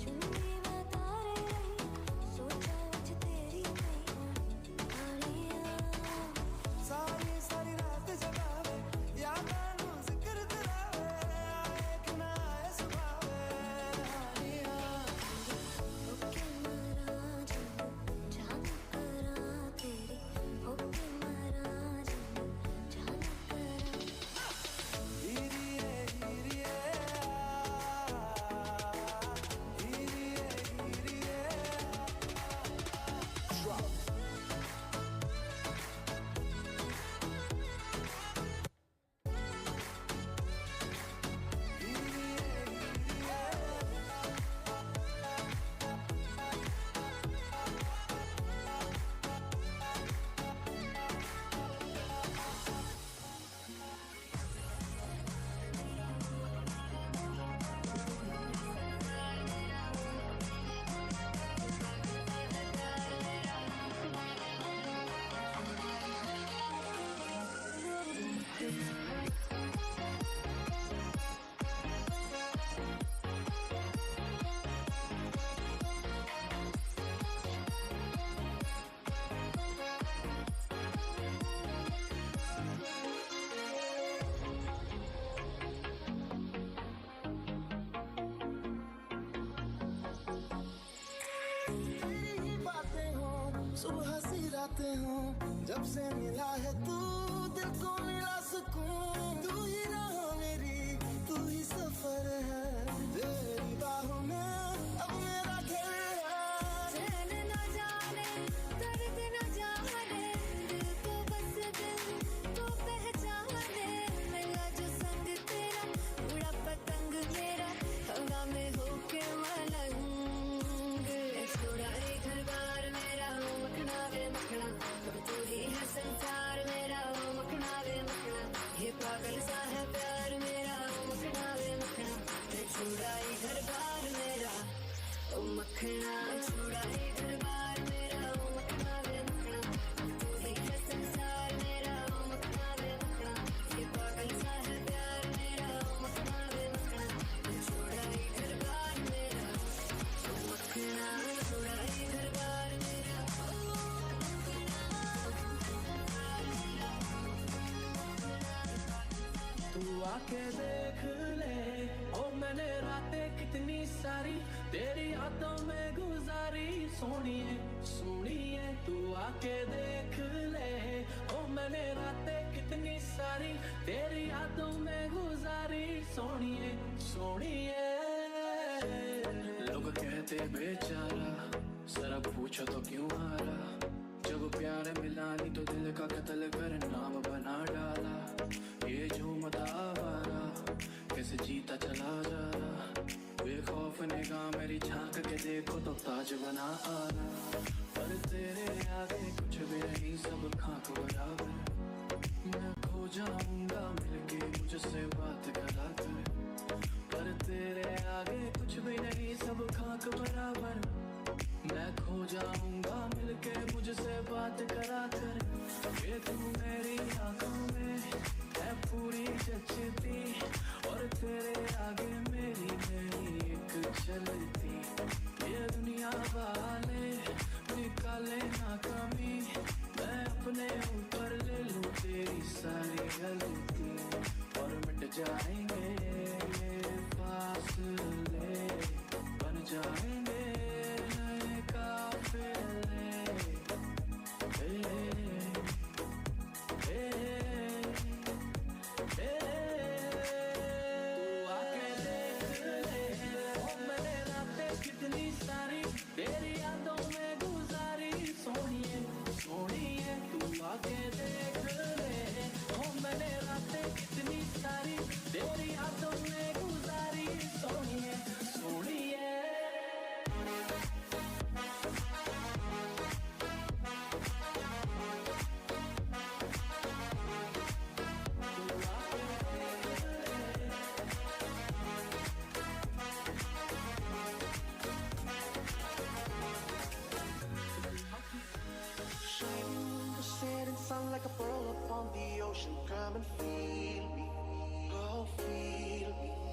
चुन्नी में तारे रही सोचा आज तेरी नहीं सारी सारी रात जगावे यादां नूं जिक्र करावे आए कि ना आए सुभावे हानिया ओके मरा जन जान करा तेरी ओके मरा जन जान करा तेरी ही बातें हो सुबह सी रातें हो जब से मिला है तू दिल को मिला सुकून तू ही राह मेरी तू ही सफर है तेरी बाहों में अब मेरा घर है चैन न जाने दर्द न जाने दिल को बस दिल को पहचाने मिला जो संग तेरा उड़ा पतंग मेरा हवा में होके मलंग छोड़ा रे घर बार मेरा ओ मखना वे मखना अब तू ही है संसार मेरा ओ मखना वे मखना ये पागल सा है प्यार मेरा ओ मखना वे मखना मैं छोड़ा ये घर बार मेरा ओ मखना छोड़ा ये घर बार मेरा ओ मखना वे मखना तू ही है संसार मेरा ओ मखना वे मखना ये पागल सा है प्यार मेरा ओ मखना वे मखना मैं छोड़ा ये घर बार मेरा ओ मखना छोड़ा ये घर बार मेरा तू आके देख ले ओ मैंने रातें कितनी सारी तेरी यादों में गुजारी सोनिए सोनिए तू आके देख ले ओ मैंने रातें कितनी सारी तेरी यादों में गुजारी सोनिए सोनिए लोग कहते बेचारा जरा पूछो तो क्यों हारा जब प्यार मिला नहीं तो दिल का कत्ल कर नाम बना डाला ये झूमता आवारा कैसे जीता चला जा रहा बेखौफ साफ निगाह मेरी झांक के देखो तो ताज बना आना। पर तेरे आगे कुछ भी नहीं, सब खाक बराबर। मैं खो जाऊंगा मिलके मुझसे बात करा कर। पर तेरे आगे कुछ भी नहीं, सब खाक बराबर। मैं खो जाऊंगा मिलके मुझसे बात करा कर। ये तू मेरी आंखों में है पूरी जचती, और तेरे आगे मेरी नहीं एक चलती। ये दुनिया वाले निकाले ना कमी, मैं अपने ऊपर ले लूं तेरी सारी गलती। और मिट जाएंगे ये फासले, बन जाएंगे नए काफिले। ए, ए, ए, तू आके देख ले, ओ मैंने रातें कितनी सारी तेरी यादों में गुजारी। सोनिए सोनिए तू आके देख ले, ओ मैंने रातें कितनी सारी तेरी यादों में गुजारी। सोनिए सोनिए। Shining the setting sun like a pearl upon the ocean. Come and feel me, oh feel me.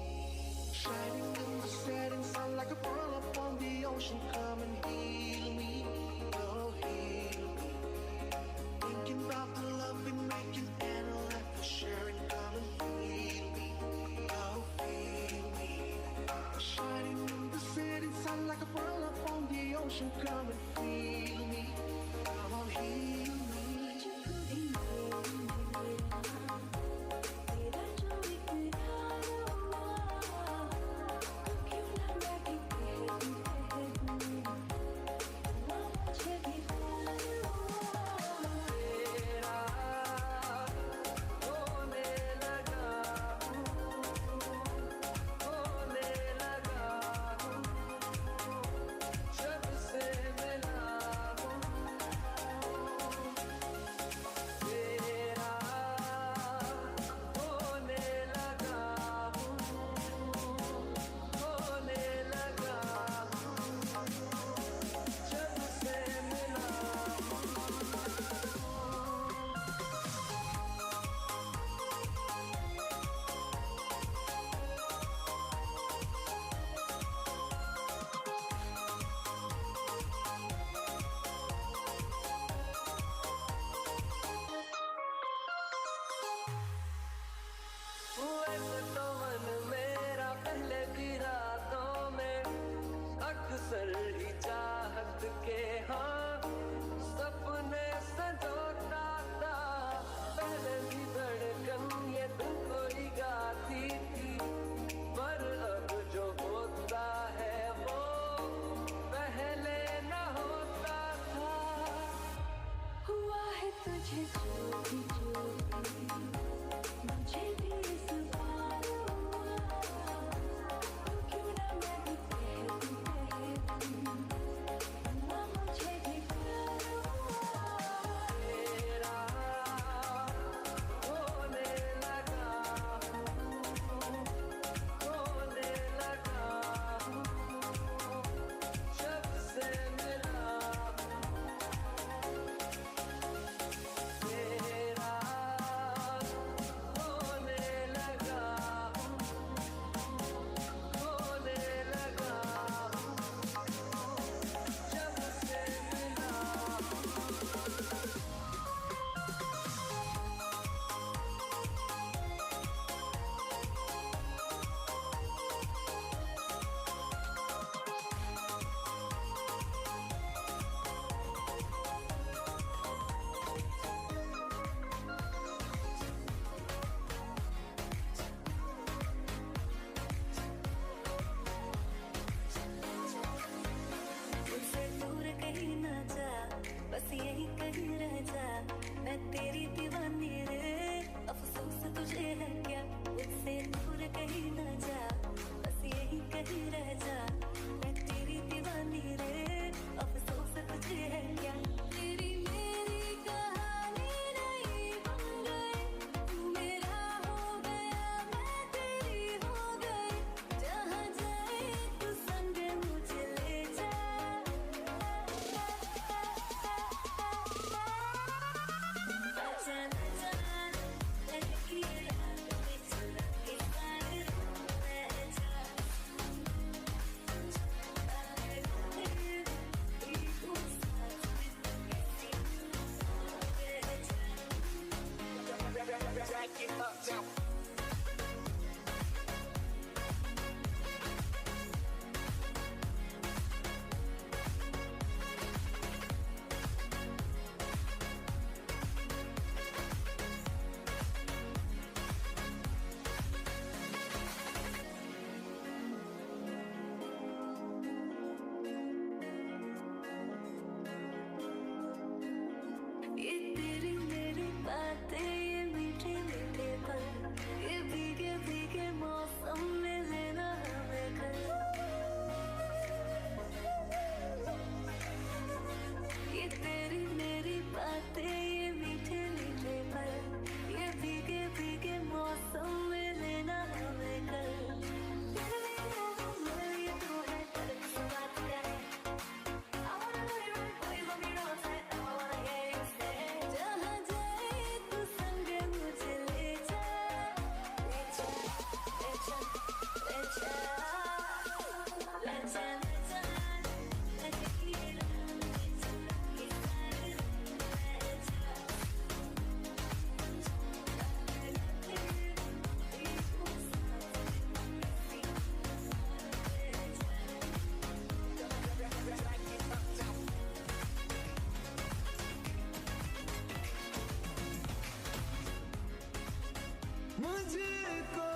तुझको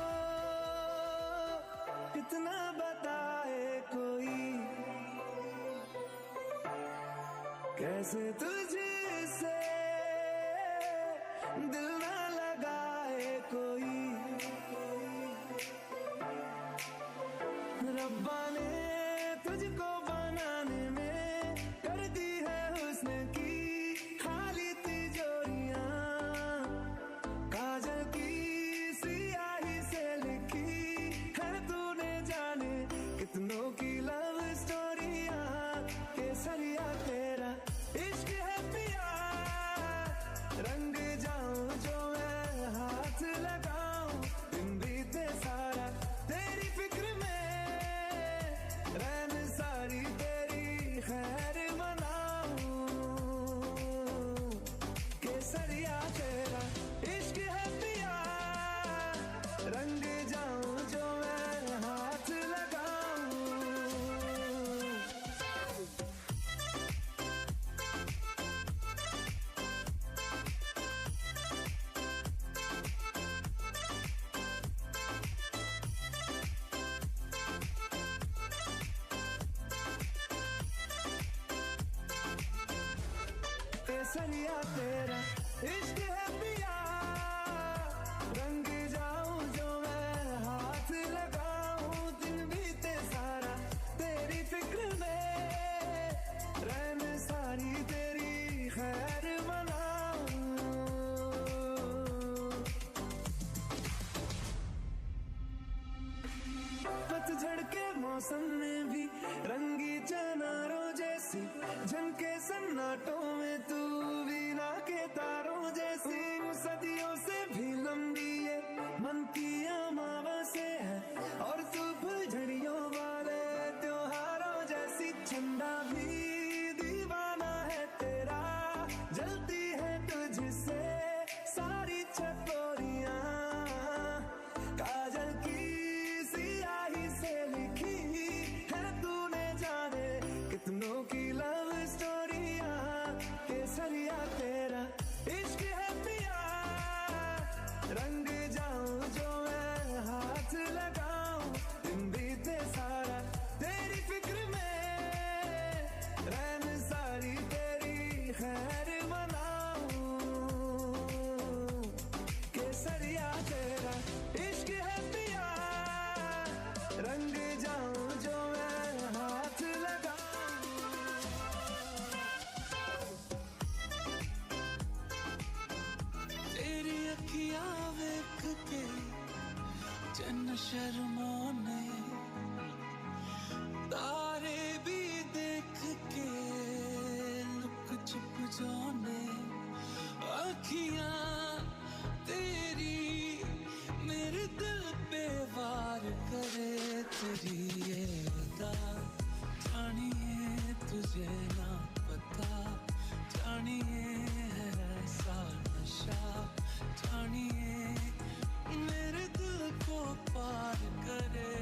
कितना बताए कोई, कैसे तुझसे दिल ना लगाए कोई। रब्बा ने तुझको बनाने में कर दी है हुस्न की खाली तिजोरियां, काजल की सियाही से लिखी है तूने जाने कितनों की लव स्टोरियां। केसरिया तेरा इश्क है पिया, रंग जाऊं जो मैं हाथ लगाऊं, दिन बीते सारा तेरी फिक्र में, रैन सारी तेरी खैर मनाऊं। केसरिया तेरा इश्क है पिया, रंग जाऊं जो मैं हाथ लगाऊं। केसरिया तेरा इश्क है पिया, रंग जाऊं जो मैं हाथ लगाऊं, दिन बीते सारा तेरी फिक्र में, रैन सारी तेरी खैर मनाऊं। पतझड़ के मौसम में भी रंगी चनारों जैसी, झनके सन्नाटों में तू वीणा के तारों जैसी, सदियों से भी लंबी ये मन की अमावस है, और तू फुलझड़ियों वाले त्योहारों जैसी। चंदा भी दीवाना है तेरा, जलती है तुझसे सारी चकोरियां, काजल की सियाही से लिखी है तूने जाने कितनों की लव स्टोरियां। केसरिया तेरा इश्क है पिया, रंग जाऊं जो मैं हाथ लगाऊं, दिन बीते सारा तेरी फिक्र में, रैन सारी तेरी खैर मनाऊं। केसरिया तेरा इश्क है पिया, रंग जाऊं जो मैं हाथ लगाऊं। तेरी अखियां वेख के चन्न शर्माने, तारे भी देख के लुक छुप जाने, अखियां तेरी मेरे दिल पे वार करे, तेरी ये अदा जानिए तुझे ना पता, जानिए है ऐसा नशा, जानिए मेरे दिल को पार करे।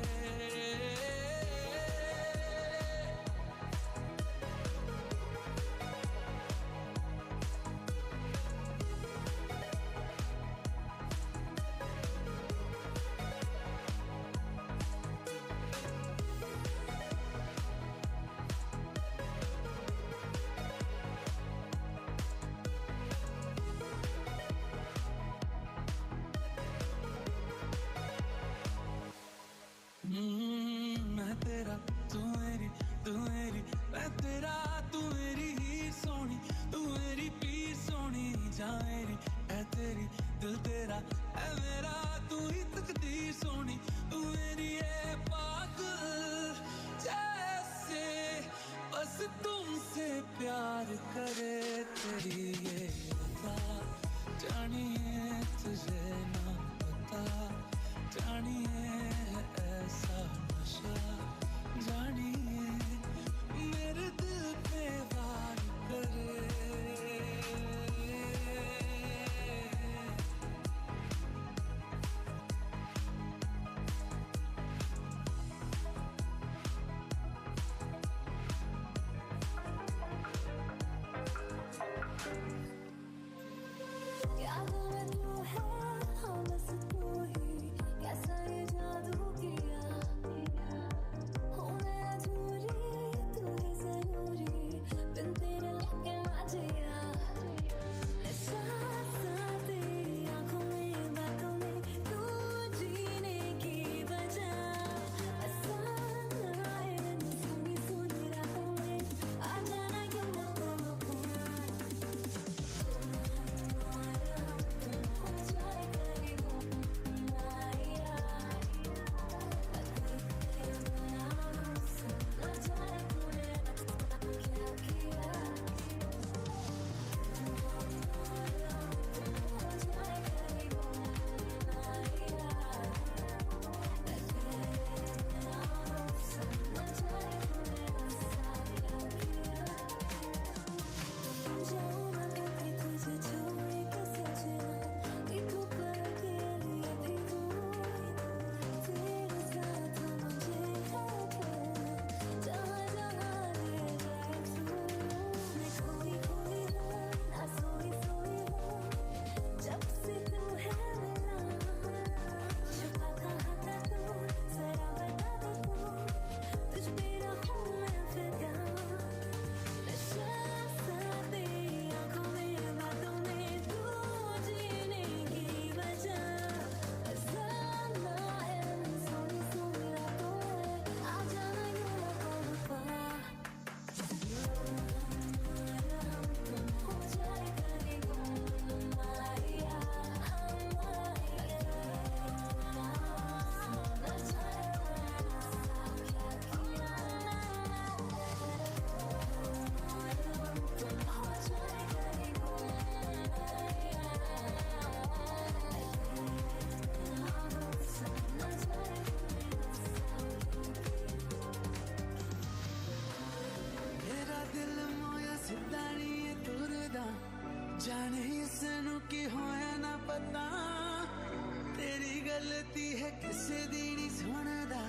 गलती है किसे दी नी सुनदा,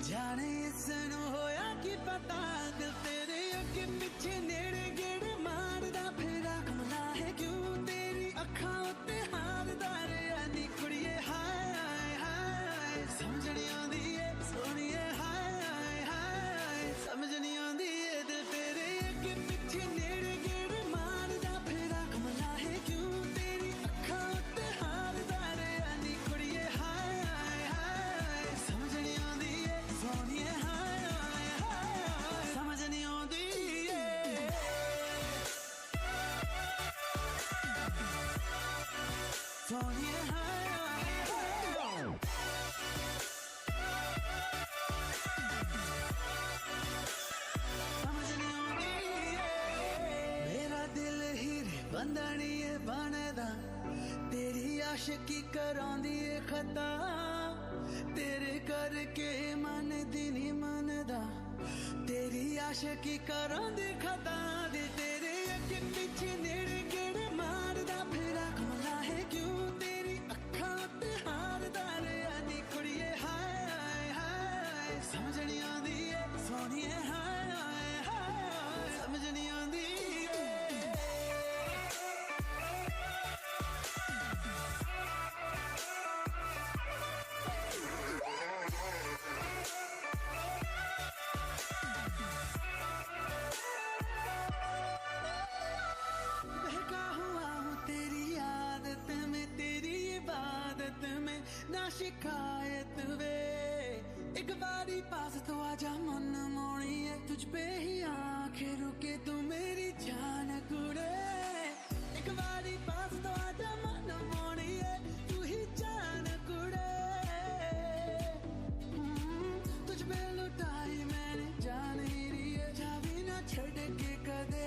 जाने इसनू होया की पता। दिल तेरे अगे पिछे नेड़े गेड़े मारदा फिरा, कमला है क्यों तेरी अखां उत्ते हारदा रिहा नी कुड़िए। हाय हाय हाय समझ नी आउंदी ए सोहणिए, हाय हाय हाय समझ नी आउंदी ए। दिल तेरे अगे पिछे नेड़े गेड़े मारदा फिरा, कमला है क्यों तेरी अखां उत्ते हारदा रिहा नी कुड़िए। हाय हाय हाय समझ नी आउंदी ए सोहणिए, हाय हाय हाय समझ नी आउंदी ए। सोहणिए हाय हाय समझ नी आउंदी ए। मेरा दिल हीरे बंदणीए बनदा, तेरी आशिकी करांदी ए खता। तेरे करके मन दी नी मनदा, तेरी आशिकी करांदी खता। दिल तेरे अगे पिछे नेड़े गेड़े मारदा फिरा, कमला है क्यों तेरी अखां उत्ते हारदा रिहा नी कुड़िए। हाय हाय हाय समझ नी आउंदी ए सोहणिए, हाय हाय हाय समझ नी आउंदी ए। बहका हुआ हूँ तेरी आदत में, तेरी इबादत में ना शिकायत वे। एक बारी पास तो आजा मन मोड़िए, तुझ पे ही आंखें रुके तू मेरी जान कुड़े। एक बारी पास तो आजा मन मोड़िए, तू ही जान कुड़े। तुझ पे लुटाई मैंने जान ही रही है, जावी ना छड़ के कदे।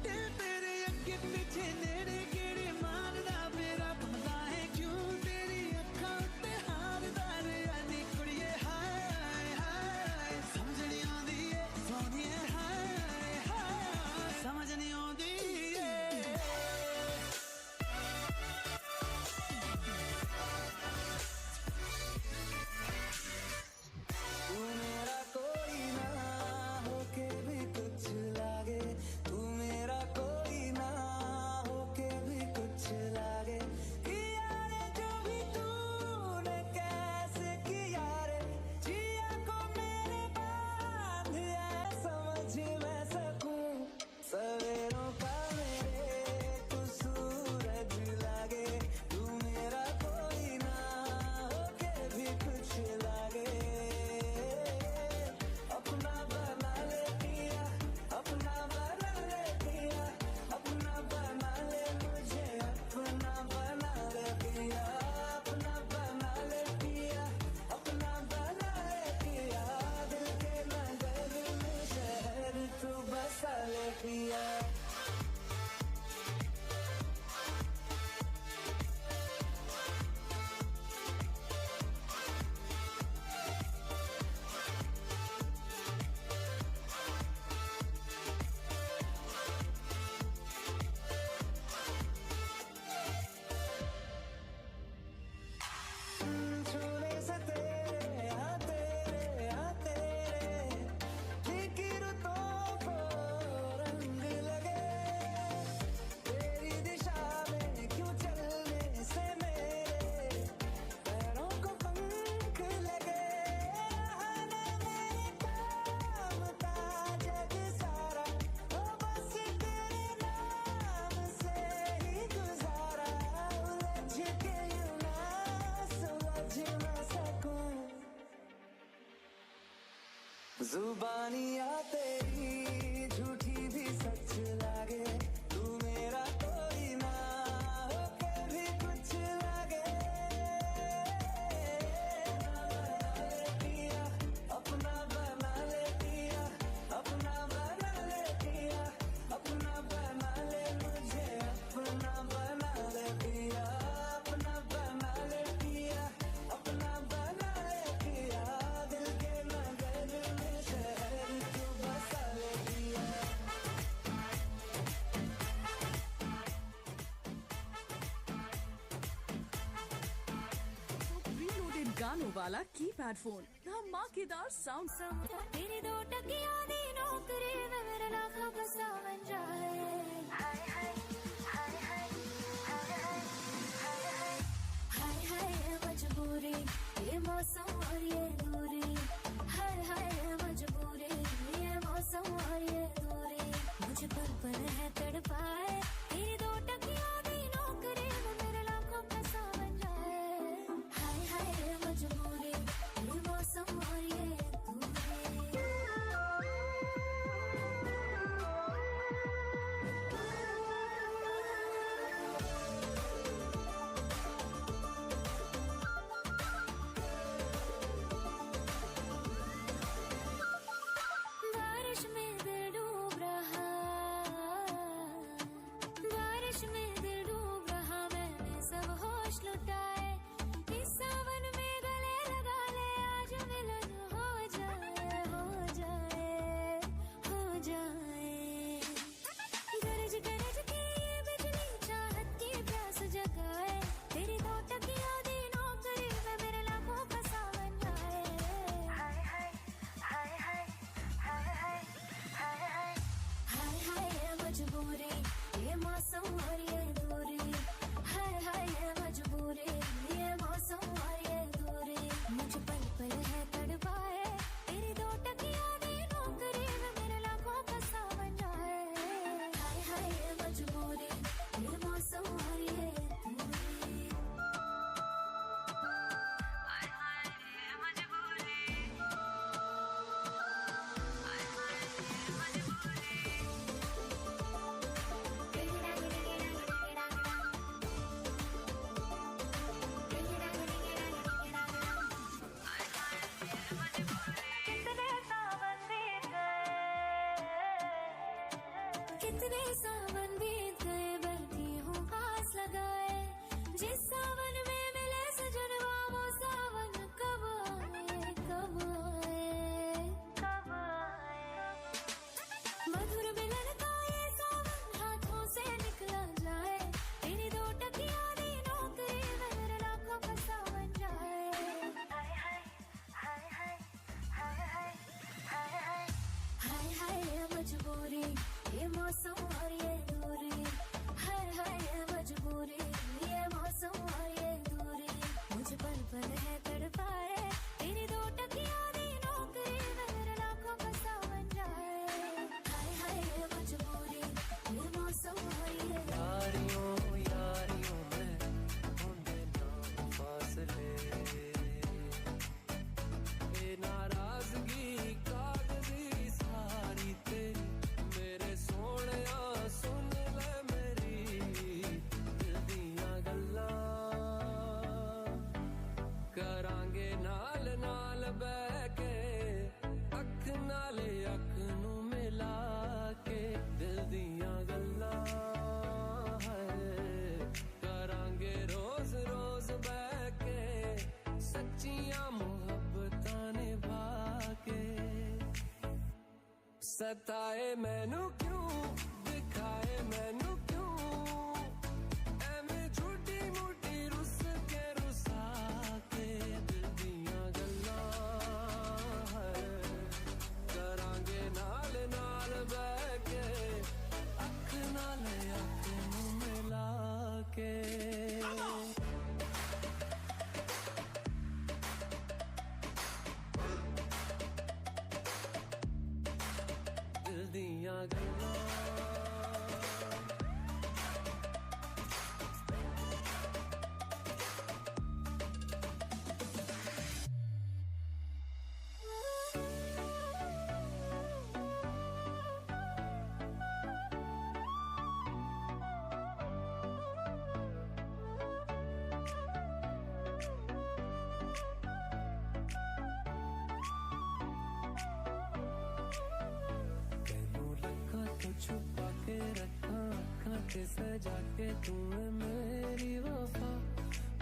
दिल तेरे अगे पिछे नेड़े गेड़े मारदा मेरा, कमला है क्यों तेरी अखां उत्ते हारदा रिहा नी कुड़िए। हाय हाय हाय समझ नी आउंदी ए सोहणिए, हाय हाय हाय समझ नी आउंदी ए। तू मेरा कोई ना होके भी कुछ लागे, तू मेरा कोई ना होके भी कुछ लागे। किया रे जो भी तूने कैसे किया रे, जिया को मेरे बांध है समझ मैं सकूं। सवेरों का मेरे तू सूरज लागे, तू मेरा कोई ना होके भी कुछ लागे। अपना बना ले पिया, अपना बना ले पिया, अपना बना ले मुझे, अपना बना ले पिया, अपना बना ले पिया, अपना बना ले पिया। दिल के नगर में शहर तू बसा ले पिया। छूने से तेरे आ तेरे आ तेरे, फीकी रुतों को रंग लगे। तेरी दिशा में क्यों चलने से मेरे पैरों को पंख लगे। रहा ना मेरे काम का जग सारा, ओ बस तेरे नाम से ही गुजारा। उलझ के यूं ना सुलझ ना सकूं, जुबानियाँ तेरी झूठी भी सच लागे। तू मेरा कोई ना होके भी कुछ लागे। बना ले पिया, अपना बना ले पिया, अपना बना ले पिया, अपना बना ले मुझे, अपना बना ले पिया, अपना बना ले पिया, अपना बना ले पिया। दिल के नगर में शहर तू बसा ले। गानों वाला कीपैड फोन, धमाकेदार साउंड। तेरी दो टकिया दी नौकरी में मेरा लाखों का सावन जाए। हाय हाय हाय हाय हाय हाय हाय हाय हाय ये मजबूरी, ये मौसम और ये दूरी। हाय हाय ये मजबूरी, ये मौसम और ये दूरी। मुझे पल पल है तड़पाए, तेरी दो टकिया दी नौकरी में मेरे लाखों का सावन जाए। हाय हाय ये मजबूरी, ये मौसम और ये बारिश में दिल डूब रहा, बारिश में दिल डूब रहा, मैंने सब होश लुटाए। इस सावन में गले लगा ले, आज मिलन हो जाए, हो जाए, हो जाए। गरज गरज के ये बिजली चाहत की प्यास जगाए, तेरी दो टकिया दी नौकरी में मेरे लाखों का सावन आए। हाय हाय हाय हाय हाय हाय हाय हाय हाय हाय ये मजबूरी, ये मौसम और ये दूरी। हाय हाय ये मजबूरी, ये मौसम और ये दूरी। मुझे पल पल है तड़पाए, तेरी दो टकिया दी नौकरी में मेरे लाखों का सावन आए। हाय हाय ये मजबूरी, ये मौसम और ये दूरी। हाय हाय ये मजबूरी, हाय हाय ये मजबूरी। कितने सावन बीत गए, कितने सावन बीत गए, बैठी हूँ आस लगाए। जिस सावन में मिले सजनवा, वो सावन कब आए, कब आए, कब आए। मधुर मिलन का ये सावन हाथों से निकला जाए, तेरी दो टकिया दी नौकरी में मेरे लाखों का सावन जाए। हाय हाय हाय हाय हाय हाय हाय हाय हाय हाय ये मजबूरी, ये मौसम और ये दूरी। हाय हाय ये मजबूरी, ये मौसम और ये दूरी। मुझे पल पल है तड़पाए, तेरी दो टकिया दी नौकरी में मेरे लाखों का सावन जाए। हाय हाय ये मजबूरी, ये मौसम और ये यारियों यारियों में होंदे ना फासले, ए नाराजगी कागजी सारी तेरी, मेरे सोहणिया सुन ले मेरी दिल दियां गल्लां। करांगे नाल नाल बह के, अख नाल अख नूं मिला के, दिल दियां गल्लां है। करांगे रोज रोज बह के, सच्चियां मुहब्बतां निभा के। सताए मैनू क्यों, दिखाए मैनू क्यों, ऐवें झूठी मूठी रुस के रुसा के, दिल दियां गल्लां है। करांगे नाल नाल बह के, अख नाल अख नूं मिला के। दिल दियां गल्लां। तैनू लखां तो छुपा के रखा, अखां ते सजा के, तू है मेरी वफा।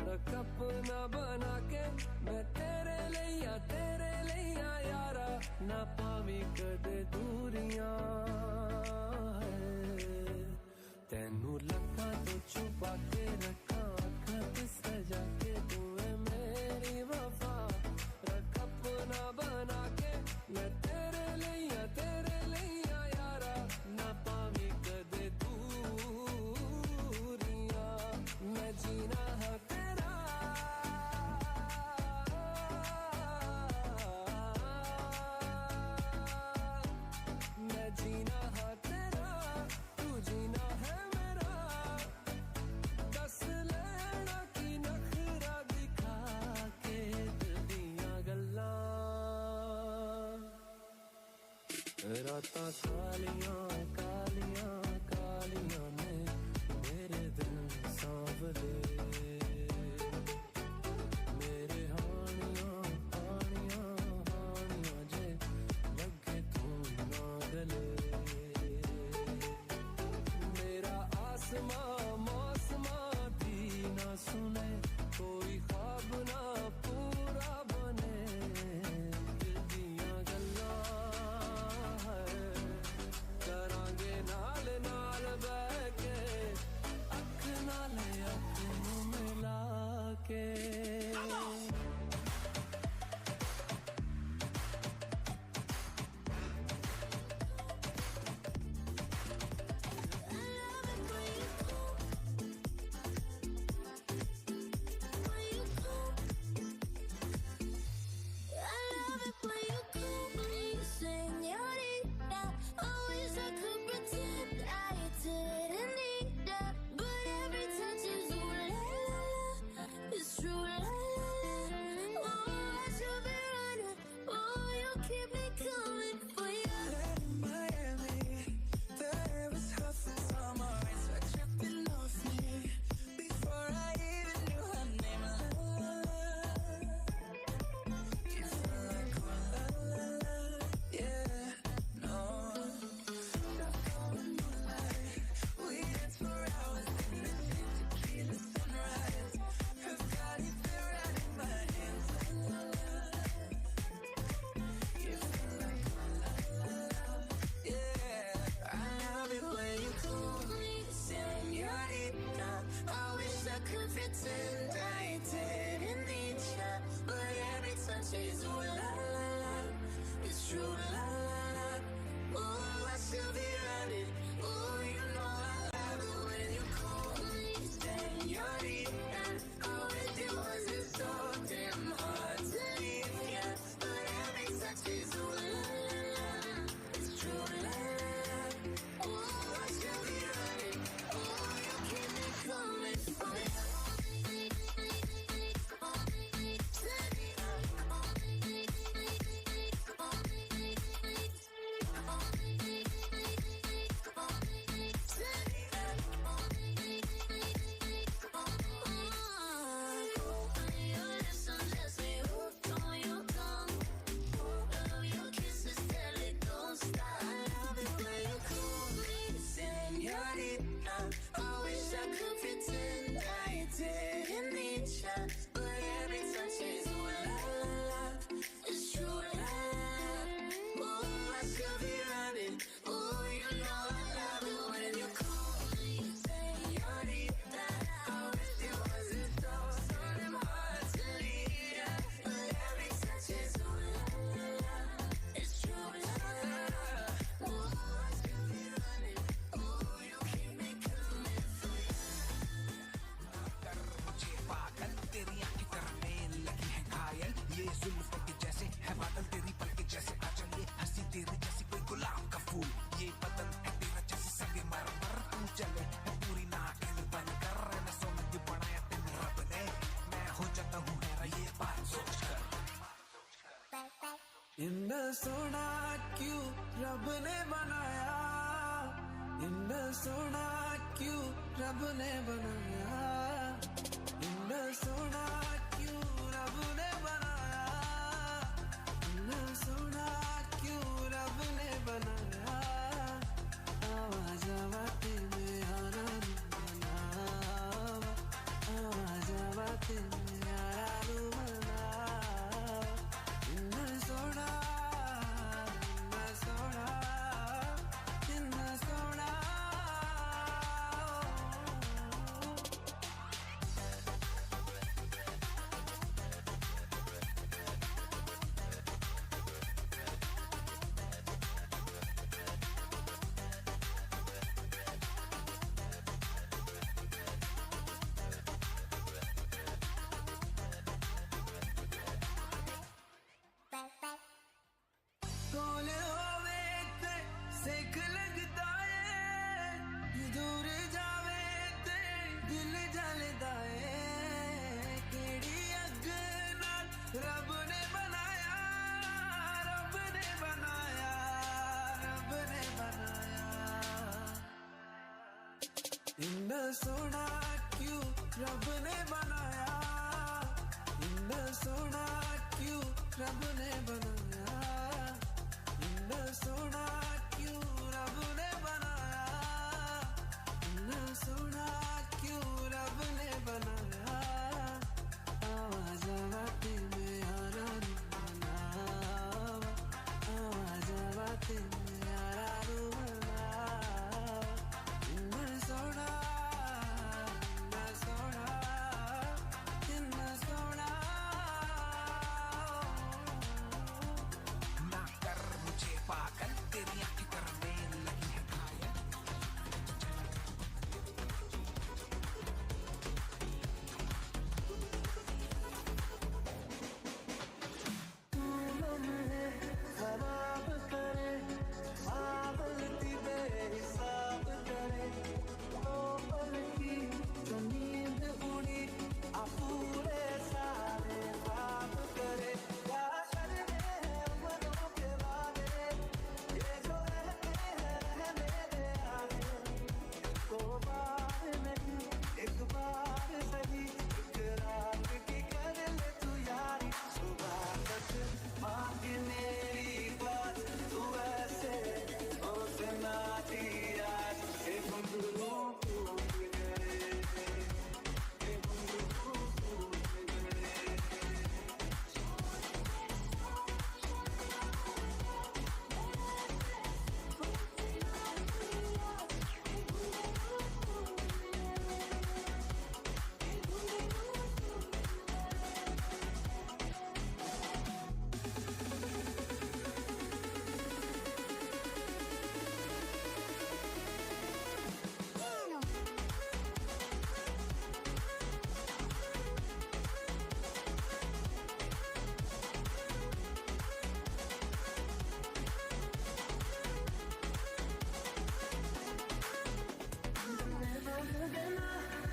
रख अपना बना के मैं तेरे लैया, तेरे लैया यारा, ना पावी कदे दूरियां। तैनू लखां तो छुपा के रखा, अखां ते सजा के, तू है मेरी वफा। रातां कालियां कालियां कालियां ने मेरे दिन सांवले मेरे हानियां हानियां हानियां जे लगे तू ना गले मेरा आसमां मौसमां दी ना सुने कोई ख्वाब ना पूरा बने दिल दियां गल्लां है करांगे नाल नाल बह के अख नाल अख नूं मिला के। इन्ना सोना क्यों रब ने बनाया, इन्ना सोना क्यों रब ने बनाया, इन्ना सोना क्यों रब ने बनाया, इन्ना सोना क्यों रब ने बनाया। आवाज आवाते में आना मनावा, आवाज आवाते में आना मनावा, इन्ना सोना इन्ना सोना इन्ना सोना। सोना क्यों रब ने बनाया, इन्ना सोना क्यों रब ने बनाया, इन्ना सोना क्यों रब ने बनाया, इन्ना सोना क्यों रब ने बनाया। आवाज आवाते में यारा नु मनावा, आवाज आवाते में यारा नु मनावा। इन्ना सोना, इन्ना सोना, इन्ना सोना। ना कर मुझे पागल, तेरी आंखें करने लगी है घायल। तू लम्हे खराब करे, आदलती बेहिसाब करे, तो पल की जो नींद उड़ी आ पूरे सारे ख्वाब करे। क्या करने हैं उम्रों के वादे, ये जो रहते हैं रहने दे आगे। दो बार नहीं एक बार सही, एक रात की कर ले तू यारी। सुबह तक मांग मेरी बात, तू ऐसे सोचना आज के घुंघरू टूट गए, के घुंघरू टूट गए। देना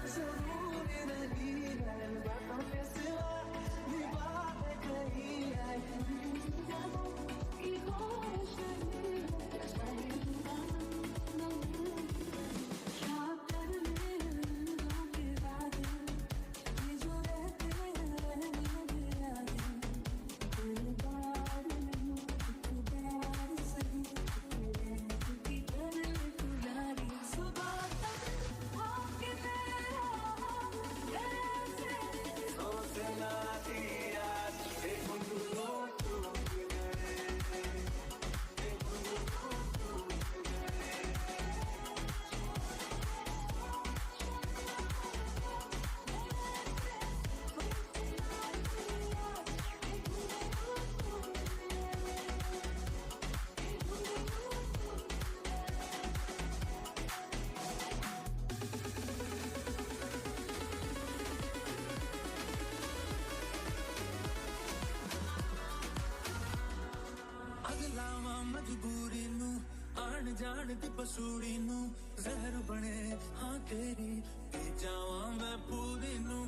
जरूरी नहीं है, बातों के सिवा भी बातें कही है। सोचना आज के घुंघरू टूट गए, के घुंघरू टूट गए। अगलावा मजबूरी नू, आण जाण दी पसूड़ी नू, जहर बने हाँ तेरी पी जावां मैं पूरी नू।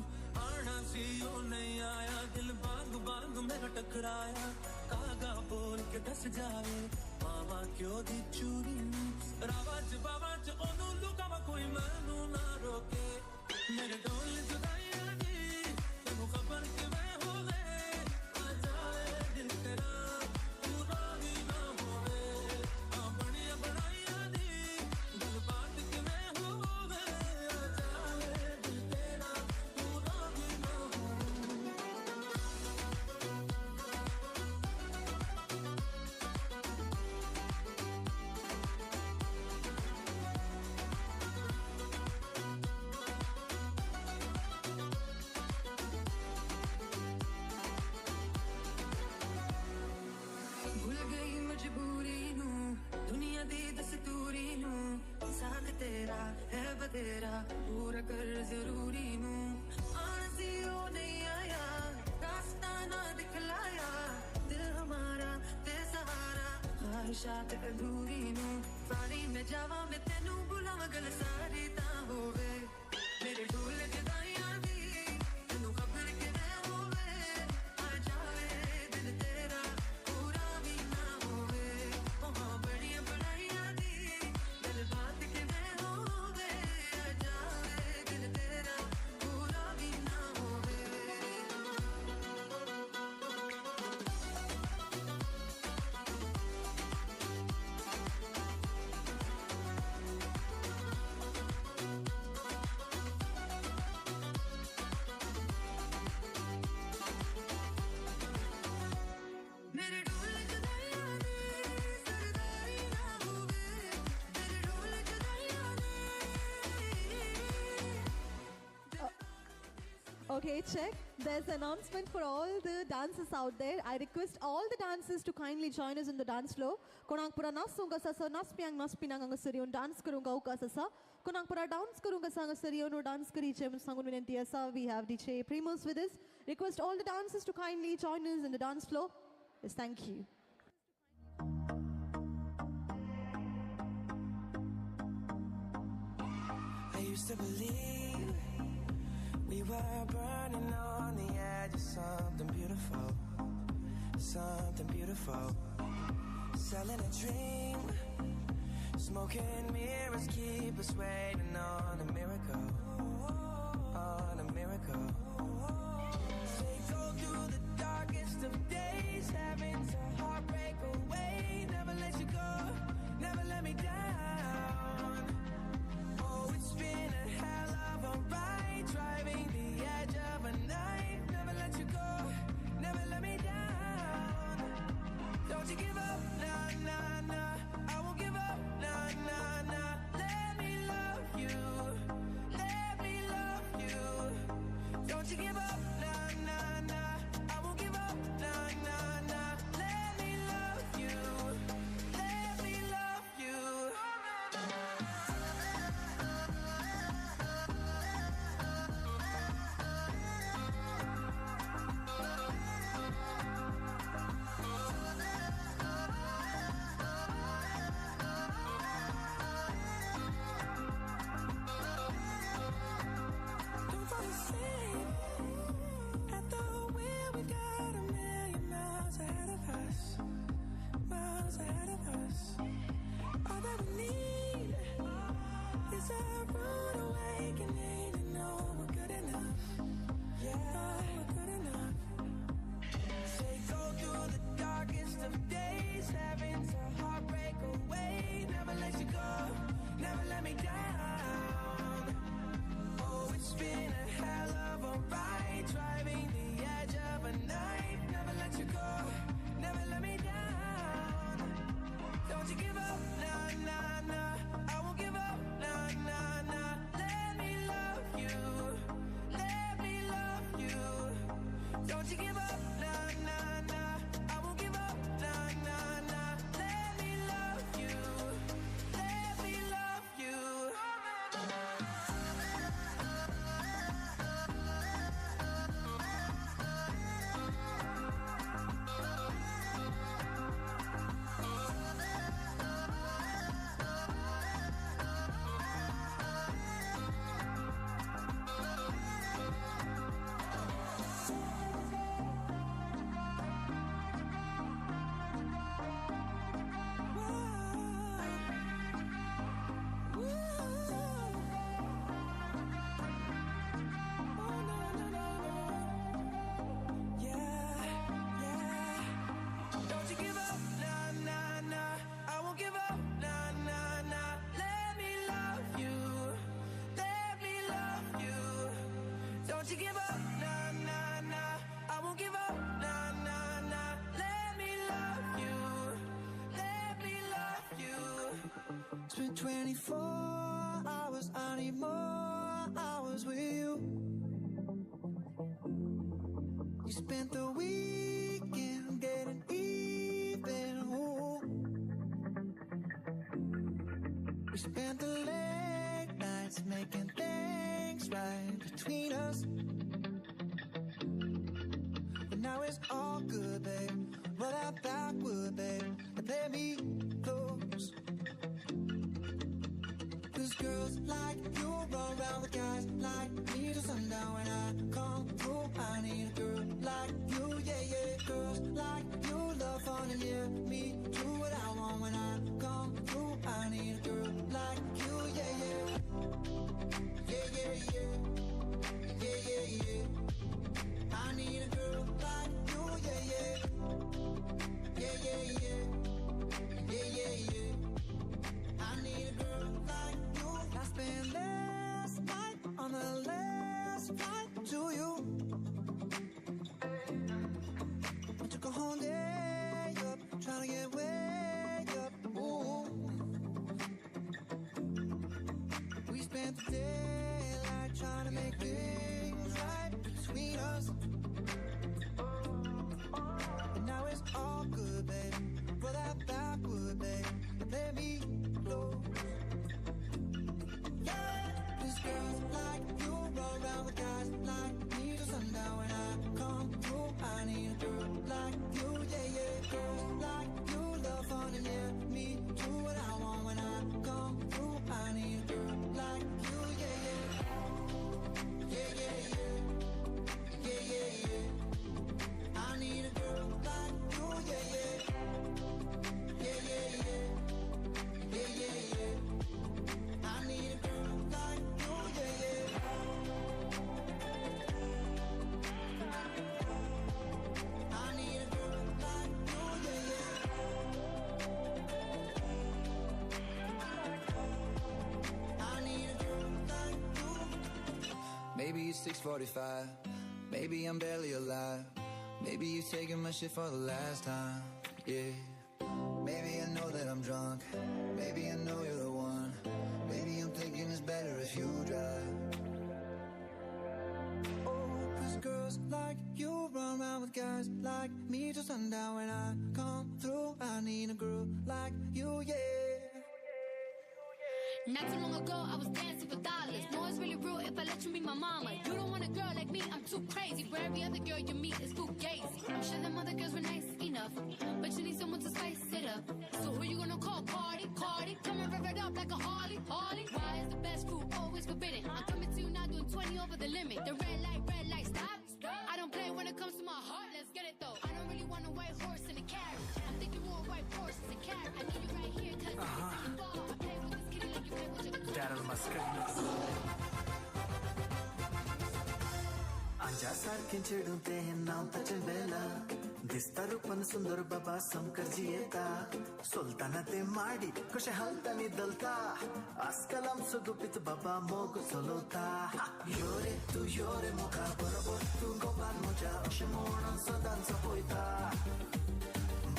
आना सी ओ नहीं आया, दिल बाग बाग मेरा टकराया, कागा बोल के दस जावे मावा क्यों दी चूरी नू। रावा च बावा च ओनू लुकावा, कोई मैनू ना रोके, मेरे डोल जुदाइयां दी तैनू खबर किवें होवे। आ जाए दिल तेरा पूरा भी ना होवे, आ बणिया बनाइया दी गलबात किवें होवे। आ जाए दिल तेरा पूरा भी ना होवे। भूल गई मजबूरी नू, दुनिया दी दस्तूरी नू, साथ तेरा है बतेरा पूरा कर जरूरी नू। आना सी ओ नहीं आया, रास्ता ना दिखलाया, दिल हमारा ते सहारा ख्वाहिशात अधूरी नू। सारी मैं जावा मैं तेनू बुलावा, गल सारी तां होवे मेरे ढोल जुदाइयां दी तैनू खबर किवें होवे। आ जावे दिल तेरा पूरा भी ना होवे, ओ बड़ियां बड़ाइयां दी गल बात किवें होवे। आ जावे Okay, check. There's an announcement for all the dancers out there. I request all the dancers to kindly join us in the dance floor. कोणाक पुरा नाचूंक आसा सो नाचप्यांक नाचपिनांक हांगासर येवन डान्स करूंक अवकाश आसा. कोणाक पुरा डान्स करूंक आसा हांगासर येवन डान्स करीचे म्हूण सांगून विनंती आसा. We have DJ Primus with us. Request all the dancers to kindly join us in the dance floor. Yes, thank you. I used to believe we were burning on the edge of something beautiful, something beautiful. Selling a dream, smoking mirrors keep us waiting on a miracle, on a miracle. They go through the darkest of days, having to heartbreak away. Never let you go, never let me down. Oh, it's been a hell of a ride, driving the edge of a knife. Never let you go, never let me down. Don't you give up, nah, nah, nah. I won't give up, nah, nah, nah. Let me love you, let me love you. Don't you give up, nah, nah, nah. I won't give up, nah, nah, nah. Let me love you, let me love you. Don't fall asleep at the wheel. We've got a million miles ahead of us, miles ahead of us. All that we need is a rude awakening to know we're good enough. Yeah, we're good enough. Say go through the darkest of days, having to heartbreak away. Never let you go, never let me down. Oh, it's been a hell of a ride, driving the edge of a knife. Never let you go, never let me down. Don't you give up, nah, nah, nah. I won't give up, nah, nah, nah. Let me love you, let me love you. Don't you give up, nah, nah, nah. I won't give up, nah, nah, nah. Let me love you, let me love you. Don't you give up, nah, nah, nah. I won't give up, nah, nah, nah. Let me love you, let me love you. Don't you give up, nah, nah, nah. I won't give up, nah, nah, nah. Let me love you, let me love you. It's been 24 hours, I need more hours with you. You spent the weekend getting even. Ooh. We spent the late nights making things right between us. But now it's all good, babe. Roll that backward, babe, and play me close. Cause girls like you run round with guys like me till sundown. When I come through, I need a girl like you, yeah, yeah. Girls like you love fun and yeah, me do what I want. When I come through, I need a girl like you, yeah, yeah. Yeah, yeah, yeah. Yeah, yeah, yeah. I need a girl like you, yeah, yeah. Yeah, yeah, yeah. Yeah, yeah, yeah. I need a girl like you. I spent last night on the last flight to 6:45. Maybe I'm barely alive. Maybe you're taking my shit for the last time. Yeah. Maybe I know that I'm drunk. Maybe I know you're the one. Maybe I'm thinking it's better if you drive. Oh, 'cause girls like you run around with guys like me till sundown. When I come through, I need a girl like you, yeah. Not too long ago, I was dancing for dollars. No, it's really real if I let you be my mama. You don't want a girl like me, I'm too crazy. Where every other girl you meet is fugazi. I'm sure them other girls were nice enough, but you need someone to spice it up. So who you gonna call? Cardi, Cardi. Come and rev it up like a Harley, Harley. Why is the best food always forbidden? I'm coming to you now doing 20 over the limit. The red light, stop. I don't play when it comes to my heart, let's get it though. I don't really want a white horse in a carriage. I'm thinking more white horses and carriage. I need you right here, 'cause uh-huh. You fall. I play with this kitty like you play with your Daryl Mascarenhas. आंजा सारखें चेडूं तें नांव ताचें बेला दिसता रूपान सुंदर बाबा समकर जियेता सोलताना ते माडी कशें हालता नी दलता आजकाल आमचो गुपीत बाबा मोग चलवता यो रे तूं यो रे मोगा बरोबर तूं गोपान म्हज्या अशें म्हणून सदांच पळयता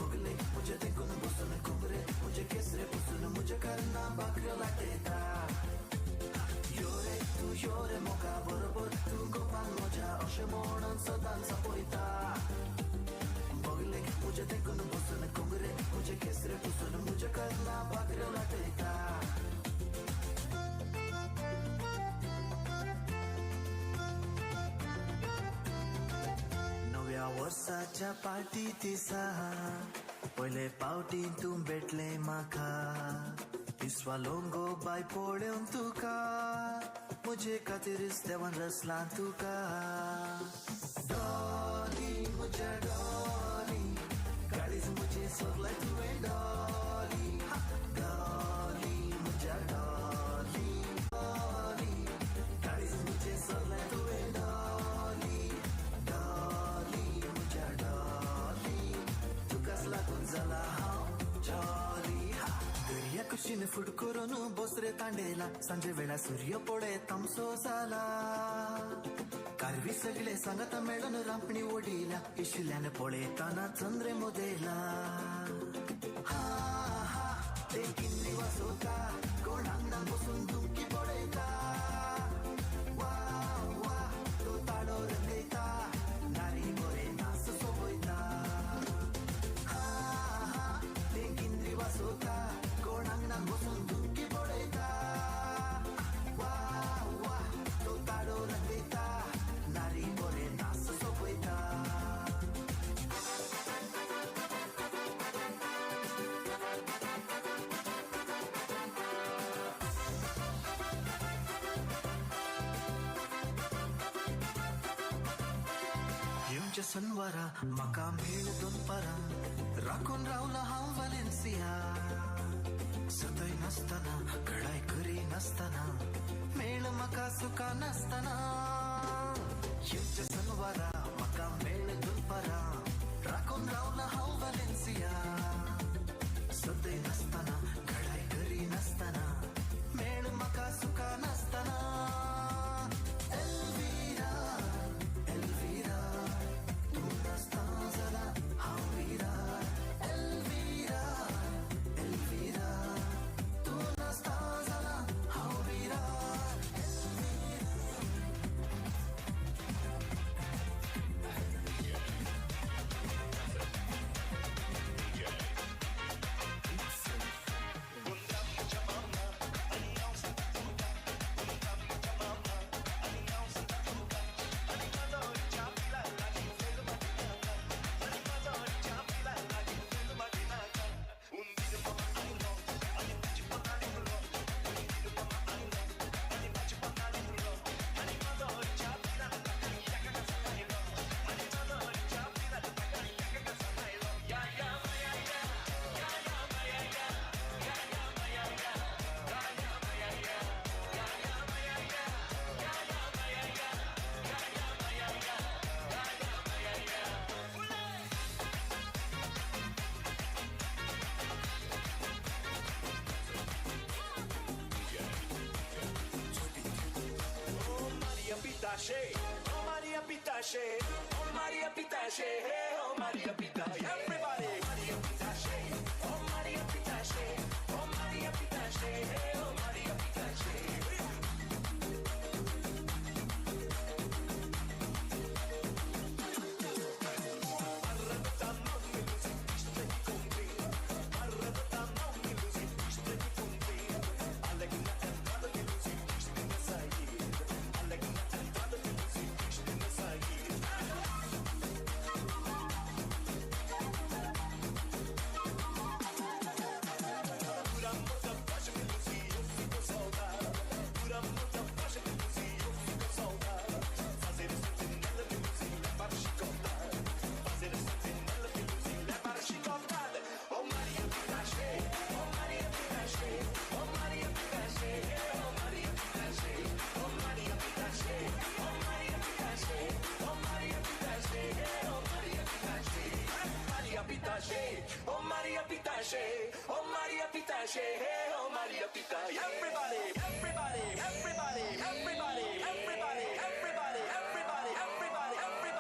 बगले म्हज्या देखून बसून खुबरे म्हजे केसरे बसून म्हज्या कारणां भाकऱ्यो लाटयता यो रे तूं यो रे मोगा बरोबर तूं गोपान म्हज्या अशें म्हणून सदांच पळयता बगले म्हज्या देखून बसून खुबरे म्हजे केसरे बसून म्हज्या कारणां भाकऱ्यो लाटयता. नव्या वर्साच्या पार्टी दिसा पयले पावटी तूं भेटलें म्हाका पिसवा लोंगो बाय पळोवन तुका म्हजे खातीर देवान रचलां तुका डॉली म्हज्या डॉली काळीज म्हजें सगळें तुवें डॉली डॉली म्हज्या डॉली डॉली काळीज म्हजें सगळें तुवें डॉली डॉली म्हज्या डॉली तुकाच लागून जाला हांव जॉली. दर्या कुशीन फूट करून बोसरे तांडेला सांजे वेळा सूर्य पळे तामसो जाला कारवी सगळे सांगता मेळून रांपणी ओडिला इशिल्यान पळयताना चंद्रे मोदेला हा हा ते किन्नी वाजोता कोण आंगणान बसून धुमकी पळयता वा वा तो ताडो रंगयता नारी बरे नाच सोबयता हा हा ते किंद्री वाजोता कोण आंगणान बसून धुमकी पळयता वा वा तो ताडो रंगयता नारी बरे नाच सोबयता. येवच्या सनवारा म्हाका मेळ दनपारां राखून रावला हांव वालेन्सिया सतय नासतना घडाय करी नासतना मेळ म्हाका सुखा नासतना येवच्या सनवारा म्हाका मेळ दनपारां राखून रावला हांव वालेन्सिया सतय नासतना घडाय करी नासतना मेळ म्हाका सुखा नासतना. एल्विरा एल्विरा तूं नासता जाला हांव विरा एल्विरा एल्विरा तूं नासता जाला हांव विरा. Pitashe, oh Maria Pitashe, oh Maria Pitashe, hey, oh Maria Pitashe. Everybody, Maria Pitashe, oh Maria Pitashe, oh Maria Pitashe, hey, oh Maria Pitashe. Oh Maria Pitashe, oh Maria Pitashe, hey, oh Maria Pitashe. Everybody, everybody, everybody, everybody, everybody, everybody, everybody, everybody, everybody, everybody,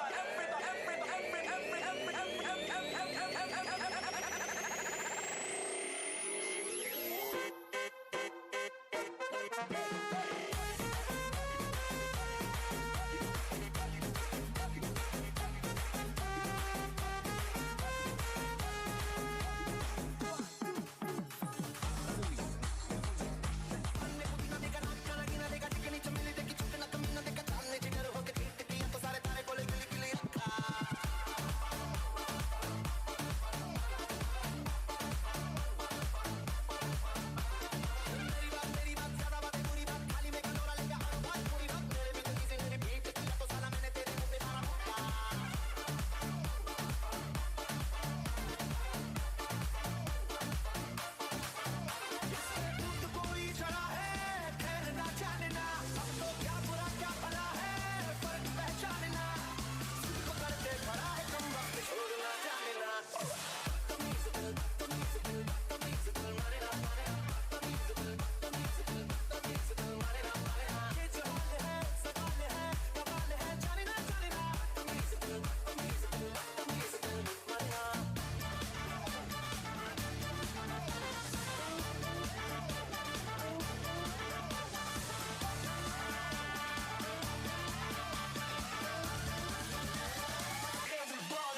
everybody,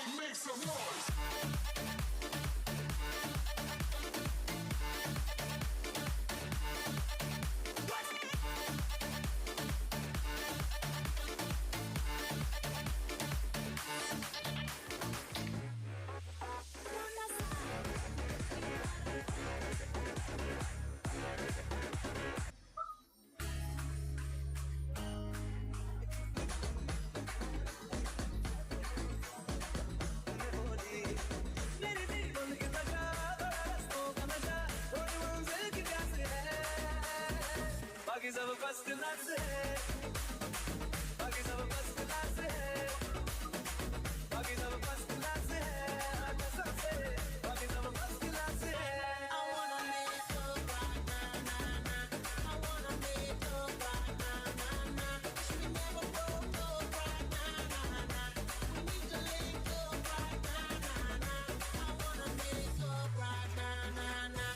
everybody, बाकी सब first class है, बाकी सब first class है, बाकी सब first class है, कसम से बाकी सब फर्स्ट क्लास है। I wanna make a right na na na, I wanna make a right na na na, we never broke up right na na na, we need to link up right na na na, I wanna make up right na na na.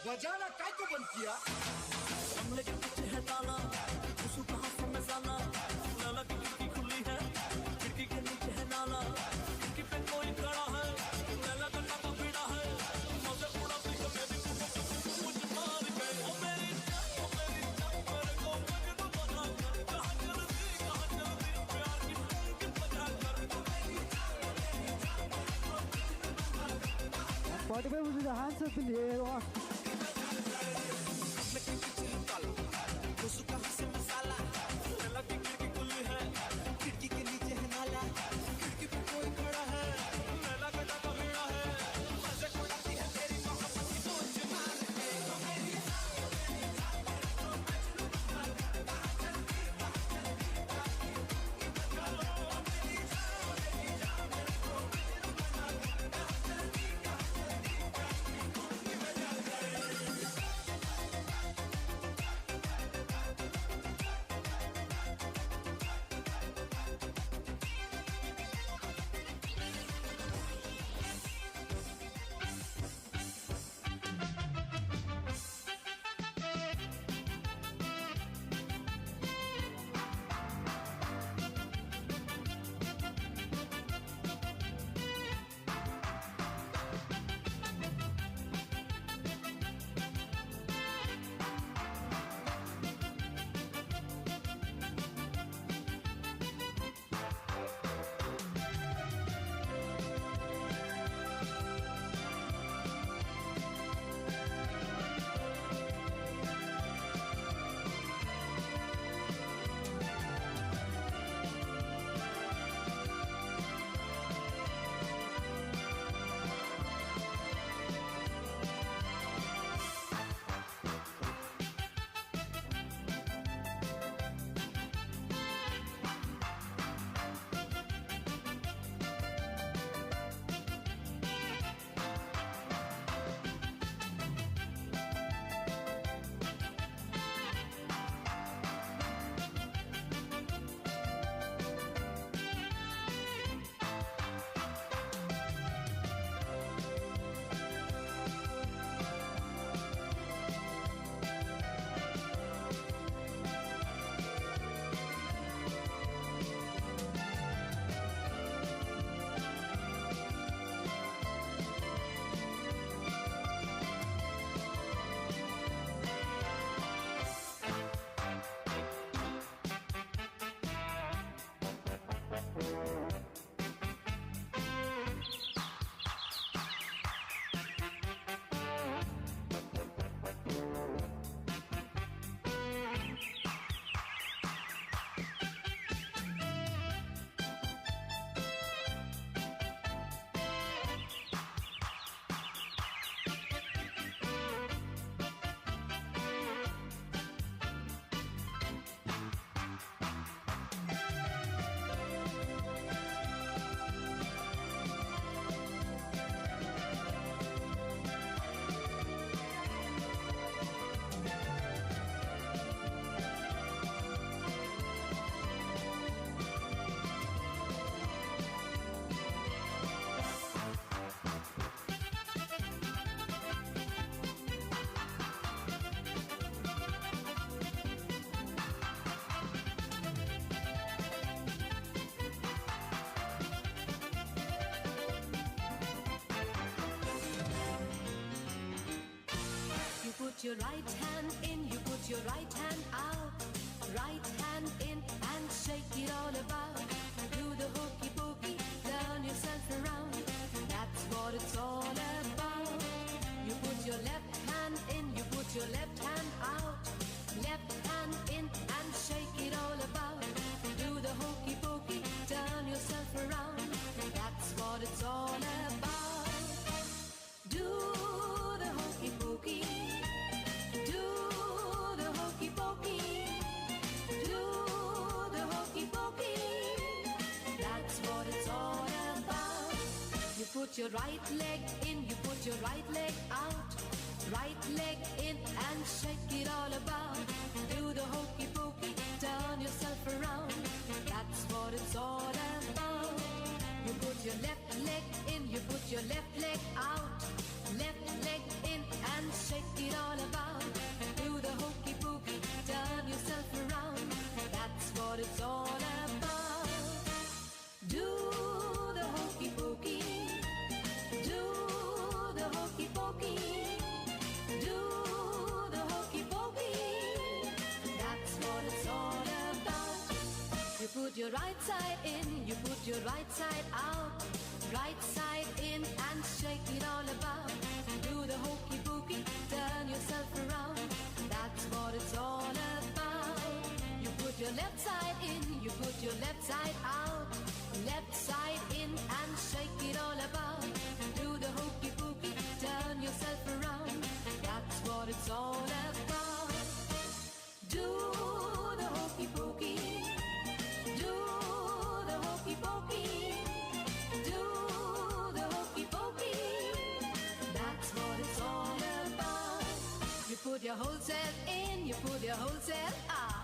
बजाना काय को बंद किया? बंगले K पीछे है ताला, घुसू कहाँ से मैं साला। लाला की खिड़की खुली है, खिड़की के नीचे है नाला। खिड़की पे कोई खड़ा है, लैला का टाका पीड़ा है। मजे उड़ाती है मेरी मुझ मार के। ओ मेरी जान, ओ मेरी जान, मेरे को मजनू बना कर। कहाँ चलती प्यार की टंकी बजा कर। ओ मेरी जान, ओ मेरी जान, मेरे को मजनू बना कर। Party with the hands up in the air. Laila की खिड़की खुली है, खिड़की के नीचे है नाला। खिड़की पे कोई खड़ा है, लैला का टाका पीड़ा है। मजे उड़ाती है तेरी मोहब्बत की सोच मार के। ओ मेरी जान, ओ मेरी जान, मेरे को मजनू बना कर। कहाँ चलती प्यार की टंकी बजा कर। ओ मेरी जान, ओ मेरी जान, मेरे को मजनू बना कर। कहाँ चलती प्यार की टंकी बजा कर। You put your right hand in, you put your right hand out. Right hand in and shake it all about. Do the hokey pokey, turn yourself around. That's what it's all about. You put your left hand in, you put your left hand out. Left hand in and shake it all about. Do the hokey pokey, turn yourself around. That's what it's all about. Do the hokey pokey. Do the hokey pokey. Do the hokey pokey. That's what it's all about. You put your right leg in, you put your right leg out. Right leg in and shake it all about. Do the hokey pokey, turn yourself around. That's what it's all about. You put your left leg in, you put your left leg out. Left leg in and shake it all it's all about. Do the hokey pokey. Do the hokey pokey. Do the hokey pokey. That's what it's all about. You put your right side in, you put your right side out. Right side in and shake it all about. Do the hokey pokey, turn yourself around. That's what it's all about. You put your left side in, you put your left side out. Left side in and shake it all about. Do the hokey pokey, turn yourself around. That's what it's all about. Do the hokey pokey. Do the hokey pokey. Do the hokey pokey. That's what it's all about. You put your whole self in, you put your whole self out.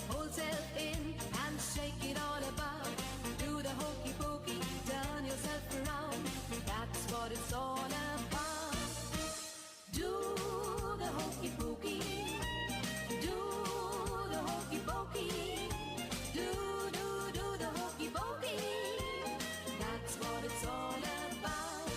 Whole self in and shake it all about. Do the hokey pokey, turn yourself around. That's what it's all about. Do the hokey pokey. Do the hokey pokey. Do, do, do the hokey pokey. That's what it's all about.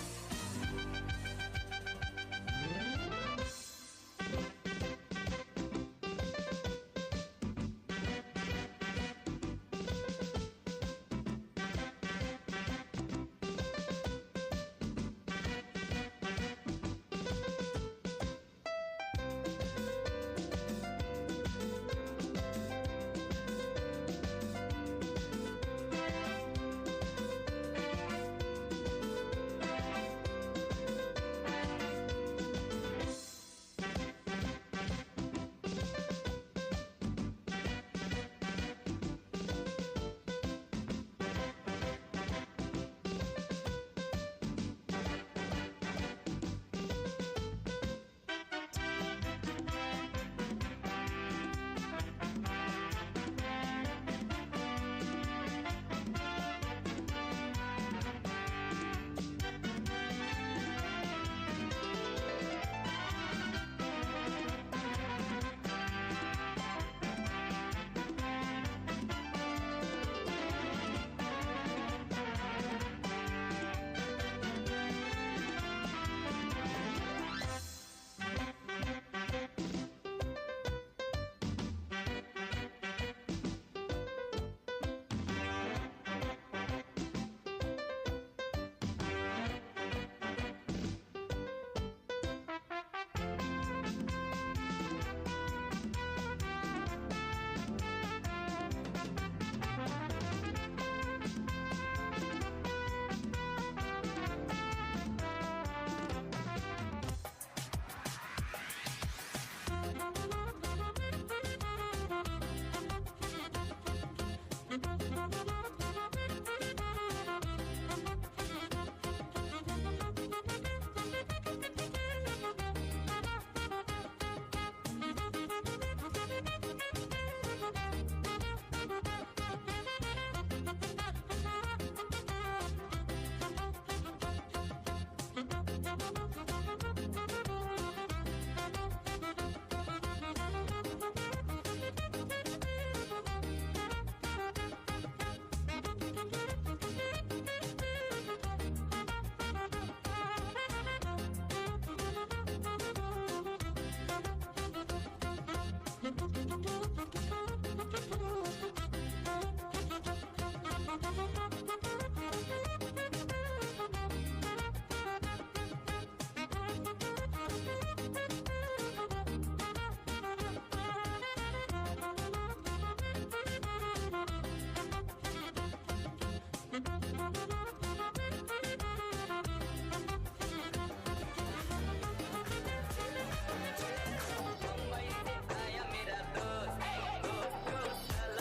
Mumbai से आया मेरा दोस्त, दोस्त दोस्त।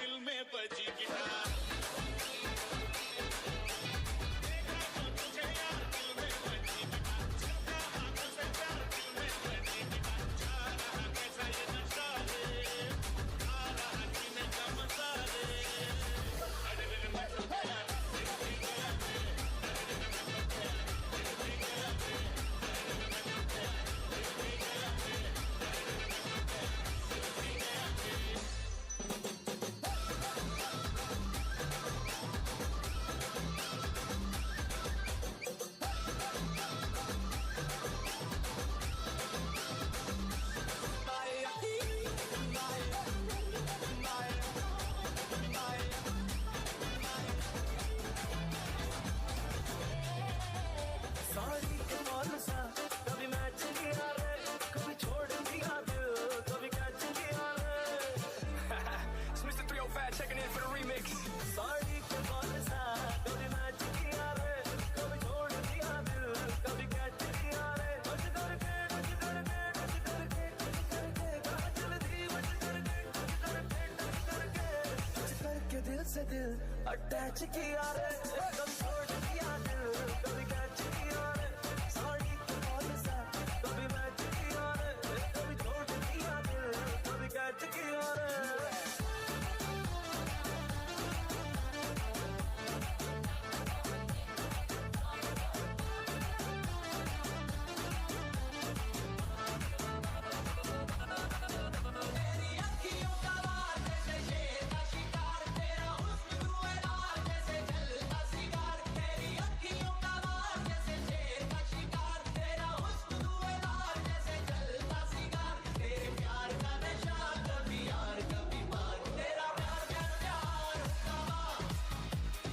दिल में बजी guitar. देखा जो तुझे यार दिल में बजी गिटार, झलका आंखों से प्यार दिल में बजी गिटार। जा रहा कैसा ये नशा रे, आ रहा जीने का मजा रे। अरे रे मैं तो गया, दिल भी गया रे। अरे रे मैं तो गया, दिल भी गया रे। अरे रे मैं तो गया, दिल भी गया रे। अरे रे मैं तो गया, दिल भी गया रे। सारी कमाल सा कभी मैच किया रे, कभी छोड़ दिया दिल, कभी कैच किया रे। It's Mr. 305 checking in for the remix. सारी कमाल सा कभी मैच किया रे, कभी छोड़ दिया दिल, कभी कैच किया रे। टच करके टच करके टच करके टच करके कहाँ चल दी, टच करके टच करके टच करके टच करके दिल से दिल अटैच किया रे, कभी छोड़ दिया दिल, कभी कैच किया रे। साड़ी कमाल सा कभी मैच किया रे, कभी छोड़ दिया दिल, कभी कैच किया रे। तेरी अखियों का वार जैसे शेर का शिकार, तेरा हुस्न धुएंदार जैसे जलता सिगार। तेरी अखियों का वार जैसे शेर का शिकार, तेरा हुस्न धुएंदार जैसे जलता सिगार। तेरे प्यार का नशा कभी यार कभी पार, तेरा प्यार प्यार प्यार हुक्का मार,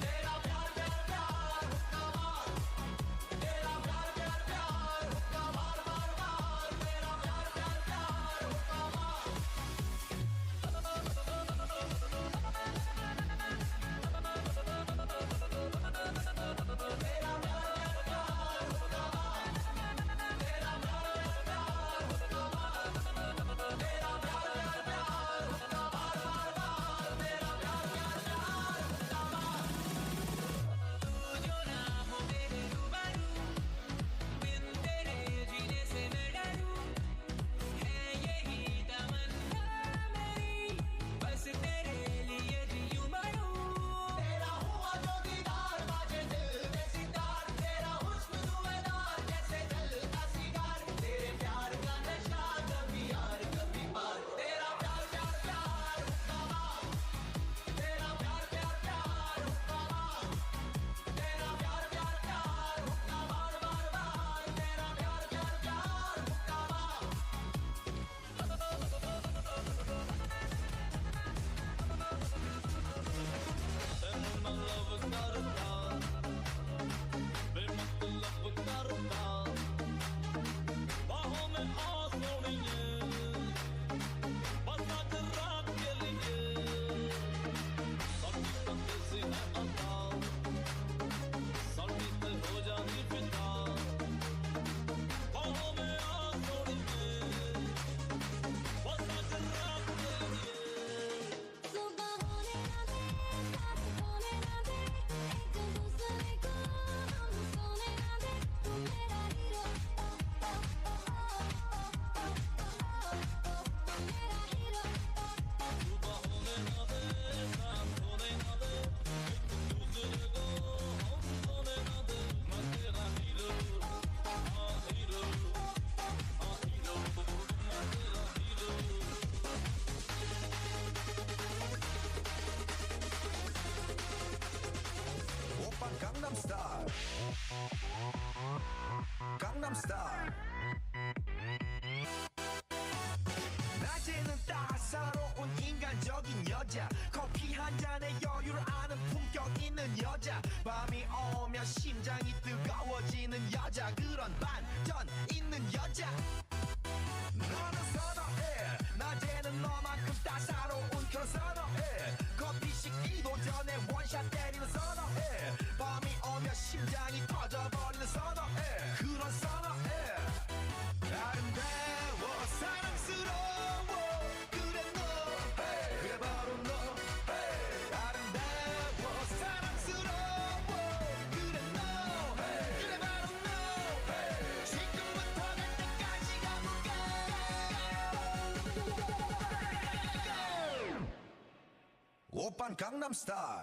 तेरा प्यार प्यार प्यार हुक्का मार, तेरा प्यार प्यार प्यार हुक्का मार मार मार, तेरा प्यार प्यार प्यार हुक्का मार। तेरा प्यार प्यार प्यार हुक्का मार, तेरा प्यार प्यार प्यार हुक्का मार, तेरा प्यार प्यार प्यार हुक्का मार मार मार, तेरा प्यार प्यार प्यार हुक्का मार। तू जो ना हो मेरे रूबरू, बिन तेरे जीने से मैं डरूं, है यही तमन्ना मेरी, बस तेरे लिए जियूं मरूं। तेरा हुआ जो दीदार बाजे दिल में सितार, तेरा हुस्न धुएंदार जैसे जलता सिगार। तेरे प्यार का नशा कभी यार कभी पार, तेरा प्यार प्यार प्यार हुक्का मार, तेरा प्यार प्यार प्यार हुक्का मार, तेरा प्यार प्यार प्यार हुक्का मार मार मार, तेरा प्यार प्यार प्यार हुक्का मार। तैनू मैं लव करदा, बेमतलब करदा, बाहों में आ सोनिए, बस आज रात के लिए। साडी तो देसी है अदा, साडी ते हो जानी फिदा, बाहों में आ सोनिए, बस आज रात के लिए। सुबह होने ना दे, साथ खोने ना दे, एक दूसरे को हम सोने ना दे। तू मेरा हीरो, ओ ओ ओ ओ ओ, तू मेरा हीरो। सुबह होने ना दे, साथ होने ना दे, एक दूसरे को हम सोने ना दे। मैं तेरा हीरो, हाँ हीरो, हाँ हीरो, मैं तेरा hero. 오빠 강남 스타일, 강남 스타일. 낮에는 따사로운 인간적인 여자, 커피 한 잔에 여유를 아는 품격 있는 여자, 밤이 오면 심장이 뜨거워지는 여자, 그런 반전 있는 여자. 너는 선어해, 낮에는 너만큼 따사로운 그런 선어해, 커피 식기도 전에 원샷 때리는 선어해, 밤이 오면 심장이 터져버리는 선어해, 그런 선어해. 아름다워 사랑스러워, 그래 너, 그래 바로 너. 오빤 강남스타일.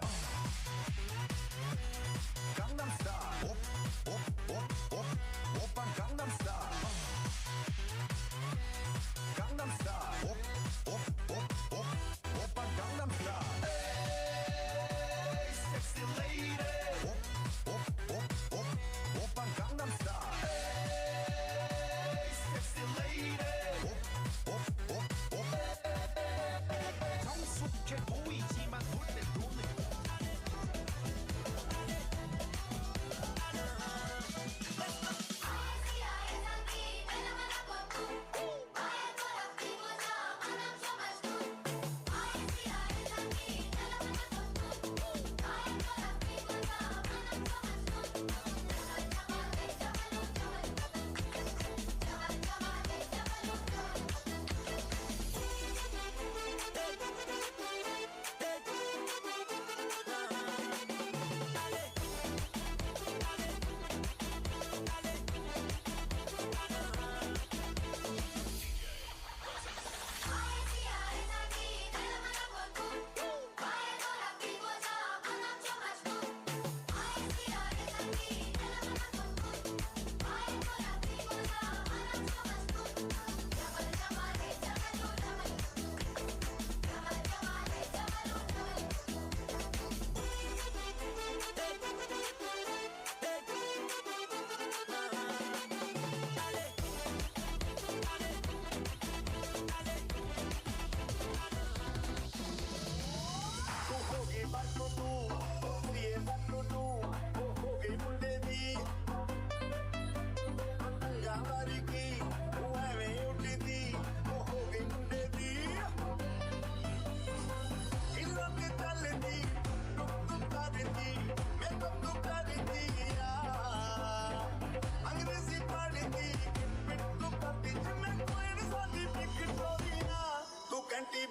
강남스타일. 오오오오 오빤 강남스타일. 강남스타일. 오오오오 오빤 강남스타일. 에이, sexy lady. 오오오오 오빤 강남스타일. 에이, sexy lady. 오오오오 정숙해 보이지만 볼때 눈을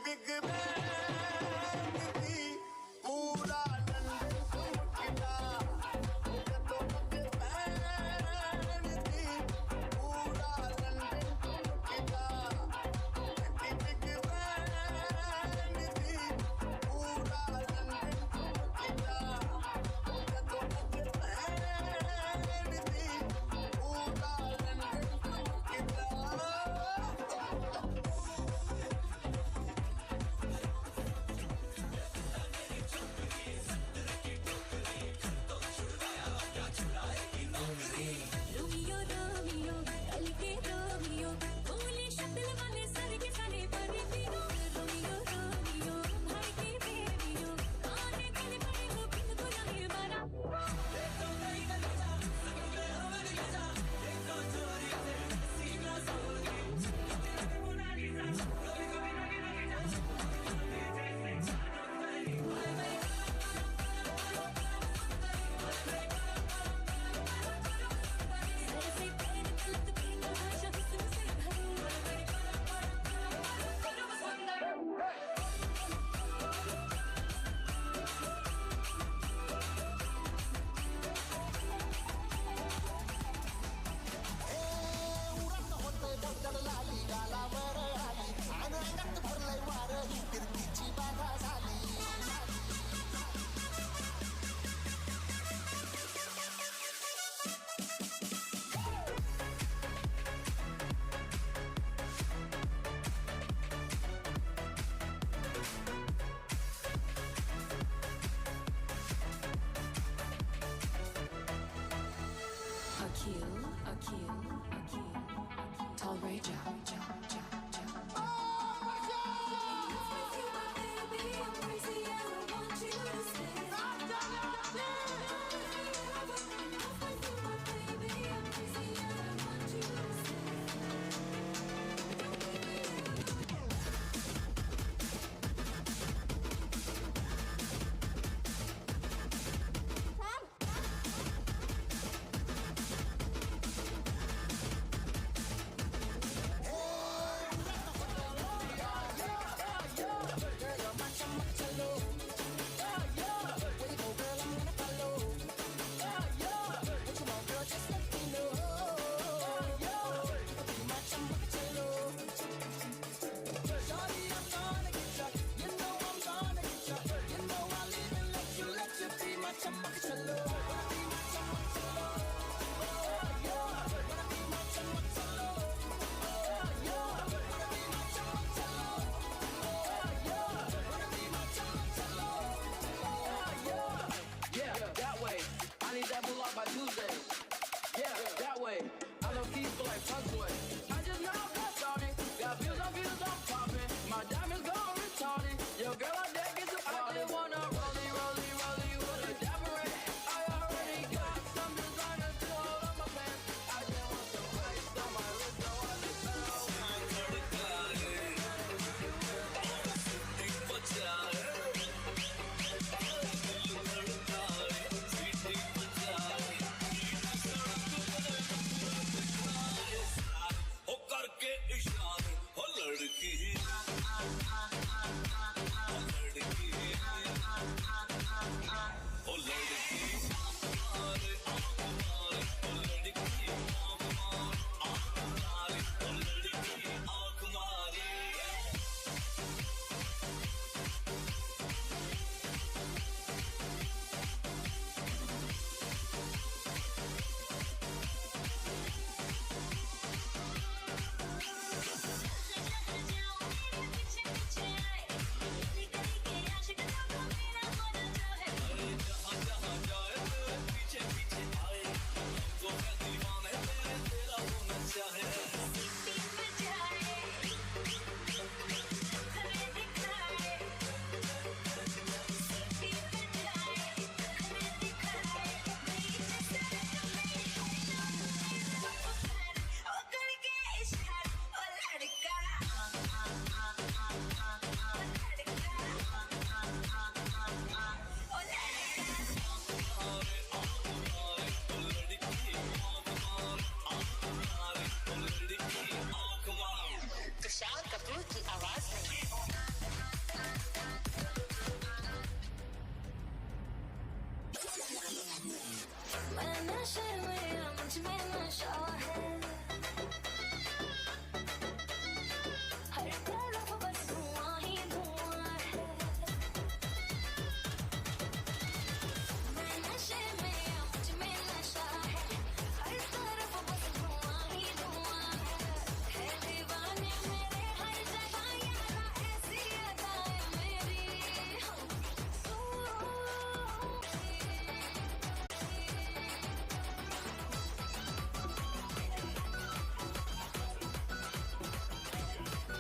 big bang दी पूरा लंदन ठुमकदा जदों मुझे पैन दी पूरा लंदन ठुमकदा कंटी बिग बैंग दी पूरा लंदन ठुमकदा जदों मुझे पैन दी पूरा लंदन ठुमकदा। रोमियो रोमियो कल के रोमियो भोले शक्ल वाले सर के साले पर तीनों रोमियो रोमियो भाई के प्रेमियों काने गले पड़े हो बिन गुनाहे मारा। सर से पैर तलक बेतहाशा हुस्न से भरो। उरात होते दगड लाली गालावर आली आणि अंगात भरलंय वार ही फिरतीची बाधा झाली। Akil, Akil, Akil, Talreja, ja, ja, ja. हे by Tuesday. Yeah, that way. I low key feel like fuck boy. I just now got started. Got views on views, I'm popping. My diamonds gone retarded. Yo, girl, I deck is a party. I just wanna rollie, rollie, rollie with a dapper ring. I already got some designers to hold on my pants. I just want some ice on my wrist, so I look better. Tushar Kapoor की आवाज में मैं नशे में मुझ में नशा।